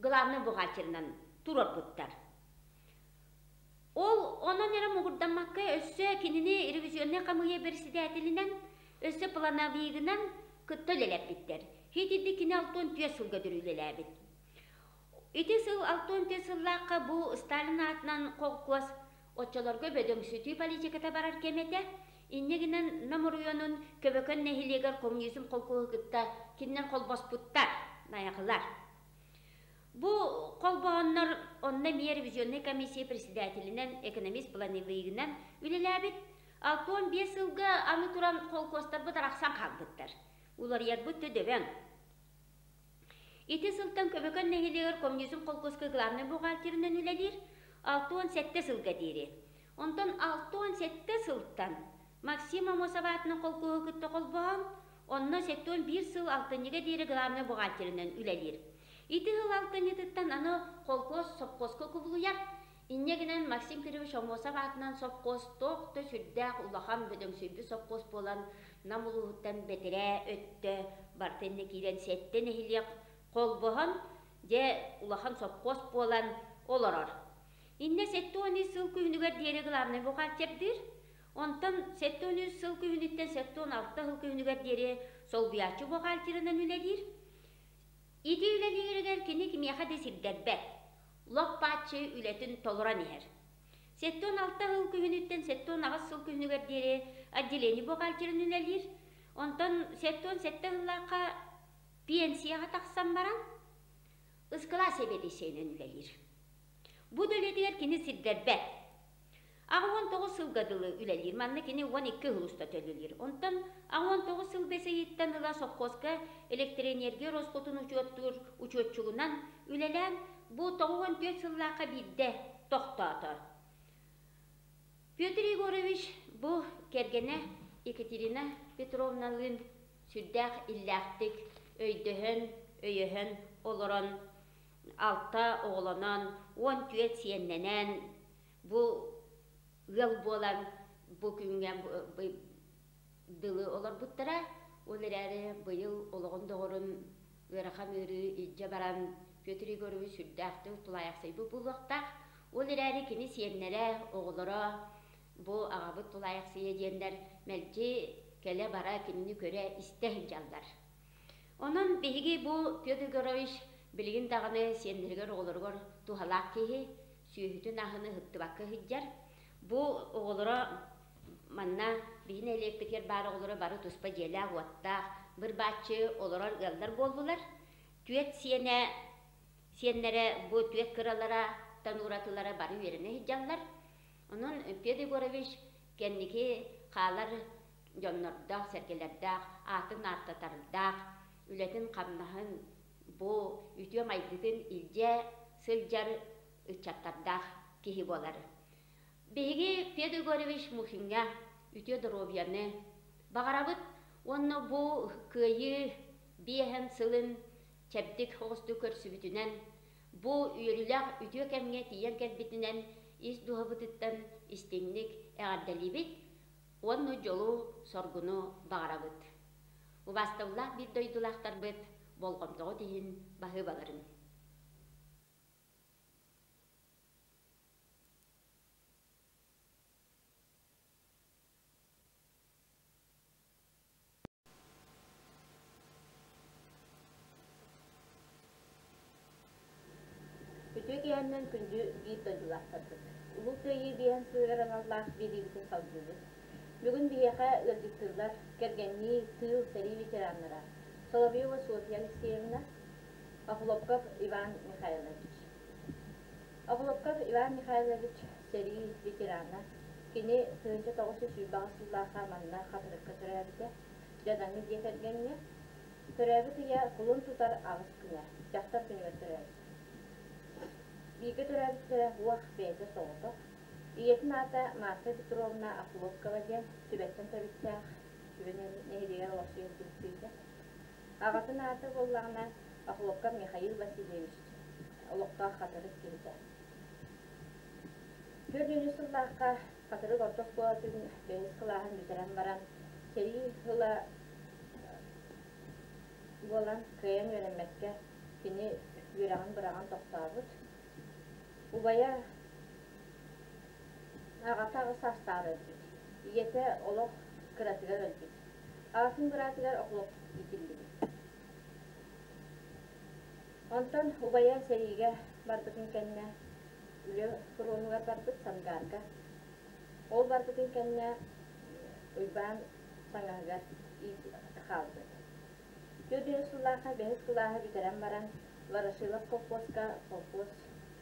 главный бухгалтерынан туруорбуттар. Ол онон эрэ муҥурдаммакка өссө кинини ревизионнай хамыыһыйа бэрэссэдээтэлинэн, өссө плановигынан кытта үлэлэппиттэр. Итинник кини 64 сылга дөрү үлэлээбит. Ити сыл 64 сыллаахха бу Сталин аатынан холкуос оччолорго бөдөҥсүтүү политиката барар кэмэ этэ. Инньэ гынан Нам оройуонун Көбөкөн нэһилиэгэр коммунизм холкуоһу кытта кининэн холбоспуттар, найахылар. Бу холбоһоннор онно эмиэ ревизионнай комиссия председателинэн, экономист планевигынан үлэлээбит. 65 сылга аны туран холкуостарбыт арахсан хаалбыттар. Уларыйарбыт төдөбөҥ. Ити сылтан Көбөкөн нэһилиэгэр коммунизм холкуоска главнай бухгалтерынан үлэлиир. 67 сылга диэри. Онтон 67 сылтан Максим Амосов аатынан холкуоһу кытта холбоһон, онно 71 сыл алтынньыга диэри главнай бухгалтерынан үлэлиир. Ити сыл алтынньытыттан аны холкуос сопхуоска кубулуйар. Инньэ гынан Максим Кирович Амосов аатынан сопхуос туох да сүрдээх улахан бөдөҥсүйбүт сопхуос буолан Нам улууһуттан бэтэрээ өттө барыта иннэ киирэн сэттэ нэһилиэк холбоһон, дьэ улахан сопхуос буолан олорор. Иннэ 73 сыл күһүнүгэр диэри главнай бухгалтердыыр. Онтон 73 сыл күһүнүттэн 76 сыл күһүнүгэр диэри солбуйааччы бухгалтерынан үлэлиир. Ити үлэлииригэр кини кимиэхэ да сирдэрбэт. Лоп-бааччы үлэтин толорон иһэр. 76 сыл күһүнүттэн 78 сыл күһүнүгэр диэри отделение бухгалтерын үлэлиир. Онтон 77 сыллаахха пенсияҕа тахсан баран ыскылаас сэбиэдиссэйинэн үлэлиир. Бу да үлэтигэр кини сирдэрбэт. 89 сылга дылы үлэлиир. Манна кини 12 сыл устата үлэлиир. Онтон 89 сыл бэс ыйыттан ыла совхозка электроэнергия ороскуотун учуоттуур учуотчугунан үлэлээн, бу 94 сыллаахха биирдэ тохтоото. Петр Егорович бу кэргэнэ Екатерина Петровналыын сүрдээх иллээхтик өйдөһөн, өйөһөн олорон алта оҕолонон, 14 сиэннэнэн бу ыал буолан бу күҥҥэ дылы олорбуттара. Ол эрээри быйыл олоҕун доҕорун ыарахан ыарыы илдьэ баран Петр Егорович сүрдээхтик тулаайахсыйбыт буолуохтаах. Ол эрээри кини сиэннэрэ, оҕолоро бу аҕабыт тулаайахсыйа диэннэр мэлдьи кэлэ-бара кинини көрө-истэ сылдьаллар. Онон биһиги бу Петр Егорович билигин даҕаны сиэннэригэр, оҕолоругар туһалаах киһи, сүөһүтүн аһын ыһыктыбакка сылдьар. Бу оҕолоро манна биһи нэһилиэкпитигэр баар оҕолоро бары туспа дьиэлээх-уоттаах, быр-бааччы олорор ыаллар буоллулар. Түөрт сиэнэ сиэннэрэ бу түөрт кыралара танууратылара бары үөрэнэ сылдьаллар. Онон Петр Егорович кэнники хаалар дьоннордоох, сэргэлэрдээх, аатын ааттатардаах, үлэтин-хамнаһын бу үтүө майгытын илдьэ сылдьар ыччаттардаах киһи буолар. Биһиги Петр Егорович Мухиҥҥа үтүө доруобуйаны баҕарабыт уонна бу Кыайыы биэһэн сылын чэбдик оҕустуу көрсүбүтүнэн, бу үөрүүлээх үтүө кэмҥэ тиийэн кэлбитинэн ис дууһабытыттан истиҥник эҕэрдэлиибит уонна дьолу-соргуну баҕарабыт. Убаастабыллаах биир дойдулаахтарбыт болҕомтоҕут иһин баһыыбаларын. Үтүө киһинэн күндү биир дойдулаахтарбыт. Улуу Кыайыы биэһин сылыгар аналлаах биэриибитин салгыыбыт. Бүгүн биһиэхэ ыалдьыттыыллар кэргэннии, тыыл, сэрии ветераннара Соловьева Софья Алексеевна, Охлопков Иван Михайлович. Охлопков Иван Михайлович сэрии ветерана. Кини 1928 сыллаахха манна Хатырыкка төрөөбүтэ. Дьадаҥы дьиэ кэргэҥҥэ. Төрөөбүт ыйа кулун тутар аҕыс күнэ, дьахтар күнүгэр төрөөбүт. Бииргэ төрөөбүттэрэ уох бэйэтэ соҕотох. Ийэтин аата Марфа Петровна Охлопкова диэн Түбэттэн төрүттээх, Түбэ нэһилиэгэр олохсуйа сылдьыбыт киһитэ. Аҕатын аата буоллаҕына Охлопков Михаил Васильевич, олохтоох Хатырык киһитэ. 4 сыллаахха Хатырык орто оскуолатын бэһис кылааһын бүтэрэн баран, сэрии сыла буолан кыайан үөрэммэккэ, кини үөрэҕин быраҕан тохтообут. Убайа аҕата аҕыс саастааҕар өлбүт. Ийэтэ олох кыратыгар өлбүт. Аҕатын быраатыгар охлоп иитиллибит. Онтон убайа сэриигэ барбытын кэннэ үлэ фронугар барбыт Сангаарга. Ол барбытын кэннэ Уйбаан саҥаһыгар хаалбыт. 4 сыллаахха бэһис кылааһы бүтэрэн баран Ворошилов колхозка колхоз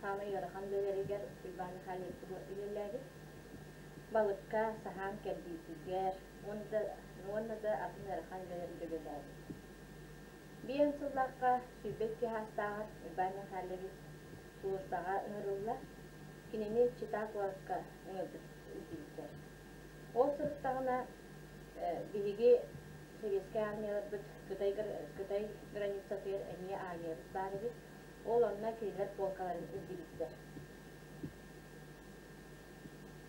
саамай ыарахан үлэлэригэр Уйбаан Михайлович үлэлээбит. Балыкка саһаан кэрдиитигэр уонна да атын ыарахан үлэлэргэ үлэлээбит. Биэн сыллаахха 22 саастааҕар Уйбаан Михайлович сулууспаҕа ыҥырыллар. Кинини Чита куоракка ыҥырбыт илдьибиттэр. Ол сырыттаҕына биһиги Сэбиэскэй армияларбыт Кытай, Кытай границатыгар эмиэ армиябыт баар эбит. Ол онно кинилэр полкаларын илдьибиттэр.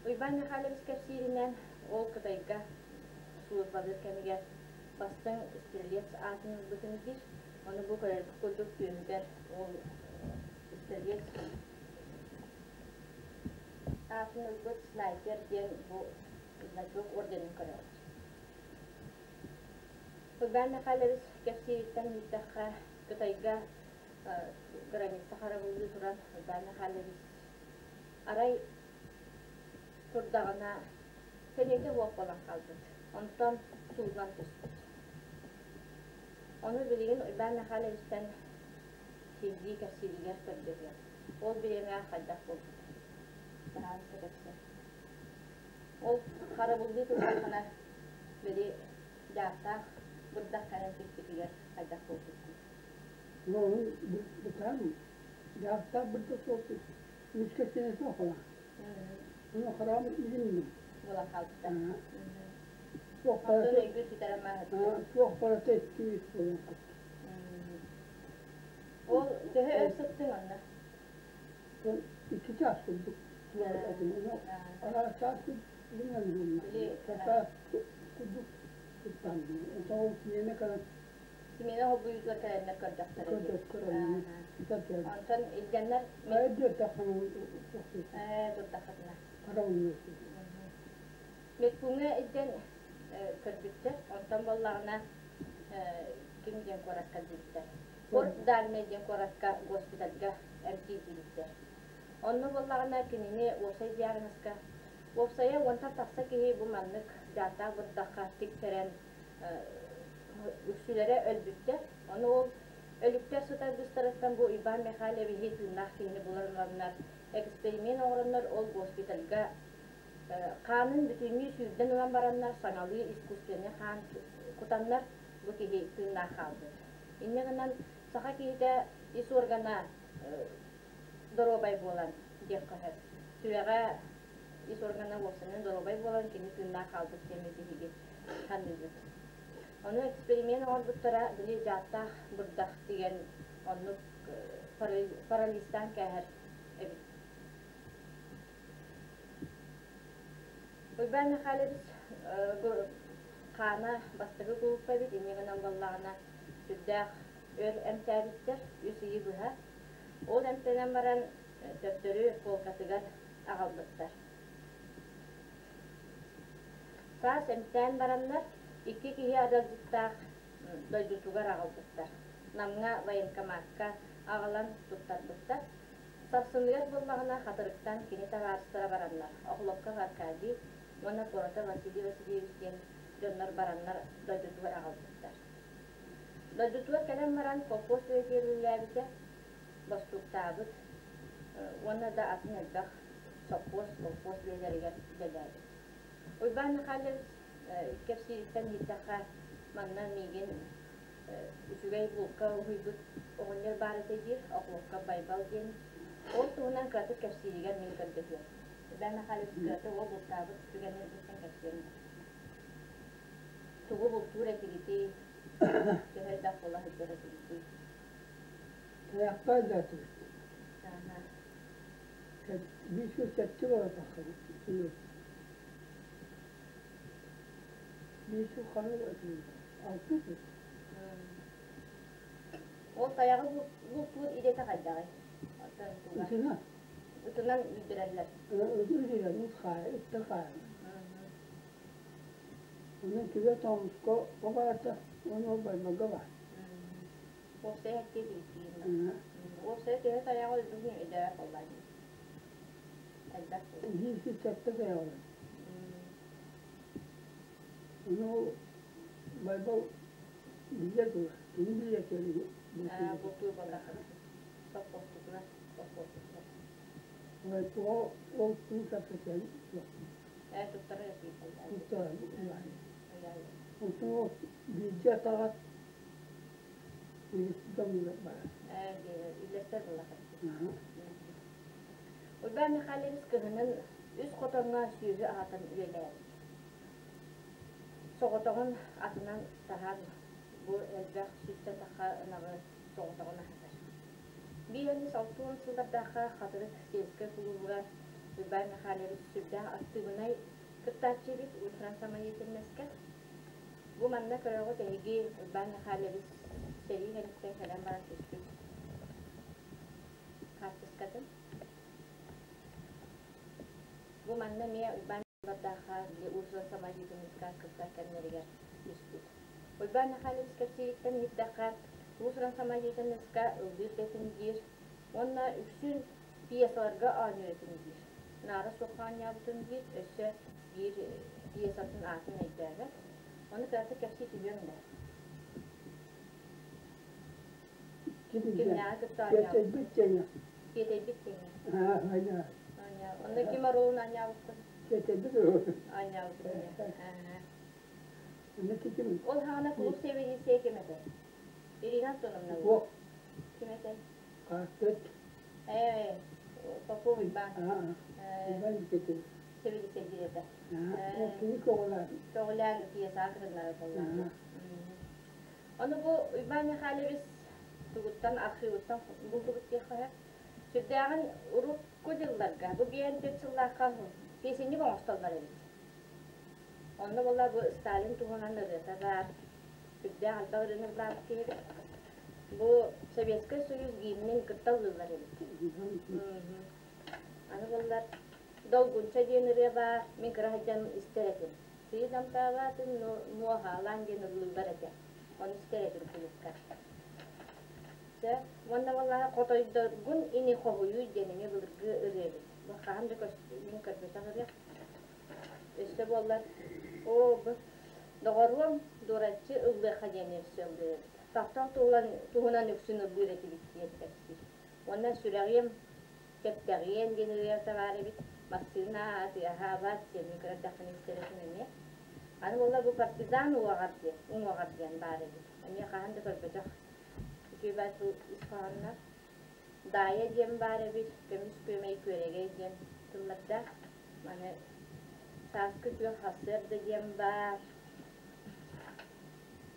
Уйбаан Михайлович кэпсииринэн, ол Кытайга службалыыр кэмигэр бастыҥ стрелец аатын ылбытын диир. Ону бу көрөргүт курдук түөһүгэр ол стрелец аатын ылбыт снайпер диэн бу значок орденын көрөҕүт. Уйбаан Михайлович кэпсиириттэн иһиттэххэ, Кытайга граница харабыллыы туран Уйбаан Михайлович арай турдаҕына сэниэтэ суох буолан хаалбыт. Онтон сууллан түспүт. Ону билигин Уйбаан Михайловичтан силдии кэпсииригэр көрдөһүөм. Ол бириэмэҕэ хайдах буолбут? Баһаалыста кэпсээ. Ол харабыллыы турдаххына били дьааттаах бырдах кэлэн түспүтүгэр хайдах буолбуккун? Ну, бытаан дьааттаах бырдах суох мискэ сиэнэ суох буолан. Ону хараам илинним. Буолан хаалбыта. Суох Онтон барата өйгүн сүтэрэн бааһырбыта. Суох барата икки-үс буолан кутта. Ол төһө өр сыттыҥ онно? Икки чаас курдук араас чаас курдук чаас курдук туттандым. Онтон ол симиэнэ кэлэн Симиэнэ холбуйуутугар кэлэннэр көрдөхтөрө дии. Көрдөрөр. Онтон илдьэннэр Ээ турдаххытына. Медпууҥҥа илдьэн көрбүттэр. Онтон буоллаҕына ким диэн куоракка илдьибиттэр. Порт Дальнай диэн куоракка госпитальга эмтиирдибиттэр. Онно буоллаҕына кинини уопсай диагнозка уопсайа уонтан тахса киһи бу маннык дьааттаах бырдахха тиктэрэн үксүлэрэ өлбүттэр. Ону ол өлүктэр сытар быстарыттан бу Иван Михайловиһы тыыннаах киһини булан ыланнар эксперимент оҥороннор ол госпитальга хаанын бүтүннүү сүүрдэн ылан бараннар саҥалыы искусственнай хаан кутаннар бу киһи тыыннаах хаалбыт. Инньэ гынан саха киһитэ ис органа доруобай буолан диэххэ сөп. Сүрэҕэ ис органа уопсайынан доруобай буолан кини тыыннаах хаалбыт диэн биһиги саныыбыт. Ону эксперимент оҥорбуттара били дьааттаах бырдах тигэн оннук парализтаан кээһэр эбит. Уйбаан Михайлович хаана бастакы группа эбит, инньэ гынан буоллаҕына сүрдээх өр эмтээбиттэр, үс ыйы быһа. Ол эмтэнэн баран төттөрү полкатыгар аҕалбыттар. Саас эмтээн бараннар икки киһи аралдьыттаах дойдутугар аҕалбыттар. Намҥа военкомакка аҕалан туттарбыттар. Сарсыныгар буоллаҕына Хатырыктан кини табаарыстара бараннар, Охлопков Аркадий уонна Коротов Василий Васильевич диэн дьоннор бараннар дойдутугар аҕалбыттар. Дойдутугар кэлэн баран колхоз үлэтигэр үлэлээбитэ, бостууктаабыт уонна да атын элбэх сопхуос, колхоз үлэлэригэр үлэлээбит. Уйбаан Михайлович кэпсиириттэн иһиттэххэ, манна миигин үчүгэй булка уһуйбут оҕонньор баар этэ диир, Охлопков Байбал диэн. Ол туһунан кыратык кэпсииригэр мин көрдөһүөм. Уйбаан Михайлович кыратык ол бултаабыт түгэннэрбиттэн кэпсиэм. Тугу бултуур этигитий? Төһө элбэх буола сылдьар этигитий? Тайахха өлөөтүбүт. Биир сүүс сэттэ буола тахсыбыт. Биир сүүс ханна алты сүүс. Ол тайаҕы бултуур идэтэ хайдаҕый? Ытынан. Ытынан үүрдэрэллэр. Үүрдэрэн ыт хаайа, ытта хаайа. Онон түбэ тоҥуско барта, ону Байбалга бар. Уопсайа эттиэ тигиттиир. Уопсайа төһө тайаҕы өлбүтүн өйдөөбөт буоллаа дии. Элбэх. 107 тайаҕы. Ону Байбал билэр дуо? Кини билэр Бултуур буоллаххына. Соппуостутугар, колхуостутугар. Ол туу кэпсэтэн Ээ туттарар этии буоллаа. Туттарар. Онтон биирдэ атаҕар дьон бар. Ээ үллэстэр буоллаххына. Уйбаан Михайлович кыһынын үс хотоҥҥо сүөһү аһатан үлэлээбит. Соҕотоҕун атынан таһан бу элбэх сүүстэн тахха ынаҕы соҕотоҕун аһатар. Биир 60 сыллардаахха Хатырык сельскэй кулуубугар Уйбаан Михайлович сүрдээх актыыбынай кыттааччы эбит Ультран самодеятельноска. Бу манна көрөҕүт эһиги Уйбаан Михайлович сэрии кэнниттэн кэлэн баран түспүт хаартыскатын. Бу манна эмиэ Уйбаан Бардаахха били уус-уран самодеятельноска кыттар кэмнэригэр түспүт. Уйбаан Михайлович кэпсиириттэн иһиттэххэ, уус-уран самодеятельноска ыллыыр да этим диир уонна үксүн пьесаларга оонньуур этим диир. Наара суохха оонньообутум диир, өссө биир пьесатын аатын өйдөөбөт. Ону кыратык кэпсии түһүөҥ да. Кимнээҕи кытта оонньообут? Тиэтэйбит диэҥэ. Тиэтэйбит диэҥэ. Аа, оонньоо. Оонньоо. Онно ким оруолун оонньообуккун? Тиэтэйбит оруолун. Оонньообутун Аха. Онно ким? Ол хаана кулууп сэбиэдиссэйэ ким этэй? Ирина Антоновна Суох. Ким этэй? Хаартыт. Ээ, Попов Уйбаан. Аа, Уйбаан Никитин. Сэбиэдиссэйдиир этэ. Аа, кини көҕүлээн. Көҕүлээн пьесаҕа кытыннара буолла. Ону бу Уйбаан Михайлович тугуттан архыыбыттан булдубут диэххэ сөп. Сүрдээҕин урукку дьылларга, бу 54 сыллаахха песенник оҥостоллор эбит. Онно буолла бу Сталин туһунан ырыата баар, сүрдээх элбэх ырыаны ыллаабыт киһи эбит. Бу Советскай Союз гимнин кытта ыллыыллар эбит. Аны буоллар Долгунча диэн ырыа баар, мин кыра сылдьан истэр этим. Ты намтаабатын муоһаалаан диэн ыллыыллар этэ. Ону истэр этим кулуупка. Чэ, уонна буоллаҕа хотойдоргун ини хоһуйуу диэн эмиэ былыргы ырыа эбит. Бу хаһан да мин көрбөтөх ырыа. Өссө буоллар, оо, бу доҕоруом дуораччы ыллыахха диэн өссө ыллыыр эбит. Таптал туһунан үксүн ыллыыр этибит диэн кэпсиир. Уонна сүрэҕиэм Кэптэҕиэн диэн ырыата баар эбит. Массыына тыаһаабат диэн мин көрөрдөхпүнэ истэр этим эмиэ. Аны буолла бу партизан уоҕар диэн, уҥуоҕар диэн баар эбит. Эмиэ хаһан да көрбөтөх. Үчүгэй баай тыл ис хоһоонноох. Даайа диэн баар эбит, көмүс күөмэй күөрэгэй диэн тыллардаах. Маны сааскы күөх сарсыарда диэн баар.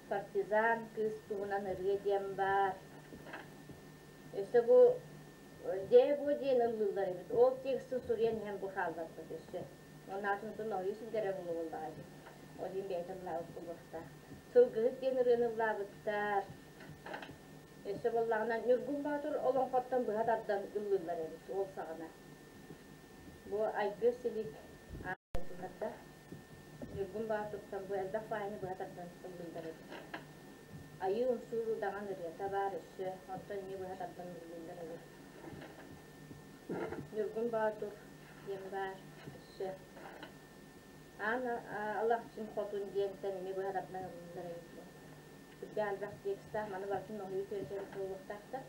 Партизан кыыс туһунан ырыа диэн баар. Өссө бу Дьэ, бу диэн ыллыыллар эбит. Ол текстин суруйан иһэн бу хаалларбыт өссө. Оннаатынтын оһуйу сылдьара буолуоллаҕа дии. Ол иһин бэйэтэ ыллаабыт буолуохтаах. Сылгыһыт диэн ырыаны ыллаабыттар. Өссө буоллаҕына Ньургун Боотур олоҥхоттон быһа тардан ыллыыллар эбит ол саҕана. Бу Айгыр Силик аатыларда Ньургун Боотуртан бу элбэх баайыны быһа тардан ыллыыллар эбит. Айыы умсуур удаҕан ырыата баар өссө, онтон эмиэ быһа тардан ыллыыллар эбит. Ньургун Боотур диэн баар өссө. Аан Алахчын Хотун диэнтэн эмиэ быһа тардан ыллыыллар эбит. Сүрдээх элбэх текстаах, маны барытын оһуйуу түөрэтэ буолуохтаахтар.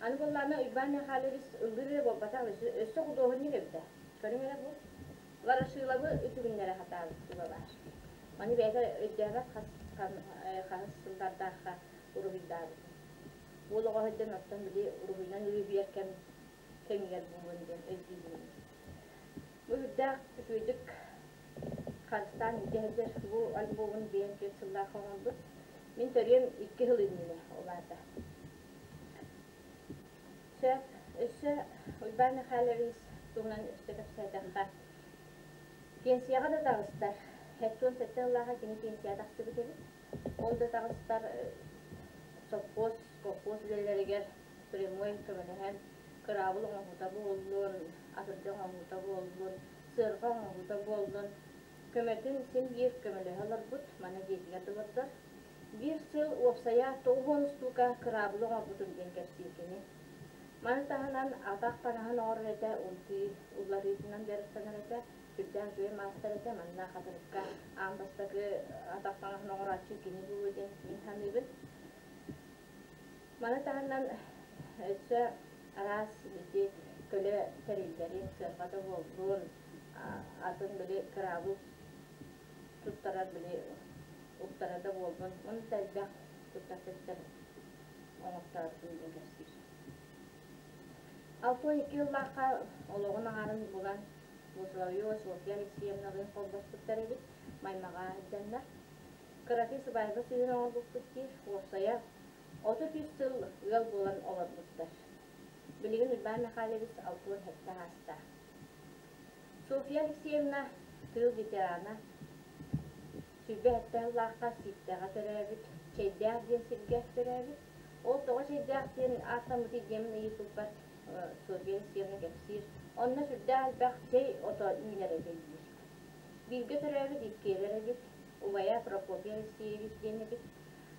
Аны буоллаҕына Уйбаан Михайлович ыллыыр эрэ буолбатах, өссө худуоһунньук эбитэ. Көрүҥ эрэ бу. Ворошиловы үтүгүннэрэ сатаабыт туга баар. Маны бэйэтэ өйдөөбөт хас хаһыс сыллардаахха уруһуйдаабытын. Уол оҕо сылдьан оттон били уруһуйунан үлүһүйэр кэм кэмигэр буолуон диэн өйдүүбүн. Бу үрдээх үчүгэйдик харыстаан илдьэ сылдьар бу альбомун биэн түөрт сыллаах оҥорбут. Мин төрүөм икки сыл иннинэ ол аата. Сөп, өссө Уйбаан Михайлович туһунан өссө кэпсээтэххэ, пенсияҕа да таҕыстар, 77 сыллааҕы кини пенсияҕа тахсыбыт эбит. Ол да таҕыстар сопхуос, колхуос үлэлэригэр прямой көмөлөһөн кыраабыл оҥоһуута буоллун, атырдьах оҥоһуута буоллун, сыарҕа оҥоһуута буоллун, көмөтүн син биир көмөлөһө олорбут, маны дьиэтигэр да олордор. Биир сыл уопсайа 90 устуука кыраабылы оҥорбутум диэн кэпсиир кини. Маны таһынан атах таҥаһын оҥорор этэ, унтыы уларыытынан дьарыктанар этэ, сүрдээх үчүгэй маастар этэ. Манна Хатырыкка аан бастакы атах таҥаһын оҥорооччу кини буолуо диэн мин саныыбын. Маны таһынан өссө араас ити көлө тэриллэрин, сыарҕа да буоллун, атын били кыраабыл туттарар били уктара да буоллун, уонна да элбэх туттар тэрилтэр оҥортообутун диэн кэпсиир. 62 сыллаахха олоҕун аҥаарын булан Соловьева Софья Алексеевналыын холбоспуттар эбит, Маймаҕа сылдьаннар. Кыракый сыбаайба сыыһын оҥорбуппут дии, уопсайа 33 сыл ыал буолан олорбуттар. Билигин Уйбаан Михайлович 67 саастаах. Софья Алексеевна тыыл ветерана, 27 сыллаахха Сииттэҕэ төрөөбүт, Чэйдээх диэн сиргэ төрөөбүт. Ол тоҕо Чэйдээх диэн ааттаммытый диэмин ыйыппыппар Софья Алексеевна кэпсиир. Онно сүрдээх элбэх чэй ото үүнэр этэ диир. Бииргэ төрөөбүт иккиэлэр эбит. Убайа Прокопий Алексеевич диэн эбит.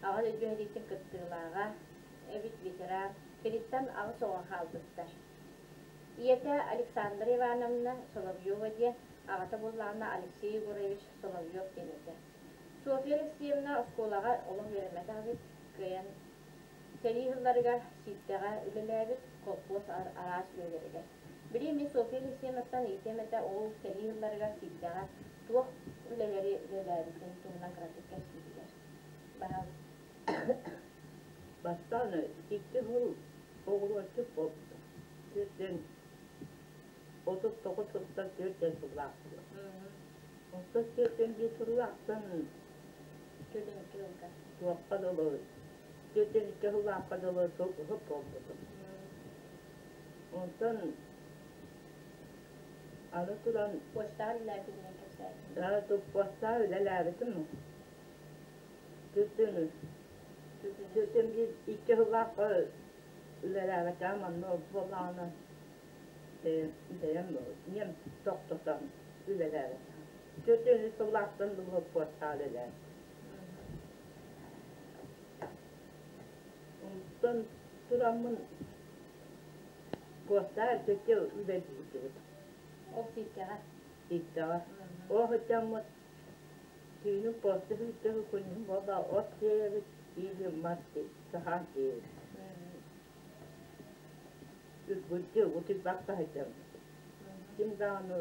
Аҕа дойду сэриитин кыттыылааҕа эбит ветеран. Киниттэн аҕыс оҕо хаалбыттар. Ийэтэ Александра Ивановна Соловьева диэн, аҕата буоллаҕына Алексей Егорович Соловьев диэн этэ. Софья Алексеевна оскуолаҕа олох үөрэммэтэх эбит, кыайан сэрии сылларыгар Сииттэҕэ үлэлээбит, колхоз араас үлэлэригэр. Били мин Софья Алексеевнаттан ыйытыам этэ, ол сэрии сылларыгар Сииттэҕэ туох үлэлэри үлэлээбитин туһунан кыратык кэпсииригэр. Баһаалыста. Бастаан икки сыл оҕуруотчут буолбутум. Төрдүөн 39 сылтан төрдүөн сыллаахтыбыт. Онтон төрдүөн биир сыллаахтан Төрдүөн икки сылга. Туохха дылы төрдүөн икки сыллаахха дылы сыл буолбутум. Онтон аны туран Почтаҕа үлэлээбитин кэпсээтим. Почтаҕа үлэлээбитим. Төрдүөн төрдүөн биир икки сыллаахха үлэлээбэтэҕим онно буоллаҕына бэйэм ийэм тохтотон үлэлээбэтэҕим. Төрдүөн үс сыллаахтан дылы почтаҕа үлэлээбитим. Онтон тураммын почтаҕа эрдэччи үлэлиирбит. Ол Сииттэҕэ? Сииттэҕэ. Ол сылдьаммыт Түүнүн почта сүүрдэһэ күнүһүн буолла от тиэйэбит, или мас саһаан тиэйэбит. Үргүлдьү утуйбакка сылдьабыт. Ким даҕаны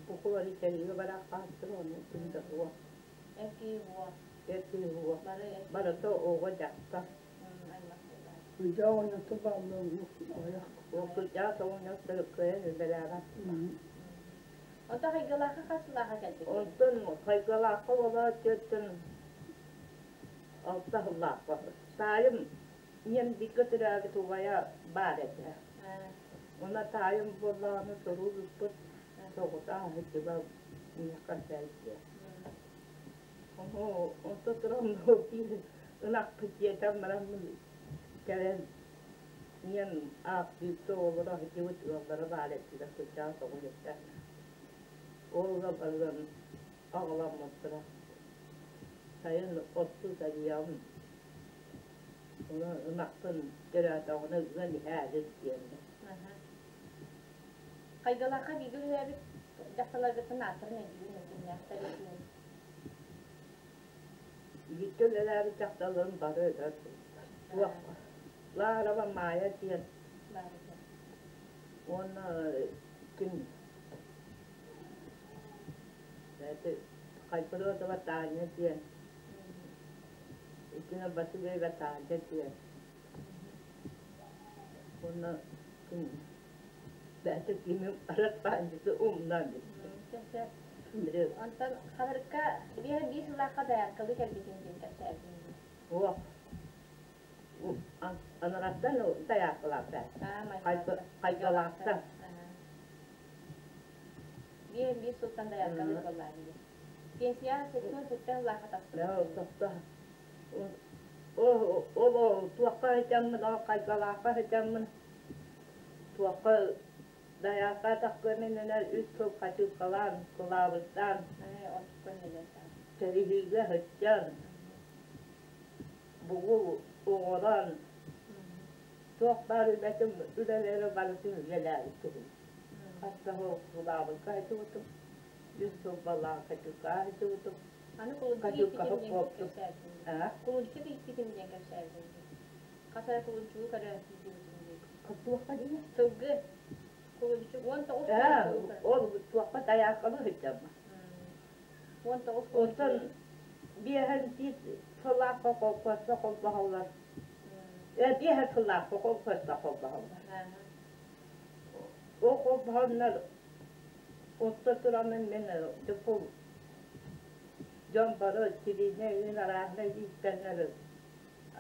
букулары сэриигэ баран хаалсар ону ким да суох. Эр киһи уо. Эр киһи уо. Барыта оҕо дьахтар. Кырдьаҕас оҕонньоттор бааллар аҕыйах. Ол кырдьаҕас оҕонньоттор кыайан үлэлээбэт. Онтон Хайгылаахха хас сыллаахха кэлбит? Онтон Хайгылаахха олороо түөртэн алта сыллаахха. Таайым ийэм бииргэ төрөөбүт убайа баар этэ. Уонна таайым буоллаҕына сорук ыппыт соҕотох сылдьыба миэхэ сэлдьэ. Ону онто туран биир ынахпыт дьиэтэн бараммын кэлэн ийэм аахтыырга оҕолоро сылдьыбыт ыаллара баар этилэр кырдьаҕас оҕонньоттор. Ол ыалларынан аҕаламмыттара. Сайын оттуу тарыйаҕын, ону ынахпын төрөөтөҕүнэ ыан иһээри диэннэр. Хайгылаахха бииргэ үлэлээбит дьахталларгыттан ааттарын өйдүүгүн кимнээхтэр этиин? Бииргэ үлэлээбит дьахталларым бары өлөр туох Лаараба Маайа диэн уонна ким Хайбырыатова Таня диэн итинэ Васильева Таня диэн уонна ким бэйэтэ кимим араспаанньыты умнан Онтон Хабырыкка биэһэн биир сыллаахха дояркалыы кэлбитин диэн кэпсээбитиҥ дии. Суох. Анараттан дояркалаабыта. Хайгалаахтан. Биэһэн биир сылтан дояркалыы буоллаа дии. Пенсияҕа 77 сыллаахха тахсыбыт. Ол ол туохха сылдьаммын, ол хайгалаахха сылдьаммын туохха Дайаакка иннинэ үс сыл хачыыккалаан, кылаабыстаан, кэбиһиигэ сылдьан, бугул оҥорон, туох баар үлэтин үлэлэри барытын үлэлээбит киһим. Хас да сыл кылаабыска сылдьыбытым, үс сыл балаҕан хачыыккаҕа сылдьыбытым. Аны кулунчук Хачыыккаһыт ииппитим диэн буолтум. кэпсээбитим. Аа? Кулунчук ииппитим диэн кэпсээбитим. Хас эрэ кулунчугу көрө сылдьыбытым дии. Туохха диye? Сылгы. Кулунчук 19 Ээ, кулунчугу көрө. Ол туохха дайааккалыы сылдьаммын. 19 Оттон кулунчугу. биэһэн биир сыллаахха холкуоска холбоһоллор. Биэһэ сыллаахха колхозка холбоһоллор. Ол холбоһоннор отто тураммын мин дьоппу дьон бары тириинэ ыын арааһына ииттэннэр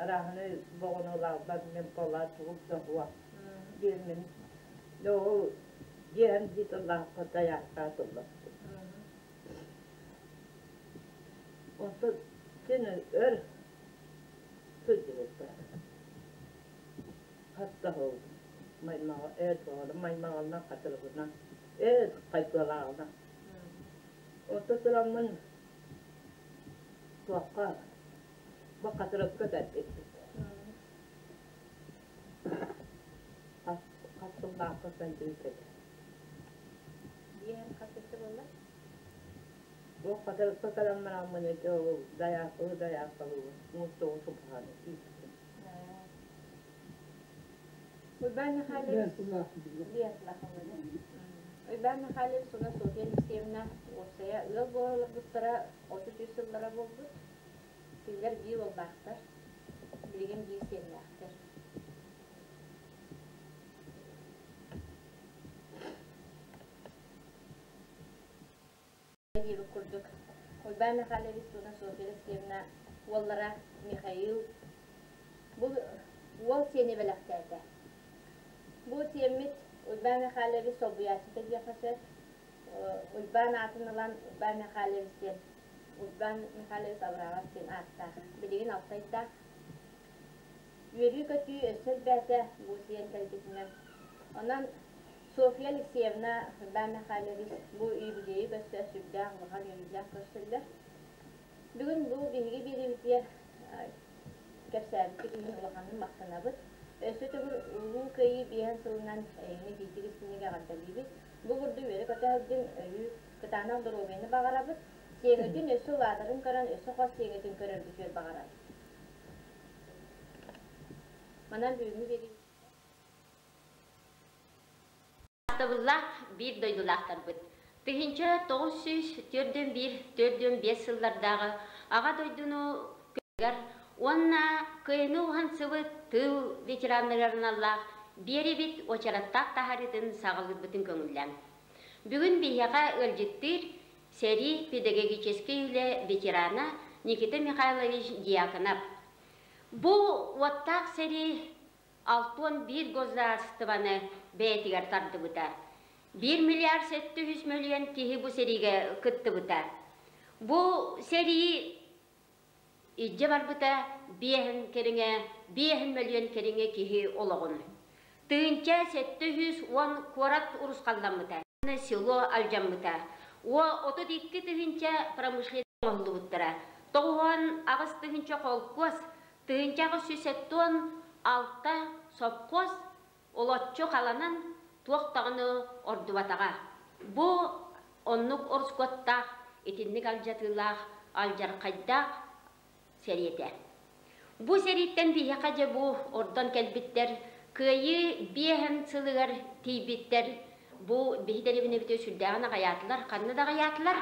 арааһыны боҕонулааллар мин полаат тугум да суох диэммин ол дьиэһэн дии тыллаахха дайаахтаа тылластым. Онтон син өр сылдьыбыттар. Хас да сыл маймаҕа эр маймаҕалынан хатырыгынан эр хайгылааҕынан. Онтон тураммын туохха бу хатырыкка кэлбиппит. Хас хас сыллаахха кэлбит этэ. Биэһэн хас өттө буолла? Бу хатырыкка кэлэн бараммын ити ол дайааккалыы дайааккалыыбын муус субхааны ииппитим. Уйбаан Михайлович Уйбаан Михайлович уонна Софья Алексеевна уопсайа ыал буола олорбуттара 33 сыллара буолбут. Кинилэр биир уоллаахтар, билигин биир сиэннээхтэр. Диэбит курдук, Уйбаан Михайлович уонна Софья Алексеевна уоллара Михаил бу уол сиэни бэлэхтээтэ. Бу сиэммит Уйбаан Михайлович солбуйааччыта диэххэ сөп. Уйбаан аатын ылан Уйбаан Михайлович диэн Уйбаан Михайлович Абрамов диэн ааттаах. Билигин алтайдаах. Үөрүү-көтүү өссө элбээтэ бу сиэн кэлбитинэн. Онон Софья Алексеевна, Уйбаан Михайлович бу юбилейы көрсө сүрдээх улахан үөрүүлээх көрсөллөр. Бүгүн бу биһиги биэриибитигэр кэпсээбиккит иһин улаханнык махтанабыт. Өссө төгүл Улуу Кыайыы биэһэн сылынан эйигини итиитик истиҥник эҕэрдэлиибит. Бу курдук үөрэ-көтө сылдьыҥ, өрүү кытаанах доруобуйаны баҕарабыт. Сиэҥҥитин өссө улаатарын көрөн, өссө хос сиэҥҥитин көрөргүтүгэр баҕарабыт. Манан бүгүҥҥү биэриибит Табыллаах биир дойдулаахтарбыт. 1941-45 сыллардааҕы Аҕа дойдуну көмүскүүр уонна Кыайыыны уһансыбыт тыыл ветераннарыгар аналлаах биэрибит уочараттаах таһаарыытын саҕалыырбытын көҥүллээҥ. Бүгүн биһиэхэ ыалдьыттыыр сэрии педагогическай үлэ ветерана Никита Михайлович Дьяконов. Бу уоттаах сэрии 61 государствоны бэйэтигэр тардыбыта. 1 миллиард 700 мөлүйүөн киһи бу сэриигэ кыттыбыта. Бу сэрии илдьэ барбыта биэһин кэриҥэ, биэһин мөлүйүөн кэриҥэ киһи олоҕун. Тыһыынча 710 куорат урусхалламмыта, село алдьаммыта. Уо 32 тыһыынча промышленность оҥоһуллубуттара. 98 тыһыынча холкуос, тыһыынча 876 сопхуос олоччу халанан туох даҕаны ордубатаҕа. Бу оннук орускуоттаах, итинник алдьатыылаах, алдьархайдаах сэрии этэ. Бу сэрииттэн биһиэхэ дьэ бу ордон кэлбиттэр, Кыайыы биэһэн сылыгар тиийбиттэр, бу биһи дэриэбинэбитигэр сүрдээҕин аҕайаатылар, ханна да аҕайаатылар.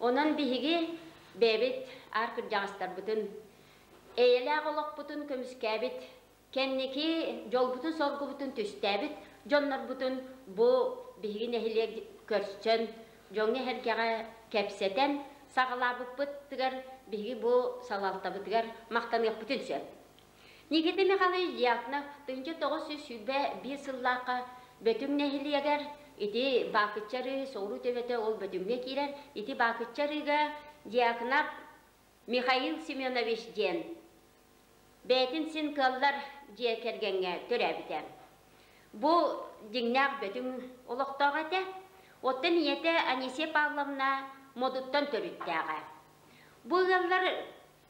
Онон биһиги бэйэбит аар кырдьаҕастарбытын, эйэлээх олохпутун көмүскээбит, кэнники дьолбутун-соргубутун түстээбит дьоннорбутун бу биһиги нэһилиэк көрсөн, дьоҥҥо-сэргэҕэ кэпсэтэн саҕалаабыппытыгар биһиги бу салалтабытыгар махтаныахпытын сөп. Никита Михайлович Дьяконов 1921 сыллаахха Бөтүҥ нэһилиэгэр ити Баакыччарыы соҕуруу төбөтө ол Бөтүҥҥэ киирэр. Ити Баакыччарыыга Дьяконов Михаил Семенович диэн бэйэтин син кыаллар дьиэ кэргэҥҥэ төрөөбүтэ. Бу дьиҥнээх Бөтүҥ олохтоох этэ. Оттон ийэтэ Анисия Павловна Модуттан төрүттээҕэ. Бу ыаллар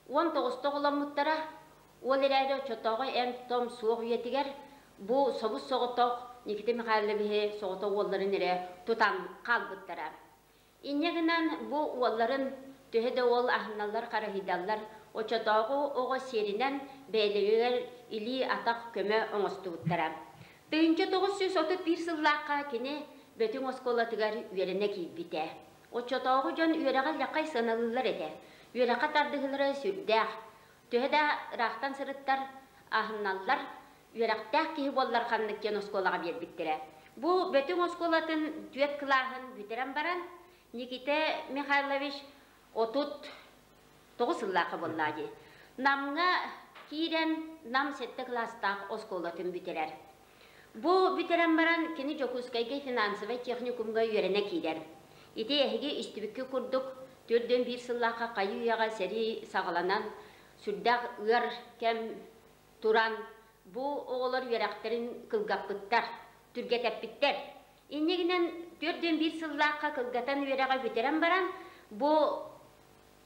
19 оҕоломмуттара. Ол эрээри оччотооҕу эн-том суох үйэтигэр бу собус-соҕотох Никита Михайловиһы соҕотох уолларын эрэ тутан хаалбыттара. Инньэ гынан бу уолларын төһө да уол аһыналлар-харыһыйдаллар, оччотооҕу оҕо сиэринэн бэйэлэригэр илии-атах көмө оҥостубуттара. 1931 сыллаахха кини Бөтүҥ оскуолатыгар үөрэнэ киирбитэ. Оччотооҕу дьон үөрэҕи лэххэй сыаналыыллар этэ. Үөрэххэ тардыһыылара сүрдээх. Төһө да ыраахтан сырыттар, аһыналлар. Үөрэхтээх киһи буоллар ханнык диэн оскуолаҕа биэрбиттэрэ. Бу Бөтүҥ оскуолатын түөрт кылааһын бүтэрэн баран, Никита Михайлович 39 сыллаахха буоллаа дии. Намҥа киирэн Нам сэттэ кылаастаах оскуолатын бүтэрэр. Бу бүтэрэн баран кини Дьокуускайга финансовай техникумҥа үөрэнэ киирэр. Ити эһиги истибиккит курдук, 41 сыллаахха хайыы-үйэҕэ сэрии саҕаланан, сүрдээх ыар кэм туран, бу оҕолор үөрэхтэрин кылгаппыттар, түргэтэппиттэр. Инньэ гынан 41 сыллаахха кылгатан үөрэҕи бүтэрэн баран, бу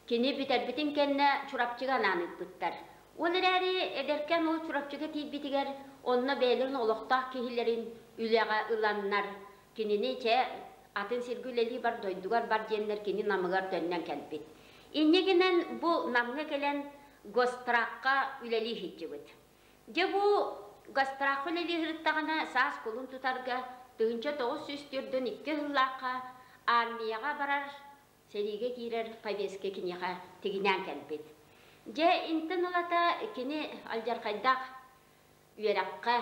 кини бүтэрбитин кэннэ Чурапчыга анаан ыыппыттар. Ол эрээри эдэркээн уол Чурапчыга тиийбитигэр онно бэйэлэрин олохтоох киһилэрин үлэҕэ ыланнар, кинини чэ атын сиргэ үлэлии бар, дойдугар бар диэннэр кини Намыгар төннөн кэлбит. Инньэ гынан бу Намҥа кэлэн Госстрахха үлэлии сылдьыбыт. Дьэ бу Госстрахха үлэлии сырыттаҕына саас кулун тутарга 1942 сыллаахха армияҕа барар, сэриигэ киирэр повестка киниэхэ тигинээн кэлбит. Дьэ интэн ылата кини алдьархайдаах үөрэххэ,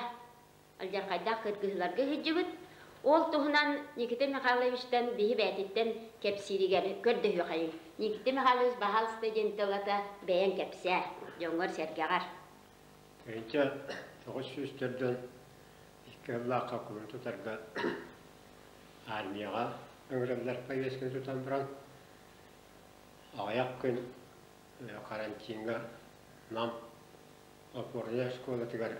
алдьархайдаах кыргыһыыларга сылдьыбыт. Ол туһунан Никита Михайловичтан биһи бэйэтиттэн кэпсииригэр көрдөһүөхэйиҥ. Никита Михайлович баһаалыста диэн тылата бэйэҥ кэпсээ, дьоҥҥор-сэргэҕэр. 1942 сыллаахха кулун тутарга армияҕа ыҥырыллар повестканы тутан баран, аҕыйах күн карантиҥҥа Нам опорнай оскуолатыгар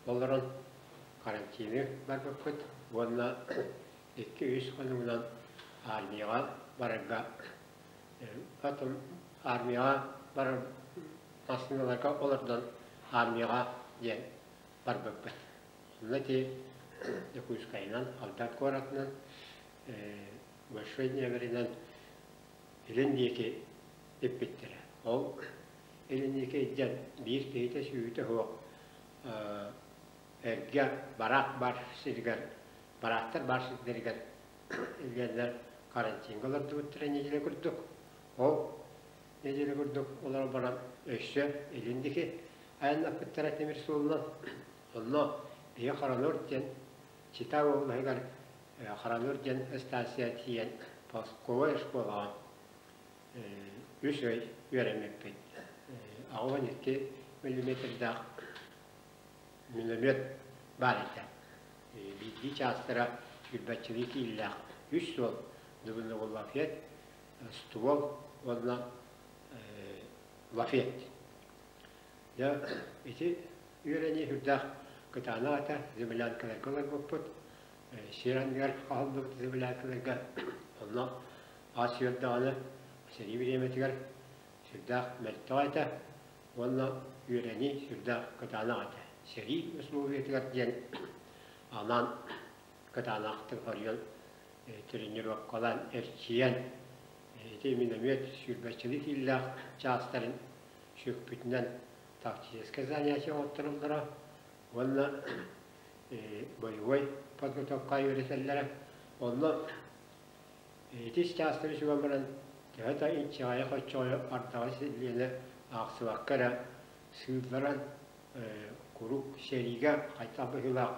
олорон карантины барбыппыт уонна 2-3 хонугунан армияҕа барарга потом армияҕа барар массыыналарга олордон армияҕа диэн барбыппыт. Онно ити Дьокуускайынан, Алдан куоратынан, Большой Днепринэн илин диэки иппиттэрэ. Ол илин диэки илдьэн биир киһитэ сүөһүтэ суох эргэ бараак бар сиригэр, бараактар бар сирдэригэр илдьэннэр карантиҥҥа олордубуттара нэдиэлэ курдук. Ол нэдиэлэ курдук олорон баран өссө илин диэки айаннаппыттара тимир суолунан. Онно биһи Харанур диэн Чита облаһыгар Харанур диэн станция тиийэн полковой школаҕа үс ый үөрэммиппит. 82 миллиметрдаах миномет баар этэ. Биирдии чаастара сүүрбэччэлии киилэлээх үс суол дубуннугул лафет, ствол уонна лафет. Дьэ, ити үөрэнии сүрдээх кытаанах этэ, землянкаларга олорбуппут. Сир анныгар хаһыллыбыт землянкаларга онно ас үөрдэҕинэ сэрии бириэмэтигэр сүрдээх мөлтөх этэ уонна үөрэнии сүрдээх кытаанах этэ. Сэрии условиятыгар диэн анаан кытаанахтык хоруйан тренировкалаан эрчийэн ити миномет сүүрбэччэлии киилэлээх чаастарын сүкпүтүнэн тактическай занятие оҥоттороллоро уонна боевой подготовка үөрэтэллэрэ. Онно ити чаастары сүгэн баран төһө да инчэҕэйи-хоччоҕойу ардаҕы силлиэнэ аахсыбакка эрэ сыылларан куруук сэриигэ хайдах быһыылаах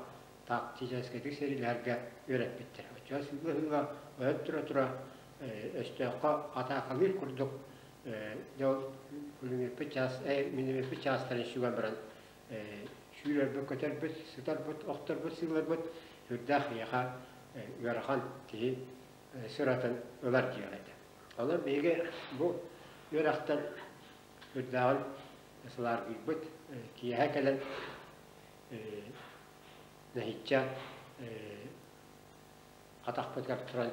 тактическайдык сэриилэһэргэ үөрэппиттэр. Оччоҕо сыылла-сыылла ойон тура-тура өстөөххө атаакалыыр курдук дьэ ол пулеметпыт чаас минометпыт чаастарын сүгэн баран сүүрэрбит, көтөрбүт, сытарбыт, охторбут, сыыларбыт сүрдээх эйиэхэ ыарахан киһи сыратын ылар дьыала этэ. Онон биһиги бу үөрэхтэн сүрдээҕин сылааргыйбыт, киэһэ кэлэн нэһииччэ атахпытыгар туран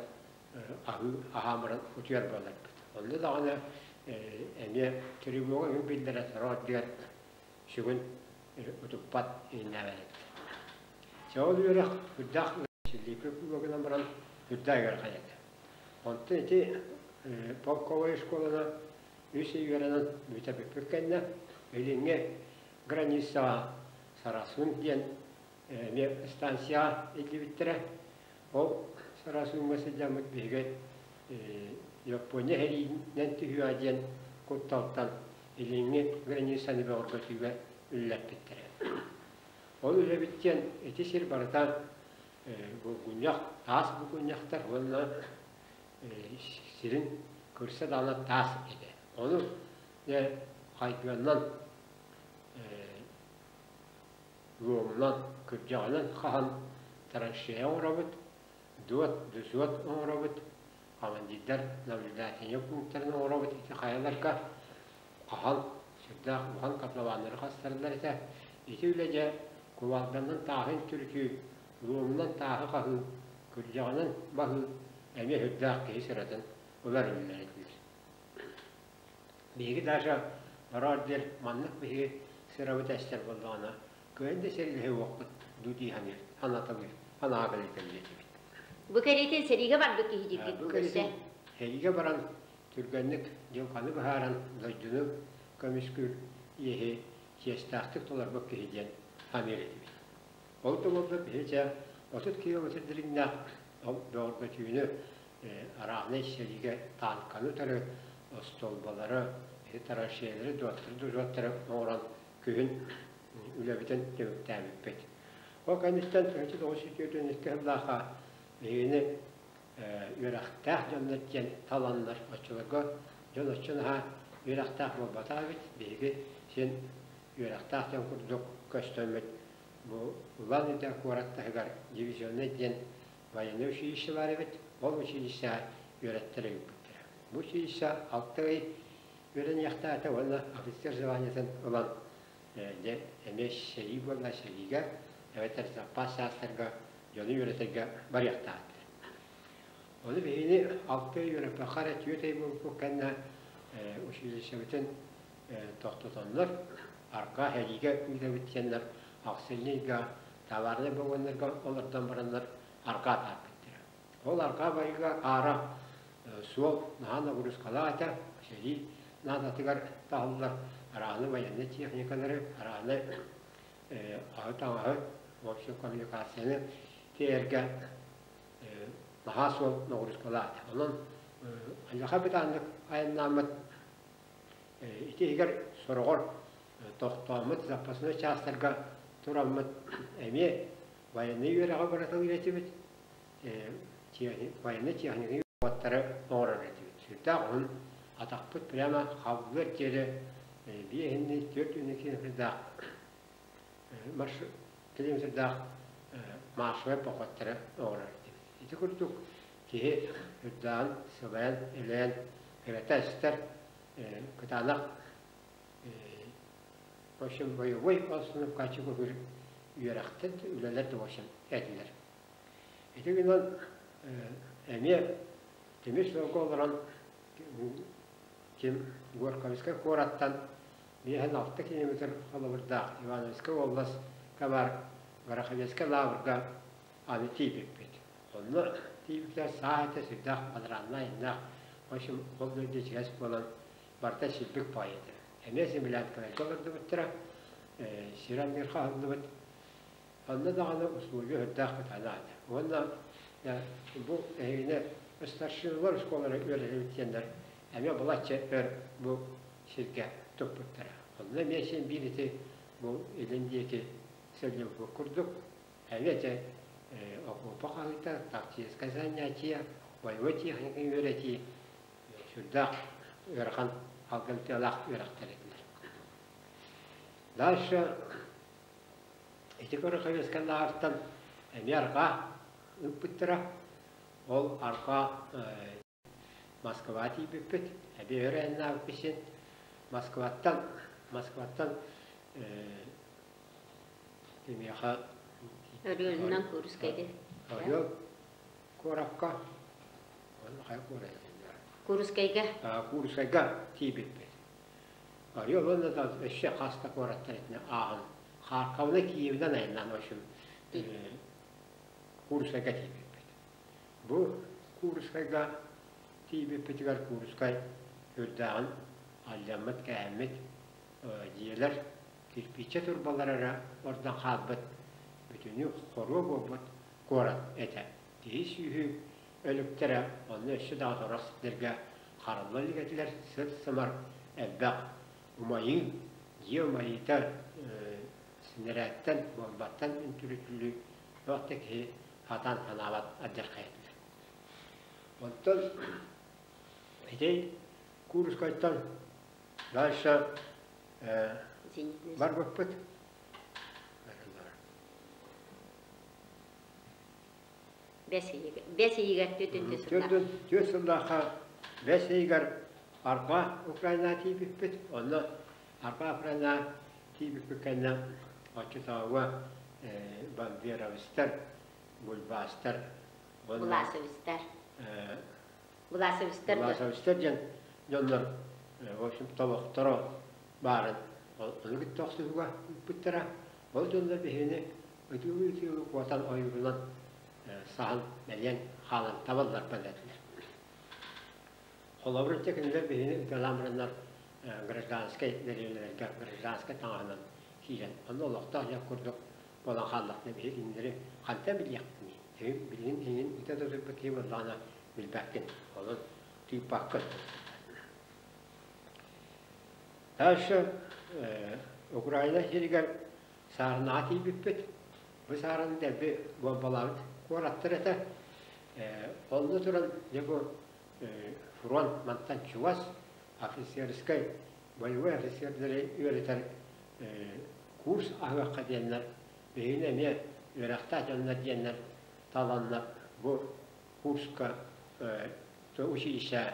аһыы аһаан баран утуйар буоларбыт. Онно даҕаны эмиэ тревога үн биллэрэ сорох диэн сүгүн утуппат иһиннээбэт этэ. Чэ ол үөрэх үрдээх силлииппит гынан баран үрдээх ыарахан этэ. Онтон ити полковой школаны үс ый үөрэнэн бүтэрбиппит кэннэ илиҥҥи границаҕа Сарасун диэн эмиэ станцияҕа илдьибиттэрэ. Ол Сарасуҥҥа сылдьаммыт биһиги Япония сэриинэн түһүөҕэ диэн кутталтан илиҥҥи границаны бөҕөргөтүүгэ үлэлэппиттэрэ. Ол үлэбит диэн ити сир барыта булгунньах, таас булгунньахтар уонна сирин кырса даҕаны таас этэ. Ону дьэ хайгыаннан луомунан, күрдьэҕинэн хаһан траншея оҥоробут, дуот, дусуот оҥоробут, командирдар наблюдательнай пунктарын оҥоробут ити хайаларга хаһан сүрдээх улахан котлованнары хастарыллар этэ. Ити үлэ дьэ кувалданан тааһын түрүтүү, луомунан тааһы хаһыы, күрдьэҕинэн баһыы эмиэ сүрдээх киһи сыратын ылар үлэлэр этилэр. Биһиги даже бараар диэр маннык биһиги сырабыт эстэр буоллаҕына, кыайан да сэрилэһэ уохпут дуу дии саныыр, санаталыыр, санаа кэлитэллиэ этибит. Бу кэриэтин сэриигэ барбыт киһи дииргит Бу кэриэтин сэриигэ баран түргэнник дьылҕаны быһааран дойдуну көмүскүүр иэһи чиэстээхтик толорбут киһи диэн саныыр этибит. Ол да буоллар биһи чэ 30 километр дириҥнээх бөҕөргөтүүнү арааһынай сэриигэ танканы утары остуолбалары, траншеялары, дуоттары, дужуоттары оҥорон күһүн үлэбитин түмүктээбиппит. Ол кэнниттэн 1942 сыллаахха биһигини үөрэхтээх дьоннор диэн таланнар, оччолорго дьон оччо наһаа үөрэхтээх буолбатах эбит, биһиги син үөрэхтээх дьон курдук көстөммүт бу Улан-Удэ куорат таһыгар дивизионнай диэн военнай училище баар эбит, ол училищеҕа үөрэттэрэ ыыппыттара. Бу училище алта ый үөрэниэхтээтэ уонна офицер званиетын ылан дьэ эмиэ сэрии буолла сэриигэ эбэтэр запас чаастарга дьону үөрэтэргэ барыахтаахтар. Ону биһигини алта ый үөрэппэххэ эрэ түөрт ый буолбуппут кэннэ училищебытын тохтотоннор арҕаа сэриигэ ыытабыт диэннэр ахсынньы ыйга товарнай вагоннарга олордон бараннар арҕаа тааппыттара. Ол арҕаа байыга аара суол наһаа нагрузкалаах этэ, сэрии наадатыгар таһыллар арааны военнай техникалары, арааны аһы-таҥаһы, в общем коммуникацияны тиэйэргэ наһаа суол нагрузкалаах этэ. Онон аллаха бытааннык айаннааммыт ити иһигэр сороҕор тохтооммут запасной чаастарга тураммыт эмиэ военнай үөрэҕи барыталыыр этибит, военнай техниканы уоттары оҥорор этибит. Сүрдээх уһун атахпыт прямо хабыллыар диэри биэһинни түөрт үнү километрдаах марш километрдаах маршевай походтары оҥорор этибит. Ити курдук киһи үрдээн, сылайан, элээн, кырата эстэр кытаанах в общем, боевой остановкаччы көһүр үөрэхтэр, үлэлэр да в общем этилэр. Ити гынан эмиэ тимир суолга олорон ким Горьковскай куораттан 56 километр холобурдаах Ивановскай уобаласка баар Гороховецкай лааҕырга аны тиийбиппит. Онно тиийбиттэр саа этэ сүрдээх бадарааннаах айаннаах, в общем, ол дойду ичигэс буолан барыта силбик баҕайы этэ. Эмиэ землянкаларга олордубуттара, сир анныгар хаһыллыбыт. Онно даҕаны условия үрдээх кытаанах этэ. Уонна бу эһигини старшиналар оскуолалара үөрэтэбит диэннэр эмиэ балачча өр бу сиргэ туппуттара. Онно эмиэ син биир ити бу илин диэки сылдьыбыт курдук эмиэ ити окуопа хаһыыта, тактическое занятие, боевой техника үөрэтии сүрдээх ыарахан алгымтыалаах үөрэхтэр этилэр. Дальше ити көрө лааҕыртан эмиэ арҕаа ыыппыттара. Ол арҕаа Москва тиийбиппит. Эбиэ өр айаннаабыппыт син. Москваттан Москваттан кимиэхэ Орелунан Курскайга. Орел куоракка хайа куорат Курскайга. Курскайга тиийбиппит. Орел уонна да өссө хас да куораттар итинэ ааһан Харьковна Киевинэн айаннаан в общем Курскайга тиийбиппит. Бу Курскайга тиийбиппитигэр Курскай үрдээҕин алдьаммыт, кээһэммит дьиэлэр кирпииччэ турбалара эрэ ордон хаалбыт бүтүнүү хоруо буолбут куорат этэ. Киһи сүүһү өлүктэрэ онно өссө даҕаны сорох сирдэргэ харалла илик этилэр, сыт-сымар элбэх умайыы. Дьиэ умайыыта снарядтан, буомбаттан үнтүрүтүллүү туох да киһи сатаан санаабат алдьархайа этилэр. Онтон ити Курскайтан дальше барбыппыт. Бэс ыйыгар түөтүн сыллаах. Түөрт сыллаахха бэс ыйыгар Арҕаа Украина тиийбиппит. Онно Арҕаа Украина тиийбиппит кэннэ оччотооҕуга бандеровецтар, бульбаастар Власовецтар. Власовецтар. Власовецтар диэн дьоннор, в общем, тобохторо баарын ону кытта охсуһууга ыыппыттара. Ол дьоннор биһигини ытыылыы-ытыылыы куотан ойуурунан саһан мэлийэн хаалан табалларбан этилэр. Холобур, ити кинилэр биһигини ытыалаан бараннар гражданскай дэриэбинэлэргэ гражданскай таҥаһынан киирэн, онно олохтоох дьон курдук буолан хааллахтына биһиги кинилэри хантан билиэхпитиний? Билигин эйигин ыта да утуйбут киһи буоллаҕына билбэккин, онон тыыппаккын. Дальше Украина сиригэр Саарынаҕа тиийбиппит. Бу саараны дэлби буомбалаабыт куораттар этэ. Онно туран дьэ бу фронт мантан чугас офицерскай боевой офицердары үөрэтэр курс аһыахха диэннэр биһигини эмиэ үөрэхтээх дьоннор диэннэр таланнар бу курска училище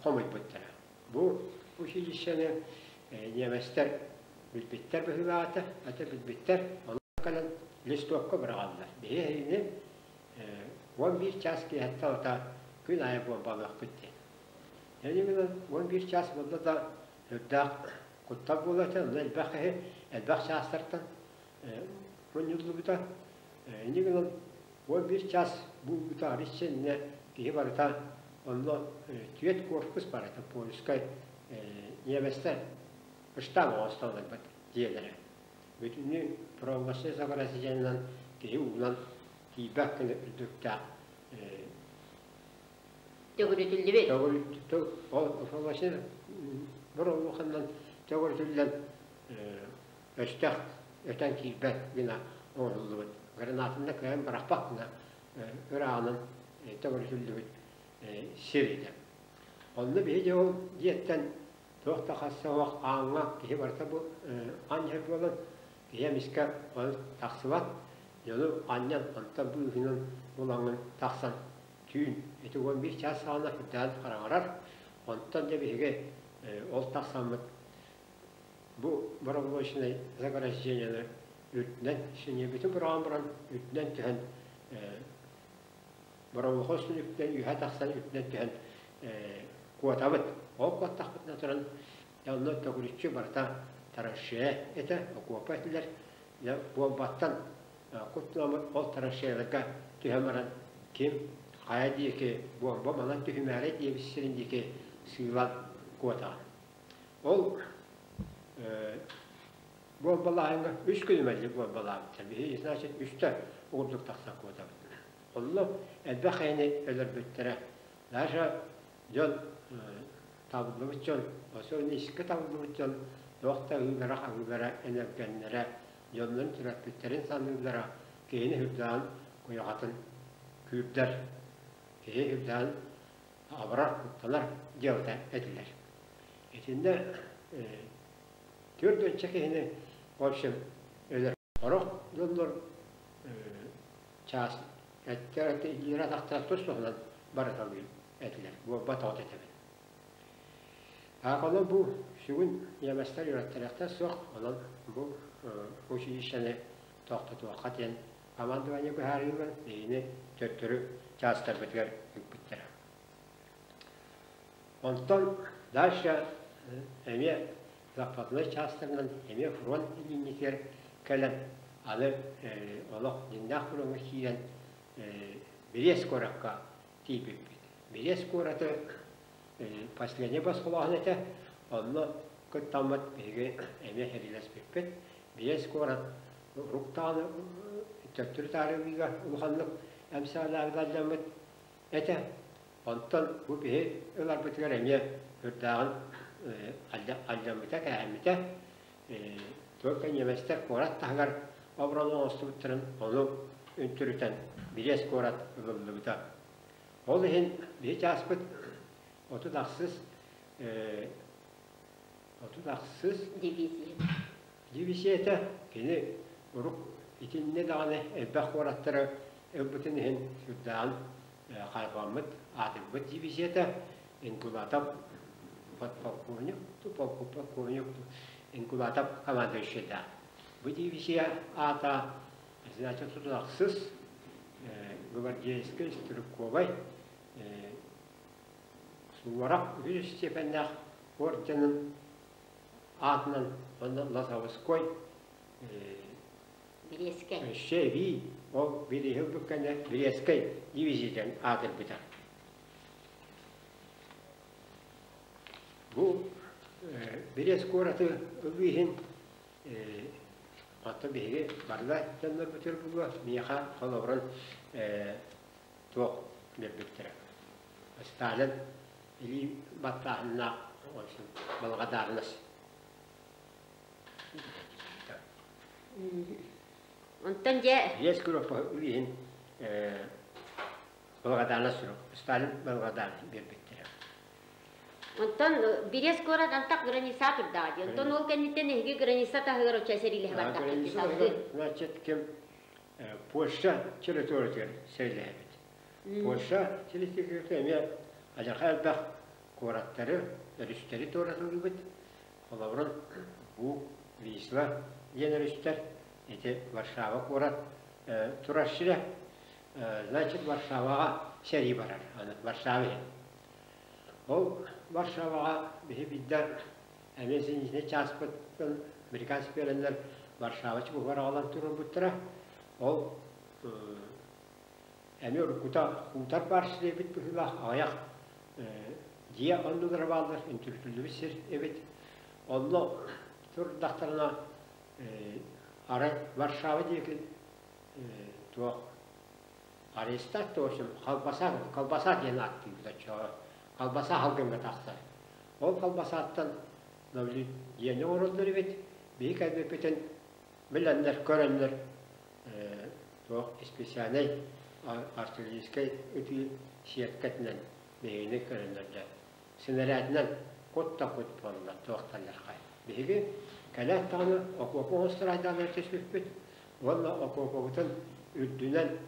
хомуйбуттара. Бу училищены немецтэр билбиттэр быһыылаата, ата билбиттэр, ону кэлэн листовка быраҕаллар. Биһи эһигини 11 час киэһэттэн ата күн аайы буомбалыахпыт диэн. Эни 11 час буолла да үрдээх куттал буолла этэ, онно элбэх киһи элбэх чаастартан мунньуллубута. Инньэ гынан 11 час буолбута арыйча иннэ киһи барыта онно түөрт корпус бар этэ польскай ньиэмэстэр штаб оҥостон ылбыт дьиэлэрэ. Бүтүннүү провластной заградительнан киһи уунан тиийбэт гына үрдүктээх Төгүрүтүллүбүт. Ол провластной боруобулуханан төгүрүтүллэн өстөөх өтөн киирбэт гына оҥоһуллубут. Гранатында кыайан бырахпат гына ырааҕынан төгүрүтүллүбүт сир этэ. Онно биһиги ол дьиэттэн туох да хасса суох ааҥҥа киһи барыта бу анньар буолан киһи эмискэ ол тахсыбат. Дьону анньан онтон быыһынан булаҥҥын тахсан түүн ити 11 чаас саҕана үрдээн хараҥарар. Онтон дьэ биһиги ол тахсаммыт бу проволочнай заграждениены үрдүнэн синьиэбитин быраҕан баран үрдүнэн түһэн боровухос үрдүнэн үөһэ тахсан үрдүнэн түһэн куотабыт. Ол куоттахпытына туран онно төгүрүччү барыта траншея этэ, окуопа этилэр. Буомбаттан куттанаммыт ол траншеяларга түһэн баран ким хайа диэки буомба манан түһүмээрэй диэбит сирин диэки сыылан куотаҕын. Ол буомбалааһыҥҥа үс күн мэлдьи буомбалаабыттар. Биһиги, значит, үстэ угурдук тахсан куотабыт. Онно элбэх эйэни өлөрбүттэрэ. Даже дьон табыллыбыт дьон, особенно искэ табыллыбыт дьон туох да ыылара-хаһыылара, энэлгэннэрэ, дьоннорун төрөппүттэрин саныыллара киһини үрдээн куйаҕатын күүрдэр, киһи үрдээн абарар, куттанар дьыалата этилэр. Итиннэ 40 киһини, в общем, өлөр. Сорох дьоннор чаас эттэр илиилэрэ атахтара тус-туһунан барыталыыр этилэр. Буолбат оҕото этэбин. Онон бу сүгүн ньиэмэстэр үөрэттэриэхтэр суох, онон бу училищены тохтотуохха диэн командование быһаарыылар биһигини төттөрү чаастарбытыгар ыыппыттара. Онтон дальше эмиэ западной чаастарынан эмиэ фронт линиятыгар кэлэн аны олох дьиҥнээх фроҥҥа киирэн Брест куоракка тиийбиппит. Брест куораты последний босхолооһун этэ, онно кыттаммыт биһиги эмиэ сэриилэспиппит. Брест куорат уруктааны төттөрү таарыйыыга улаханнык эмсэҕэлээбит этэ. Онтон бу биһи ыларбытыгар эмиэ үрдээҕин алдьаммыта, кээһэммитэ. Только немецтэр куорат таһыгар оборона оҥостубуттарын ону үнтүрүтэн Бириэс куорат ылыллыбыта. Ол иһин биһи чааспыт 36 36 дивизия. Дивизията кини урук итиннэ даҕаны элбэх куораттары ылбытын иһин сүрдээҕин хайҕаммыт, аатырбыт дивизията Ингулатов подполковник, подполковник Ингулатов командующайдаах. Бу дивизия аата значит тутулахсыс гвардейскай стрелковай Суворов үһүс степеннээх орденын аатынан уонна Лозовской Бириэскэй. Өссө эбии ол бирииһи ылбыт кэннэ Бириэскэй дивизиятын аатырбыта. Бу Бириэс куораты ылыы иһин оттон биһиги барыла дьоннорбутугар булуо миэхэ холобурун туох биэрбиттэрэ. Сталин илии баттааһыннаах благодарность. Онтон дьэ... Биэс группа иһин благодарность сурук. Сталин благодарность биэрбиттэрэ. Онтон Берез куорат антах граница турдаҕа дии. Онтон ол кэнниттэн эһиги граница таһыгар оччо сэриилэһэ бардаххыт салгыы. Значит, ким Польша территориятыгар сэриилэһэбит. Польша территорията эмиэ адьырҕа элбэх куораттары, өрүстэри туоратыллыбыт. Холобурун, Буг, Висла диэн өрүстэр. Ити Варшава куорат турар сирэ. Значит, Варшаваҕа сэрии барар. Аны Варшава иһин. Ол Варшаваҕа биһи биирдэ эмиэ зенитнэй чааспыттан американец биэрэннэр Варшава чугуһугар аҕалан туруорбуттара. Ол эмиэ уруккута хуутар баар сир эбит быһыылаах аҕыйах дьиэ оннугар бааллар үнтүрүтүллүбүт сир эбит. Онно турдахтарына арай Варшава диэки туох арестат в общем колбаса колбаса диэн ааттыыбыт оччоҕо колбаса халгыҥҥа тахсар. Ол колбасаттан дьиэни оҥороллор эбит. Биһи кэлбиппитин билэннэр, көрөннөр туох специальнай артиллерийскай ытыы сеткатынан биһигини көрөннөр дьэ снарядынан кут да кут буолла туохтаннархай. Биһиги кэлээт даҕаны окуопа оҥостор түспүппүт уонна окуопабытын үрдүнэн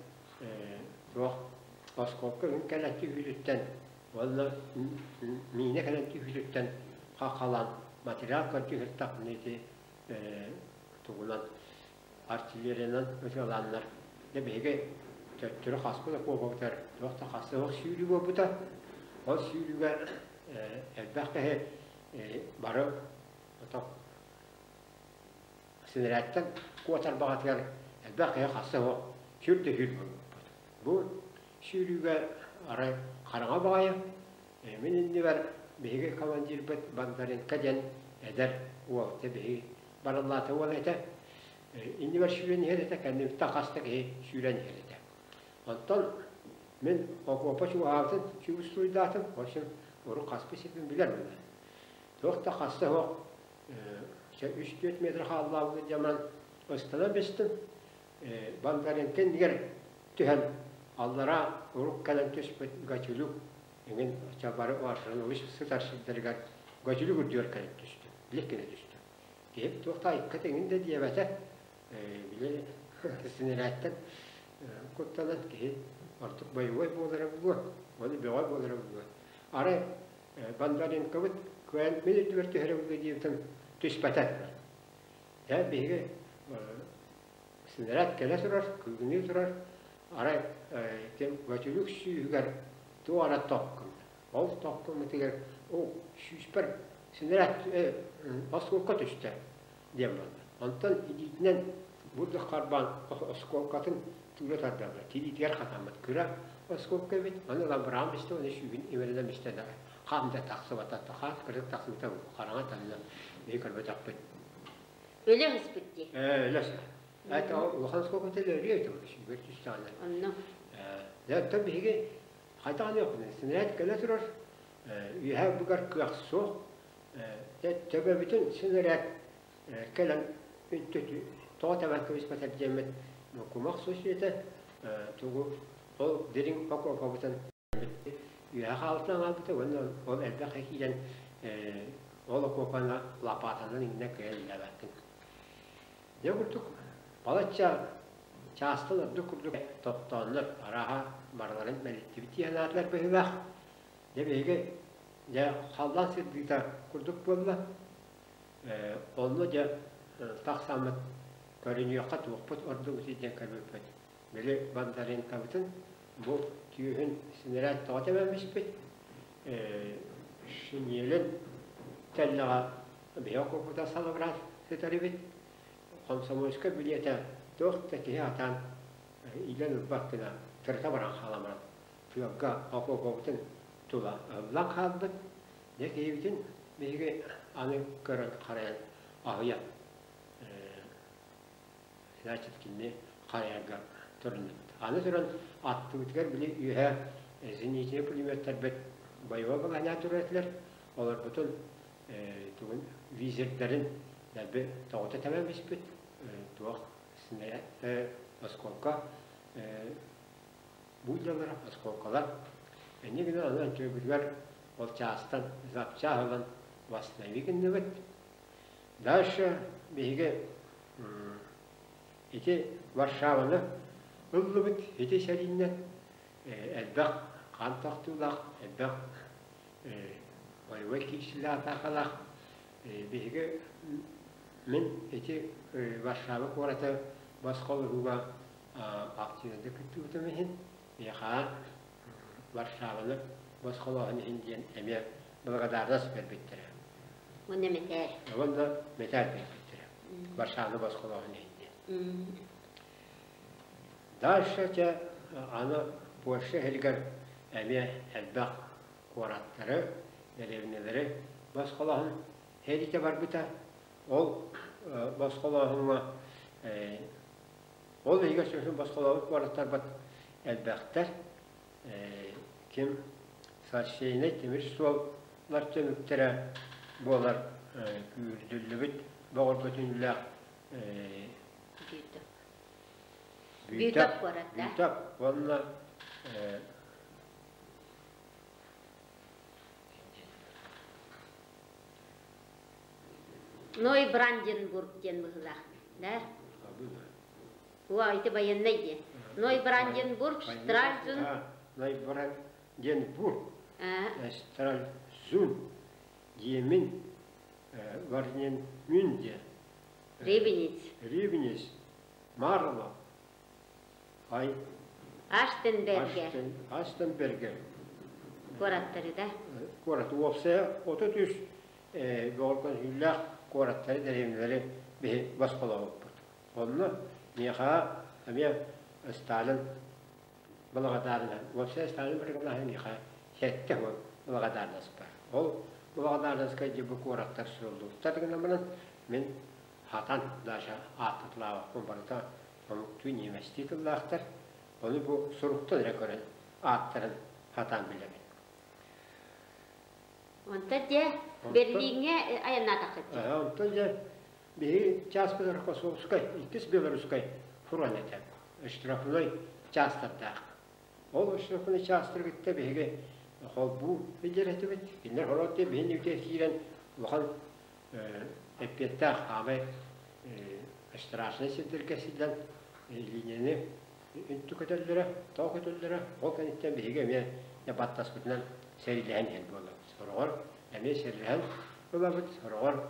туох оскуолка күн кэлэн түһүүтүттэн уонна миинэ кэлэн түһүүтүттэн хаххалаан материал көрдүү сырыттахпына ити тугунан артиллериянан ытыалааннар дьэ биһиги төттөрү хаспыт окуопабытыгар туох да хасыһыах сүүрүү буолбута. Ол сүүрүүгэ элбэх киһи бары снарядтан куотар баҕатыгар элбэх киһи хасыһыах сүр да сүр буолбуппут. Бу сүүрүүгэ арай хараҥа баҕайы мин иннибэр биһиги командирбыт Бондаренко диэн эдэр уол дьэ биһиги барыллаата уол этэ. Иннибэр сүүрэн иһэр этэ, кэннибиттэн хас да киһи сүүрэн иһэр этэ. Онтон мин окуопа чугаһаабытын чувствуйдаатым, в общем, урут хаспыт сирбин билэр буолла. Туох да хаста суох 3-4 метр хааллаабыт дьаман ыстанан бистим. Бондаренко иннигэр түһэн аллараа урук кэлэн түспүт Гачулюк эҥин бары Арсенович сытар сирдэригэр Гачулюк үрдүгэр кэлэн түстүм. Билик гына түстүм. Киһим туох да айыкка тэҥин да диэбэтэ. Били синэрээттэн куттанан киһи ордук боевой буолара буолуо, уонна бөҕө буолара буолуо. Арай Бондаренкобыт кыайан мин үрдүбэр түһэрэ буолуо диэбитим түспэтэ. Дьэ биһиги снаряд кэлэ турар, күүгүнүү турар, арай ким Гачулюк сүүһүгэр туох эрэ тохкунна. Ол тохкуммутугар о сүүспэр снаряд оскуолка түстэ диэн буолла. Онтон илиитинэн бурдук харбаан оскуолкатын туура тардаллар. Тириитигэр хатаммыт кыра оскуолка эбит. Аны лабыраан бистэ, оны сүүһүн имэринэн бистэ да хаан да тахсыбата, хаан кырык тахсыбыта хараҥа танна биһи көрбөтөхпүт. Өлө ыспыт дии. Өлө Это улахан оскуолка өлөрүө этэ сүүбэр түстэҕинэ. Онно. Дьэ, оттон биһиги хайдах аныахпытый? Снаряд кэлэ турар, үөһээ бугар кыах суох. Төбөбүтүн снаряд Кэлэн тоҕо тэбэн кэбиспэтэр диэммит кумах сүөсүөтэ тугу ол дириҥ окуопабытын үөһэ хаалтан аҕалбыта уонна ол элбэх киирэн ол окуопаны лопатанан иҥнэ кыайан үлэлээбэккин. Дьэ курдук балачча чаастан ордук курдук тохтооннор арааһа барыларын мэлиттибит дии санаатылар быһыылаах. Дьэ биһиги дьэ халлаан сырдыыта курдук буолла. Онно дьэ тахсаммыт көрүнүөххэ туохпут ордук диэн көрбүппүт. Били Бондаренкобытын бу түөһүн снаряд тоҕо тэбэммиспит, шинелин тэллэҕэ биһи окуоппута салыбыраан сытар эбит. Комсомольскай билиэтэ туох да киһи атаан илэн ылбат гына тырыта баран хаалан тыалга окуопабытын тула ыһыллан хаалбыт. Дьэ киһибитин биһиги аны көрөн харайан аһыйан значит кинини харайарга туруннубут. Аны туран аттыбытыгар били үөһэ зенитнэй пулеметтарбыт боевой балаһанньа турар этилэр. Олорбутун тугун визердэрин дэлби тоҕута тэбэн биспит. Туох снаряд осколка буулдьалара, оскуолкалар. Инньэ гынан аны үтүөбүтүгэр ол чаастан запчаас ылан восстанови гынныбыт. Дальше биһиги ити Варшаваны ыллыбыт, ити сэрииннэн элбэх хаан тохтуулаах, элбэх боевой киирсиилээх атаакалаах. Биһиги мин ити Варшава куораты босхолоһууга Акцияда кыттыбытым иһин миэхэ Варшаваны босхолооһун иһин диэн эмиэ благодарность бэрбиттэрэ. Уонна мэтээл. Уонна мэтээл бэрбиттэрэ. Варшаваны босхолооһун иһин диэн. Дальше те аны Польша иһигэр эмиэ элбэх куораттары, дэриэбинэлэри босхолооһун сэриитэ барбыта. Ол босхолооһуҥҥа Ол иһигэр сүрүн босхолообут куораттарбыт элбэхтэр. Ким сообщение тимир суоллар түмүктэрэ буолар күүрдүллүбүт бөҕөргөтүнүүлээх Бүйтөп куорат да? Бүйтөп уонна Ной Бранденбург диэн быһыылаах, да? Уа, ити военный диэн. Ной Бранденбург, Штральзун. Ной Бранденбург, Штральзун, Диемин, Варненмюнде, Рибниц. Рибниц, Марло, Ай Аштенберге. Аштенберге. Куораттары да? Куорат уопсайа 33 бөҕөргөтүүлээх куораттары дэриэбинэлэри биһи босхолообуппут. Онно миэхэ эмиэ Сталин благодарна, уопсайа Сталин благодарна миэхэ 70 благодарность бар. Ол благодарностька дьэ бу куораттар суруллубуттар гынан баран мин хатан даже ааттатылаабаппын барыта омуктуу ньиэмэстии тыллаахтар. Ону бу суруктан эрэ көрөн ааттарын хатаан билэбин. Онтон дьэ Берлиҥҥэ айаннаатаххыт дии. Онтон дьэ биһиги чааспыт Рокоссовскай, иккис Белорусскай фронт этэ. Штрафной чаастардаах. Ол штрафной чаастары кытта биһиги холбуу сылдьар этибит. Кинилэр хорот биһини үтэ киирэн улахан эппиэттээх аамай страшнай сирдэргэ сылдьан линияны үнтү көтөллөрө, тоҕо көтөллөрө, ол кэнниттэн биһиги эмиэ баттаспытынан сэриилэһэн иһэр буолабыт. Сороҕор эмиэ сэриилэһэн ылабыт, сороҕор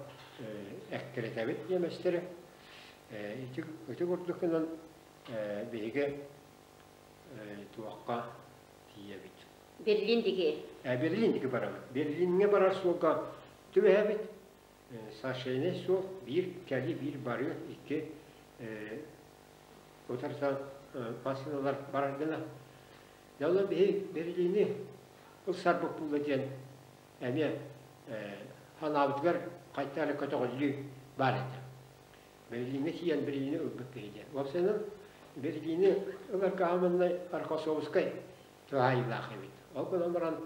эккирэтэбит ньиэмэстэри. Ити, ити курдук гынан биһиги туохха тиийэбит. Берлин диги. Берлин диги барабыт. Берлиҥҥэ барар суолга түбэһэбит. Сашенай суол биир кэли, биир барыы, икки утарсан массыыналар барар гына. Дьэ, биһи Берлини ылсарбыт буолла диэн эмиэ санаабытыгар хайта эрэ көтөҕүллүү баар этэ. Берлиҥҥэ тиийэн Берлини ылбыт киһи диэн. Уопсайынан Берлини ыларга ааманнай Аркосовскай туһаайыылаах эбит. Ол гынан баран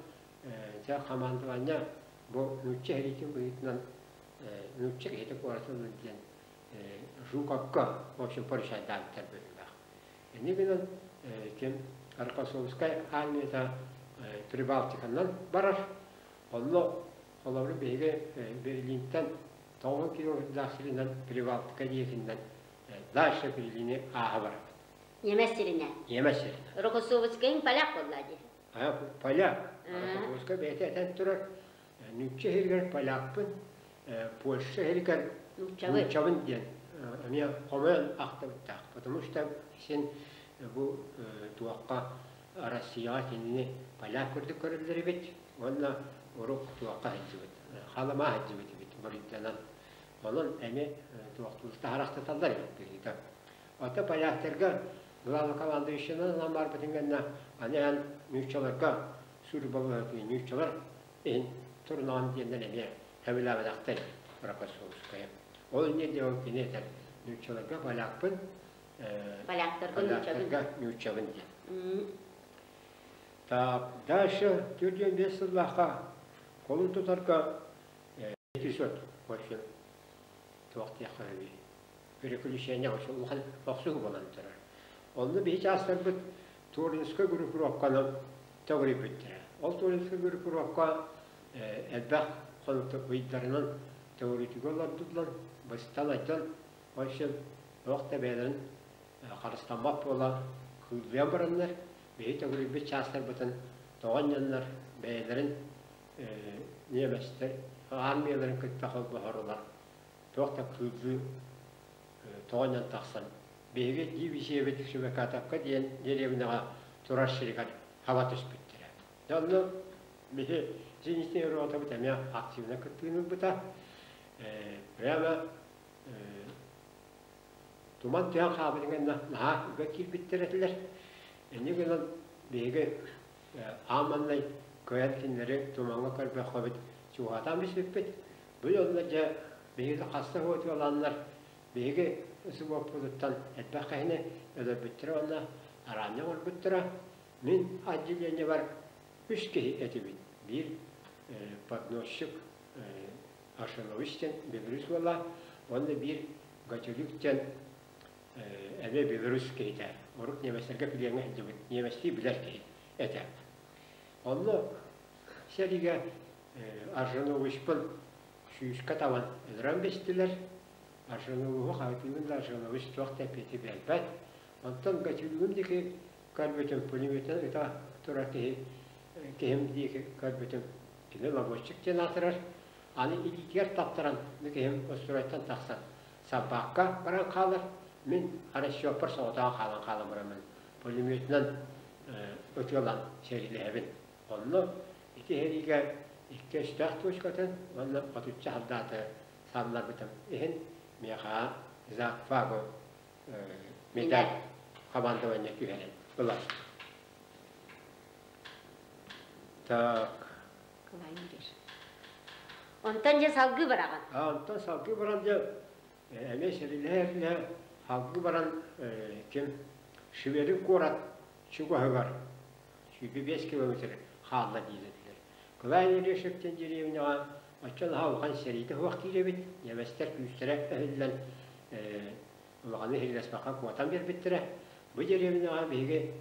дьэ хамаандабанньа бу нуучча сэриитин быһыытынан Нуучча киһитэ куораты ылла диэн Жуковка, в общем, поручайдаабыттар быһыылаах. Инньэ гынан ким Рокоссовскай армията Прибалтиканан барар. Онно холобур биһиги Берлинтэн 9 километрдаах сиринэн Прибалтика диэкинэн дальше Берлини ааһа барабыт. Ньэмэс сиринэн. Ньэмэс сиринэн. Рокоссовскайын поляк буолла дии. Поляк. Рокоссовскай бэйэтэ этэн турар. Нуучча сиригэр полякпын, Польша сиригэр нууччабын диэн эмиэ хомойон ахтыбыттаах. Потому что син бу туохха Россияҕа кинини поляк курдук көрүллэр эбит уонна урук туохха сылдьыбыт, халымаа сылдьыбыт эбит буруйданан. Онон эмиэ туохтуур таһарахтаталлар эбит быһыыта. Оттон поляктарга главнокомандующайынан анаан барбытын кэннэ аны эн нууччаларга службалыһытыы нууччалар иһин турунаҕын диэннэр эмиэ сөбүлээбэтэхтэр Рокоссовская. Ол инньэ диэн кини этэр нууччаларга полякпын, поляктарга нууччабын диэн. Так, дальше 45 сыллаахха колун тутарга эпизод в общем туох диэххэ сөбүй переключение улахан охсуһуу буолан турар. Онно биһи чаастарбыт Туринскай группировканы төгүрүйбүттэрэ. Ол Туринскай группировка элбэх хонукта ыйдарынан төгүрүтүүгэ олордуллан, быстан айдан, в общем, туох да бэйэлэрин харыстаммат буола кыыллыйан бараннар, биһи төгүрүйбүт чаастарбытын тоҕо анньаннар бэйэлэрин ньиэмэстэр армияларын кытта холбоһорулар туох да кыыллыы тоҕо анньан тахсан биһиги дивизиябит Шумекатовка диэн деревняҕа турар сиригэр хаба түспүттэрэ. Дьэ онно биһи зенитнэй ротабыт эмиэ активно кыттыыны ылбыта. Прямо туман түһэн хаалбытын кэннэ наһаа үгэ киирбиттэр этилэр. Инньэ гынан биһиги аан маҥнай кыайан кинилэри тумаҥҥа көрбөххөбүт чугаһатан биспиппит. Бу онно дьэ биһиги хаста уотуолааннар биһиги субуоппутуттан элбэх киһини өлөрбүттэрэ уонна араанньа оҥорбуттара. Мин отделениебар үс киһи этибит. Биир подносчик Аршинович диэн Беларусь уола уонна биир Гатилюк диэн эмиэ Беларусь киһитэ. Урут немецтэргэ билиэҥҥэ сылдьыбыт, немецтии билэр киһи этэ. Онно сэриигэ Аржановичпын сүүскэ табан өлөрөн бистилэр. Аржановиһу хаһытыыбын да Аржанович туох да эппиэти биэрбэт. Онтон Гатилюгум диэки көрбүтүм, пулеметынан ыта турар киһи киһим диэки көрбүтүм. Кини лобуоччук диэн аатырар. Аны илиитигэр таптаран бу киһим устуруойтан тахсан саппаакка баран хаалар. Мин расчеппар соҕотоҕун хаалан хаалан бараммын пулеметынан ытыалаан сэриилэһэбин. Онно ити сэриигэ икки өстөөх точкатын уонна отучча солдаты самнарбытым иһин миэхэ за отвагу медаль командование түһэрэн ылар. Так. Онтон дьэ салгыы бараҕын. Онтон салгыы баран дьэ эмиэ сэрилэһэ салгыы баран ким Шверин куорат чугаһыгар 25 километр хаалла дииллэр. Клайн Орешек диэн деревняҕа оччо наһаа улахан сэриитэ суох киирэбит, немецтэр күүстэрэ өһүллэн улаханы иһиллэспэххэ куотан биэрбиттэрэ. Бу деревняҕа биһиги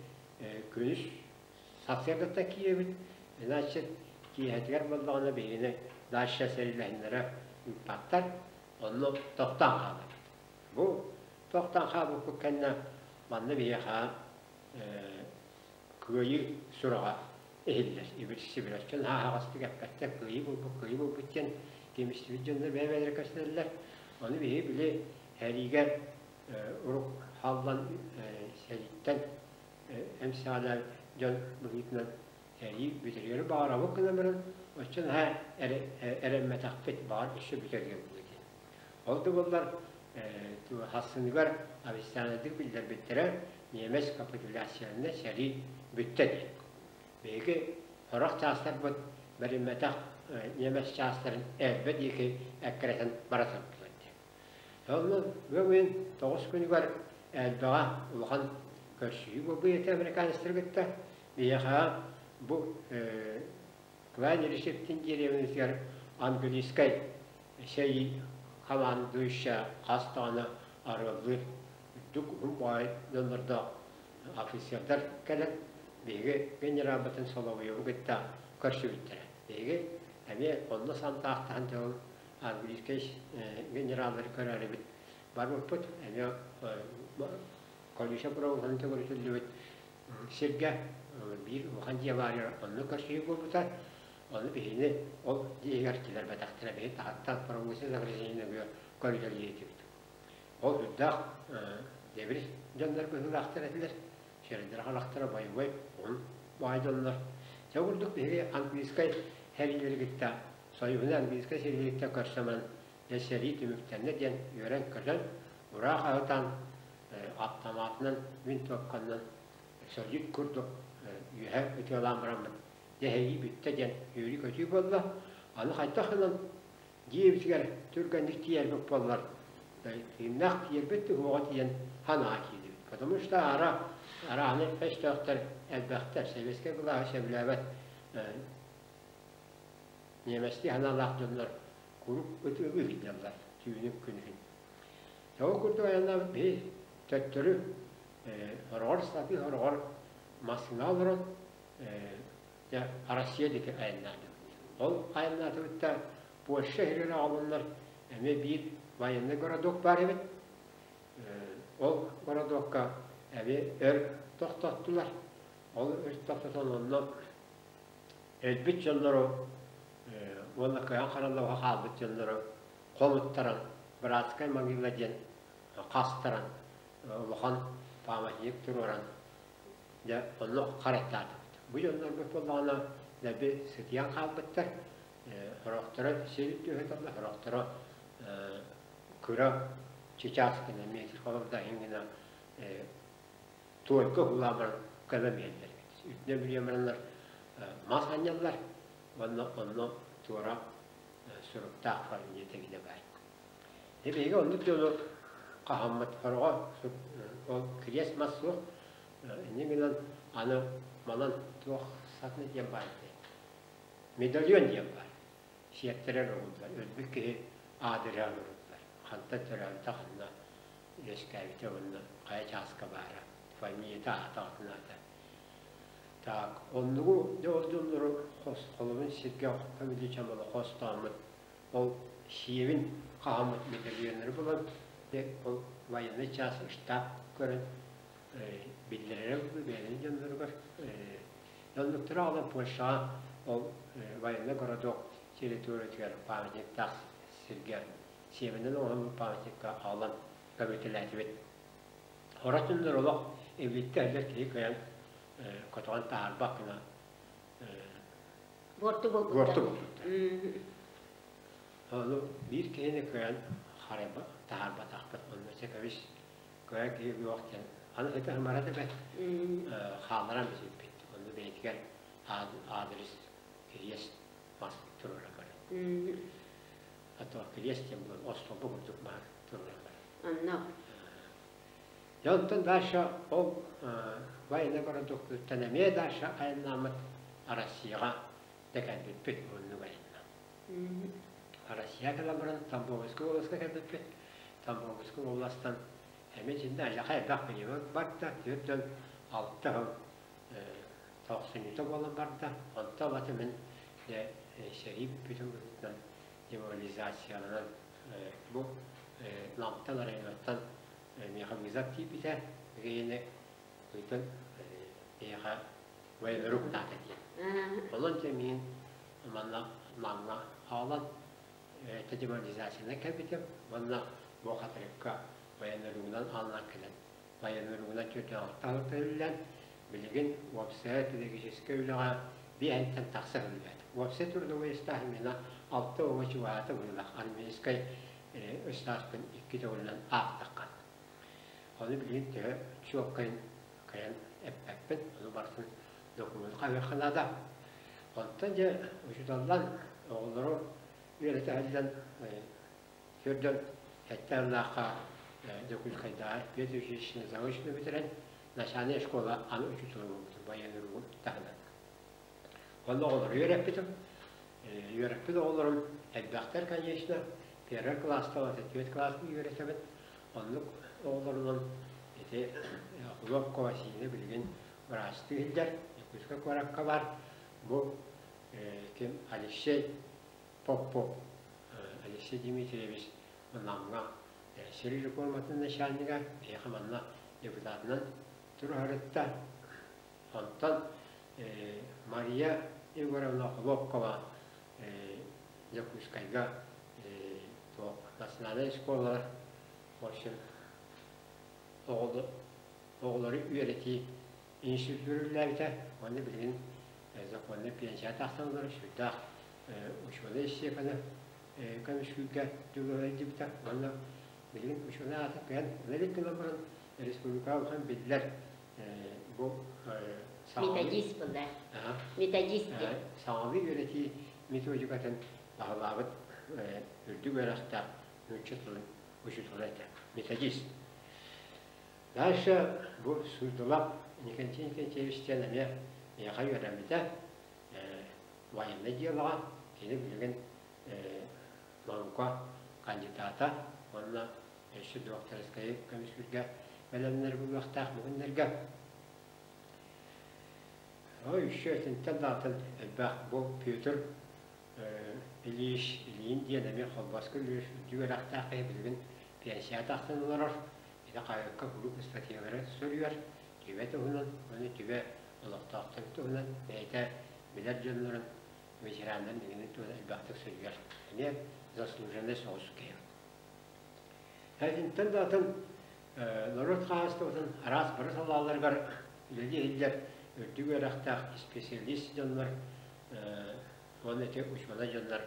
күнүс сарсыардаттан киирэбит, значит киэһэтигэр буоллаҕына биһигини дальше сэриилэһиннэрэ ыыппаттар, онно тохтоон хаалабыт. Бу тохтоон хаалбыппыт кэннэ манна биһиэхэ кыайыы сураҕа иһиллэр. Ибир-сибироччун аһаҕастык эппэттэр, кыайыы буолбут, кыайыы буолбут диэн кимистибит дьоннор бэйэ-бэйэлэрэ көстөллөр. Ону биһиги били сэриигэ урук хааллан сэрииттэн эмсэҕэлээбит дьон быһыытынан сэрии бүтэригэр баҕарабыт гынан баран, оччо наһаа эрэммэтэхпит, баҕар өссө бүтэригэр буолуо диэн. Ол да буоллар хассыныгар официальнайдык биллэрбиттэрэ, ньиэмэс капитуляциянна сэрии бүттэ диэн. Биһиги сорох чаастарбыт бэриммэтэх ньиэмэс чаастарын Элбэ диэки эккирэтэн бара сырыттылар диэн. Онно ыам ыйын 9 күнүгэр Элбэҕэ улахан көрсүһүү буолбут этэ американецтары кытта. Биһиэхэ бу Клайн Решептин деревнятыгар английскай Сэрии командующа хас даҕаны арыаллыыр үрдүк уһун баай дьоннордоох офицердар кэлэн биһиги генералбытын Соловьеву кытта көрсүбүттэрэ. Биһиги эмиэ онно сантаахтаһан дьон английскай генераллары көрөөрүбүт барбыппыт. Эмиэ колюча проволоканы төгүрүтүллүбүт сиргэ биир улахан дьиэ баар онно көрсүһүү буолбута. Ону биһини ол дьиэһигэр киллэрбэтэхтэрэ, биһи таһыттан промышленное загрязнение нөҥүө көрүтэлиир этибит. Ол үрдээх дебри дьоннор быһыылаахтар этилэр, сирэйдэрэ харахтара бойобуой уһун баай дьоннор. Дьэ курдук биһиги английскай сэриилэри кытта, союһунай английскай сэриилэри кытта көрсөмөн, дьэ сэрии түмүктэннэ диэн үөрэн-көтөн, ураа хаһытан, аптамаатынан, винтовканан салют курдук үөһэ ытыалаан бараммыт дэһэрии бүттэ диэн үөрүү-көтүү буолла. Аны хайдах гынан дьиэбитигэр түргэнник тиийэрбит буоллар, тыыннаах тиийэрбит туһуоҕа тиийэн санаа киирдибит. Потому что ара арааны өстөөхтөр элбэхтэр, советскай былааһы сөбүлээбэт немецтии санаалаах дьоннор куруук ытыалыы сылдьаллар түүнүн күнүһүн. Ол курдук айаннаабыт биһи төттөрү хороҕор сатыы хороҕор массыына олорон дьэ Россия диэки айаннаатыбыт. Ол айаннаатыбыт да Польша иһигэр аҕаланнар эмиэ биир военный городок баар эбит. Ол городокка эмиэ өр тохтоттулар. Ол өр тохтотон онно өлбүт дьоннору уонна кыайан хараллыбакка хаалбыт дьоннору хомуттаран братскай могила диэн хастаран улахан памятник туруоран дьэ онно харайтаатыбыт. Бу дьоннорбут буоллаҕына дэлби сытыйан хаалбыттар. Сорохторо сир түһэ турла, сорохторо кыра чычаас гына метр холобурда иһин гына туойга уһулаан баран көмө биэрэллэр эбит. Үрдүнэ бүрүйэн бараннар мас анньаллар уонна онно туора суруктаах фамилията гинэ баар. Дьэ биһиги оннук дьону хаһаммыт хороҕо ол кириэс мас суох инньэ гынан аны манан туох сатны диэн баар этэй медальон диэн баар сиэттэрэр оҕуллар өлбүт киһи аадырыһа олоруллар хантан төрөөбүтэ ханна үөскээбитэ уонна хайа чааска баара фамилията аата аата так оннугу дьэ ол дьоннору хос холобун сиргэ көмүлүчамалы хостооммут Ол сиэбин хаһаммыт медальоннары булан, ол военный час штаб көрөн биллэрэрэ бэйэлэрин дьонноругар. Оннуктара аҕалан Польшаҕа ол военный городок территориятыгар памятниктаах сиргэ сиэбинэн оҥоһуллубут памятникка аҕалан көмүтэлээтибит. Хора түннэр олох эбииттэ өлөр киһи кыайан көтөҕөн таһаарбат гына Буорту буолбуттар. Буорту буолбуттар. Ону биир киһини кыайан харайба таһаарбатахпыт. Онно чэ кэбис кыайан киһи суох диэн. Аны сыта ымара да бэрт хаалларан бүтүппүт. Онно бэйэтигэр аадырыс кириэс мас туруоран баран. А то кириэс диэн буолан остуолба курдук маар туруоран баран. Онно. Дьэ онтон дальше ол военный городоктуттан эмиэ дальше айаннааммыт Россияҕа да кэлбиппит оннук айанна. Россия кэлэн баран Тамбовскай областка кэлбиппит. Тамбовскай областан эмиэ итиннэ аллаха элбэх бириэмэ барда. 46 сыл тохсунньута буолан барда. Онтон аты мин дьэ сэрии бүппүтүн быһыытынан демобилизацияланан бу Намтан районуттан миэхэ вызов тиийбитэ. Билигин ыйтан миэхэ военрук наада диэн. Онон дьэ миин манна Намҥа хаалан демобилизацияны кэлбитим. Уонна бу Хатырыкка военругунан аалынан кэлэн военругунан 46 сыл билигин уопсайа педагогическай үлэҕэ биэһинтэн тахса сылдьар. Уопсай трудовой ыстааһым миэнэ алта уоҥа чугаһаата быһыылаах армейскай ыстааспын икки төгүлүнэн аахтахха. Ону билигин төһө чуолкайын кыайан эппэппин, ону барытын докумуон хаһыахха наада. Онтон дьэ учууталлар оҕолору үөрэтэ сылдьан көрдөн сэттэ сыллаахха Дьокуускайдааҕы педучилищены заочно бүтэрэн начальная школа аны учуутала буолбутум военный таһынан. Онно оҕолору үөрэппитим. Үөрэппит оҕолорум элбэхтэр, конечно. Первый класста түөрт класска үөрэтэбин. Оннук оҕолорунан ити Хлопкова Василий билигин быраастыы сылдьар, Якутскай куоракка баар. Бу ким Алексей Попов, Алексей Дмитриевич Намҥа сир реформатын начальнига, биһиэхэ манна депутатынан туруһарытта. Онтон Мария Егоровна Хлопкова Дьокуускайга национальнай школалар, в общем, оҕолору үөрэтии институт үлэлээбитэ уонна билигин законнай пенсия тахсан олорор сүрдээх учуонай степени көмүскүүргэ дьулуһа уонна билигин учуонай аатын кыайан ыла илик гынан баран республикаҕа улахан биллэр бу методист буолла методист диэн саҥалыы үөрэтии методикатын баһылаабыт үрдүк үөрэхтээх нуучча тылын учуутала этэ методист. Дальше бу Суйдулап Николай Николаевич диэн эмиэ миэхэ үөрэммитэ военнай дьыалаҕа кини билигин наука кандидата уонна өссө докторскайы көмүскүүргэ бэлэмнэр буолуохтаах бүгүннэргэ. Еще итинтэн даҕатын элбэх бу Петр Ильич Ильин диэн эмиэ Холбоско үрдүк үөрэхтээх киһи билигин пенсия тахсан олорор. Ити хаһыакка куруук ыстатыйалары суруйар, түбэ туһунан уонна түбэ олохтоохторун туһунан бэйэтэ билэр дьоннорун, ветераннарын игини туһунан элбэхтик суруйар. Эмиэ заслуженный соҕус киһи. Итинтэн да атын норуот хаһаайыстыбатын араас бары салааларыгар үлэлии иһиллэр үрдүк үөрэхтээх специалист дьоннор уонна ити учуонай дьоннор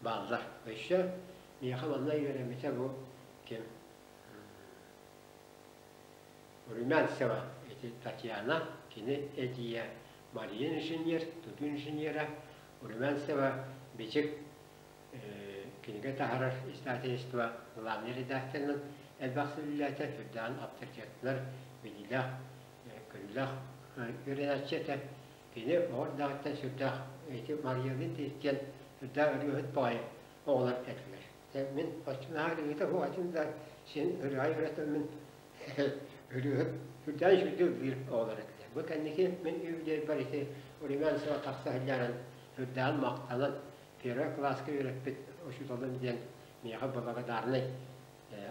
бааллар. Өссө миэхэ манна үөрэммитэ бу ким Румянцева ити Татьяна, кини эдьиийэ Мария инженер, тутуу инженерэ, Румянцева Бичик кинигэ таһаарар издательство главный редакторынан элбэх сүрүллээтэ, үрдээн авторитетнар билиилээх, көрүүлээх үөрэнээччи этэ. Кини оҕо эрдэҕиттэн сүрдээх ити Мариялыын тиийэн сүрдээх ырыаһыт баҕайы оҕолор этилэр. Мин оччо ырыата суох да син ырыа үөрэтэммин ырыаһыт сүрдээх үчүгэй ыллыыр оҕолор этилэр. Бу кэнники мин үбүлүөйбэр ити Румянцева тахса сылдьарын сүрдээҕин махтанан первый класска үөрэппит учууталым диэн миэхэ благодарнай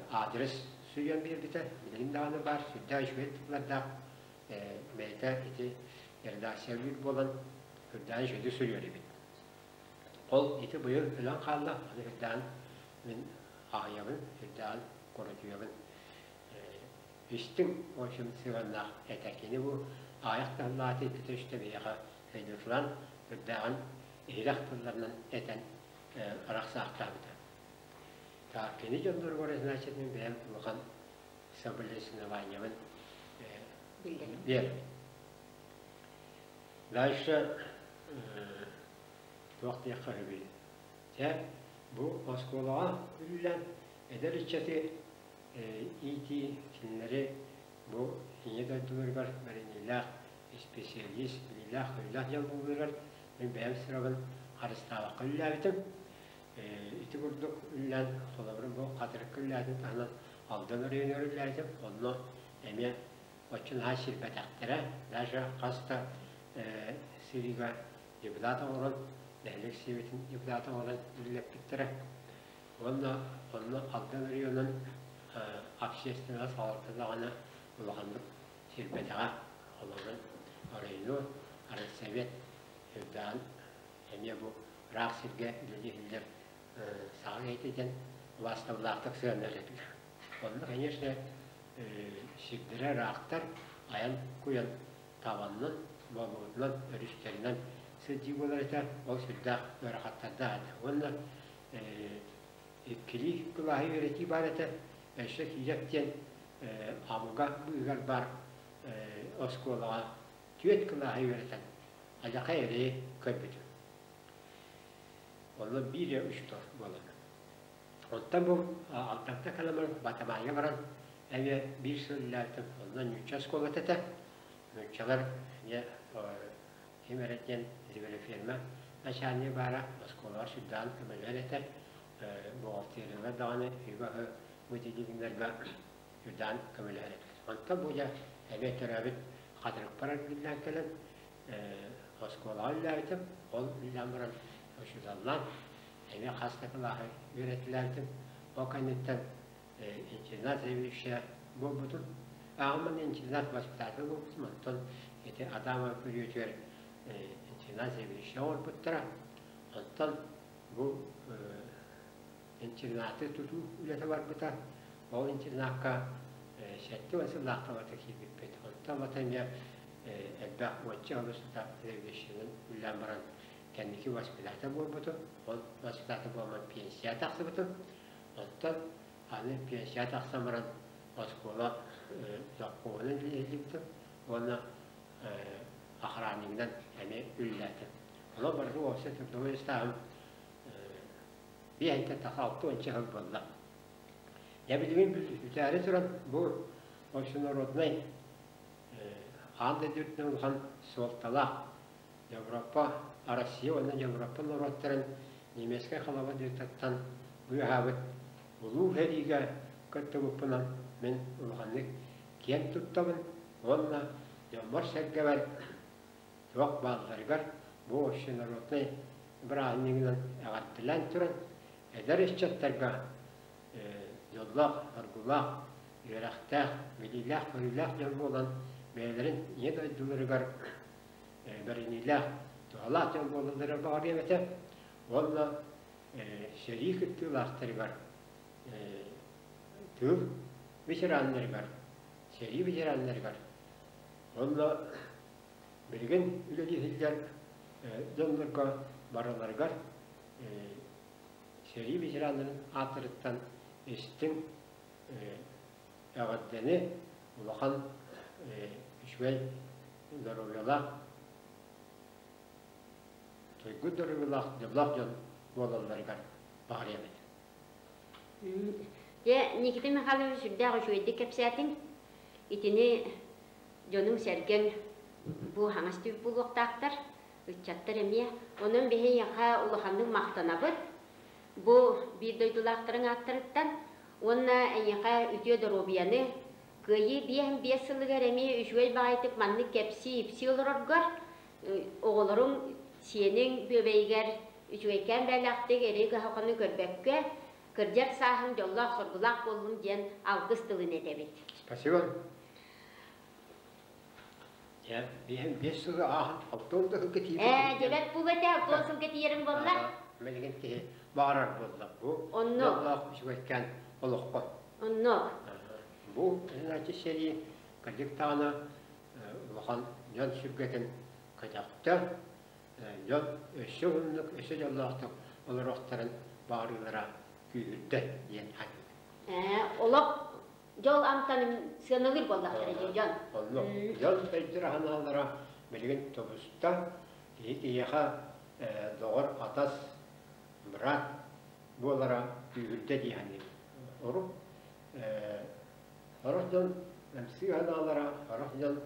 адрес сүүйэн биэрбитэ. Билигин даҕаны баар сүрдээх үчүгэй тыллардаах бэйэтэ ити редакциялыыр буолан сүрдээх үчүгэйдик суруйар эбит. Ол ити быйыл өлөн хаалла, аны сүрдээҕин мин аҕыйабын, сүрдээҕин курутуйабын. Истиҥ, в общем, сыһыаннаах этэ. Кини бу аҕыйах тыллааты иккитэ-үстэ биһиэхэ өйдөтүлэн, сүрдээҕин иһирэх тылларынан этэн арахсаахтаабыта. Так, кини дьонноругар, значит, мин бэйэм улахан соболезнованиябын биэр. Дальше туох диэххэ үһүбүй? Дьэ, бу оскуолаҕа үллэн эдэр ыччаты иитии кинилэри бу ийэ дойдуларыгар бэриниилээх исписэлиис, билиилээх-көрүүлээх дьон буолууларыгар мин бэйэм сырабын харыстаабакка үллээбитим. Ити курдук үллээн, холобура, бу Хатырыкка үллээтин таһынан Алдан оройуонугар үллээтим. Онно эмиэ оччо наһаа сирбэтэхтэрэ. Даже хас да сырыыга депутат оҥорон, нэһилиэк сэбиэтин депутата оҥорон үлэлэппиттэрэ. Уонна онно Алдан оройуонун общественнай салалта даҕаны улаханнык сирбэтэҕэ. Холобура, оройуону райсовет үрдээн эмиэ бу ыраах сиргэ үлэлии сылдьар саха киһитэ диэн убаастабыллаахтык сыһыаннар этилэр. Онно, конечно, сирдэрэ ыраахтар, айан куйан табаннан, болуотунан, өрүстэринэн сылдьыы буолар этэ, ол сүрдээх ыарахаттардаах этэ. Уонна иккилии кылааһы үөрэтии баар этэ, өссө Киирэп диэн Амуга быыһыгар баар оскуолаҕа түөрт кылааһы үөрэтэн адьака эрэйи көрбүтүм. Онно биир эрэ учуутал буолан. Оттон бу Алтанта кэлэн Батамайга баран эмиэ биир сыл үлэлээбитим. Онно нуучча оскуолата этэ. Нууччалар эмиэ ким эрэ диэн звероферма начальнига баара оскуолаҕа сүрдээҕин көмөлөһөр этэ. Бухгалтерияга даҕаны үгү-аһы выделениеларга үрдээн көмөлөһөр этибит. Онтон бу дьэ эмиэ төрөөбүт Хатырыкпар эргиллэн кэлэн оскуолаҕа үлэлээбитим. Ол үлэлээн баран учууталлаан эмиэ хас да кылааһы үөрэтилээбитим. Ол кэнниттэн интернат заведующая буолбутум. Ааҕыммын интернат воспитатель буолбутум. Онтон ити Адамов күрүөтүгэр интернат заведующая оҥорбуттара. Онтон бу интернаты тутуу үлэтэ барбыта. Ол интернакка 70 сыллаахха барыта киирбиппит. Онтон бата эмиэ элбэх уонча сыл устата заведующайынан үлэлээн баран кэнники воспитатель буолбутум. Ол воспитатель буолан пенсия тахсыбытым. Оттон аны пенсия тахсан баран оскуола завхоһунан үлэлиибитим уонна охраннигынан эмиэ үлэлээтим. Онон барыта уопсай трудовой ыстааһым биэһинтэн тахса 60 сыл буолла. Дьэ билигин бүтээри туран бу общенароднай аан дойду үрдүнэн улахан суолталаах Европа, Россия уонна Европа норуоттарын немецкэй халабырдьыттан быыһаабыт Улуу сэриигэ кыттыбыппынан мин улаханнык киэн туттабын уонна дьоммор-сэргэбэр туох баалларыгар бу общенароднай бырааһынньыгынан эҕэрдэлээн туран эдэр ыччаттарга дьоллоох, соргулаах, үөрэхтээх, билиилээх-көрүүлээх дьон буолан бэйэлэрин ийэ дойдуларыгар бэриниилээх, туһалаах дьон буолаллара баҕарыам этэ уонна сэрии кыттыылаахтарыгар, тыыл ветераннарыгар, сэрии ветераннарыгар уонна билигин үлэлии сылдьар дьоннорго барыларыгар сэрии ветераннарын ааттарыттан истиҥ эҕэрдэни, улахан үчүгэй доруобуйалаах, туйгун доруобуйалаах дьоллоох дьон буолалларыгар баҕарыам этэ. Дьэ, Никита Михайлович сүрдээх үчүгэйдик кэпсээтиҥ. Итини дьонуҥ-сэргэҥ бу хаҥас түбүк буолуохтаахтар, ыччаттар эмиэ. Онон биһиэхэ улаханнык махтанабыт. Бу биир дойдулаахтарыҥ ааттарыттан уонна эйиэхэ үтүө доруобуйаны, Кыайыы 55 сылыгар эмиэ үчүгэй баҕайытык маннык кэпсии-ипсии олороргор, оҕолоруҥ, сиэниҥ бүөбэйигэр үчүгэйкээн бээлээхтик эрэйи-кыһалҕаны көрбөккө, кырдьар сааһыҥ дьоллоох-соргулаах буоллун диэн алгыс тылын этэбит. Спасибо. Я биэс сылы ааһан алтан да сылга тиийбит. Ээ, дьэбэт бу этэ, алтан сылга тиийэрим буолла. Мэлигин киһи баҕарар буолла. Бу Онно. дьоллоох үчүгэйкээн олоххо. Онно. Бу значит сэрии кырдьык даҕаны улахан дьон сүргэтин көтөхтө. Дьон өссө уһуннук, өссө дьоллоохтук олоруохтарын баҕарыылара күүһүрдэ диэн саныыбын. Ээ, олох дьол амтанын сыаналыыр буоллахтара дии дьон. Онно дьон өйдөрө санаалара билигин тубуста. Киһи киһиэхэ доҕор, атас, быраат буолара күүһүрдэ дии саныыбын. Урут сорох дьон ымсыы санаалара, сорох дьон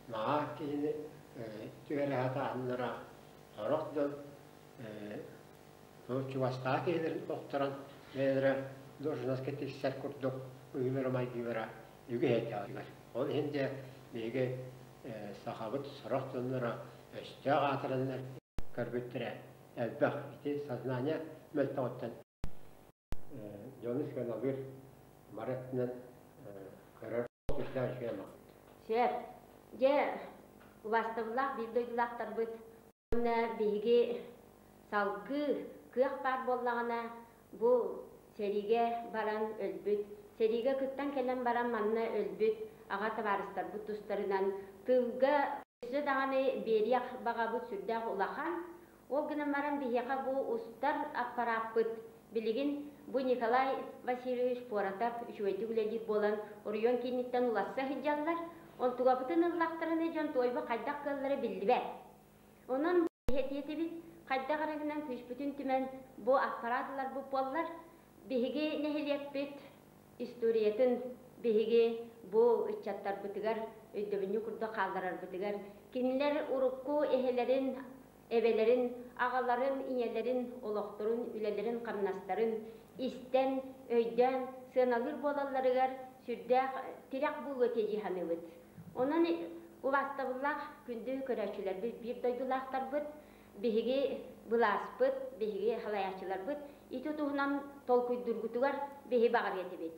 наһаа киһини түһэрэ сатааһыннара, сорох дьон чугастаах киһилэрин охторон бэйэлэрэ должноска тиксэр курдук быһыылара-майгылара үгүс этэ. Ол иһин дьэ биһиги сахабыт сорох дьонноро өстөөх аатыраннар көрбүттэрэ элбэх. Ити сознание мөлтөҕүттэн дьону сыаналыыр бары өттүнэн көрөр сүрдээх үчүгэй олох. Сөп. Дьэ, убаастабыллаах биир дойдулаахтарбыт уонна биһиги салгыы кыах баар буоллаҕына бу сэриигэ баран өлбүт, сэриигэ кыттан кэлэн баран манна өлбүт аҕа табаарыстарбыт тустарынан тылга өссө даҕаны биэриэх баҕабыт сүрдээх улахан. Ол гынан баран биһиэхэ бу устар аппарааппыт билигин бу Николай Васильевич Поратов үчүгэйдик үлэлиир буолан оройуон кииниттэн уларса сылдьаллар. Онтугабытын ыллахтарына дьон туойба хайдах кыаллара биллибэт. Онон этиэтибит, хайдах эрэ гынан күүспүтүн түмэн бу аппараат ыларбыт буоллар, биһиги нэһилиэкпит историятын биһиги бу ыччаттарбытыгар өйдөбүнньүк курдук хаалларарбытыгар кинилэр урукку эһэлэрин эбэлэрин, аҕаларын, ийэлэрин олохторун, үлэлэрин-хамнастарын истэн, өйдөөн сыаналыыр буолалларыгар сүрдээх тирэх буолуо этэ дии саныыбыт. Онон убаастабыллаах күндү көрөөччүлэрбит, биир дойдулаахтарбыт, биһиги былааспыт, биһиги салайааччыларбыт ити туһунан толкуйдуургутугар биһи баҕарыа этибит.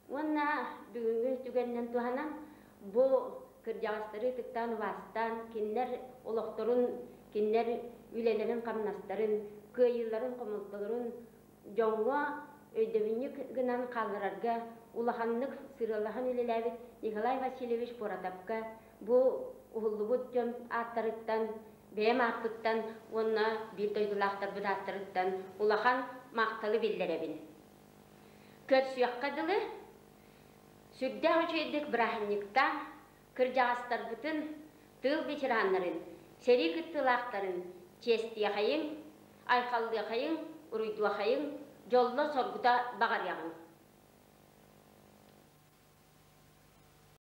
Уонна бүгүҥҥү түгэнинэн туһанан, бу кырдьаҕастары ытыктаан-убаастаан, кинилэр олохторун, кинилэр үлэлэрин-хамнастарын, кыайыыларын-хомолтолорун дьоҥҥо өйдөбүнньүк гынан хаалларарга улаханнык сырыалаһан үлэлээбит Николай Васильевич Поратовка бу уһуллубут дьон ааттарыттан, бэйэм ааппыттан уонна биир дойдулаахтарбыт ааттарыттан улахан махталы биллэрэбин. Көрсүөххэ дылы, сүрдээх үчүгэйдик бырааһынньыктаан, кырдьаҕастарбытын, тыыл ветераннарын, сэрии кыттыылаахтарын чиэстиэхэйиҥ, айхаллыахайыҥ, уруйдуохайыҥ, дьолло-соргута баҕарыаҕыҥ.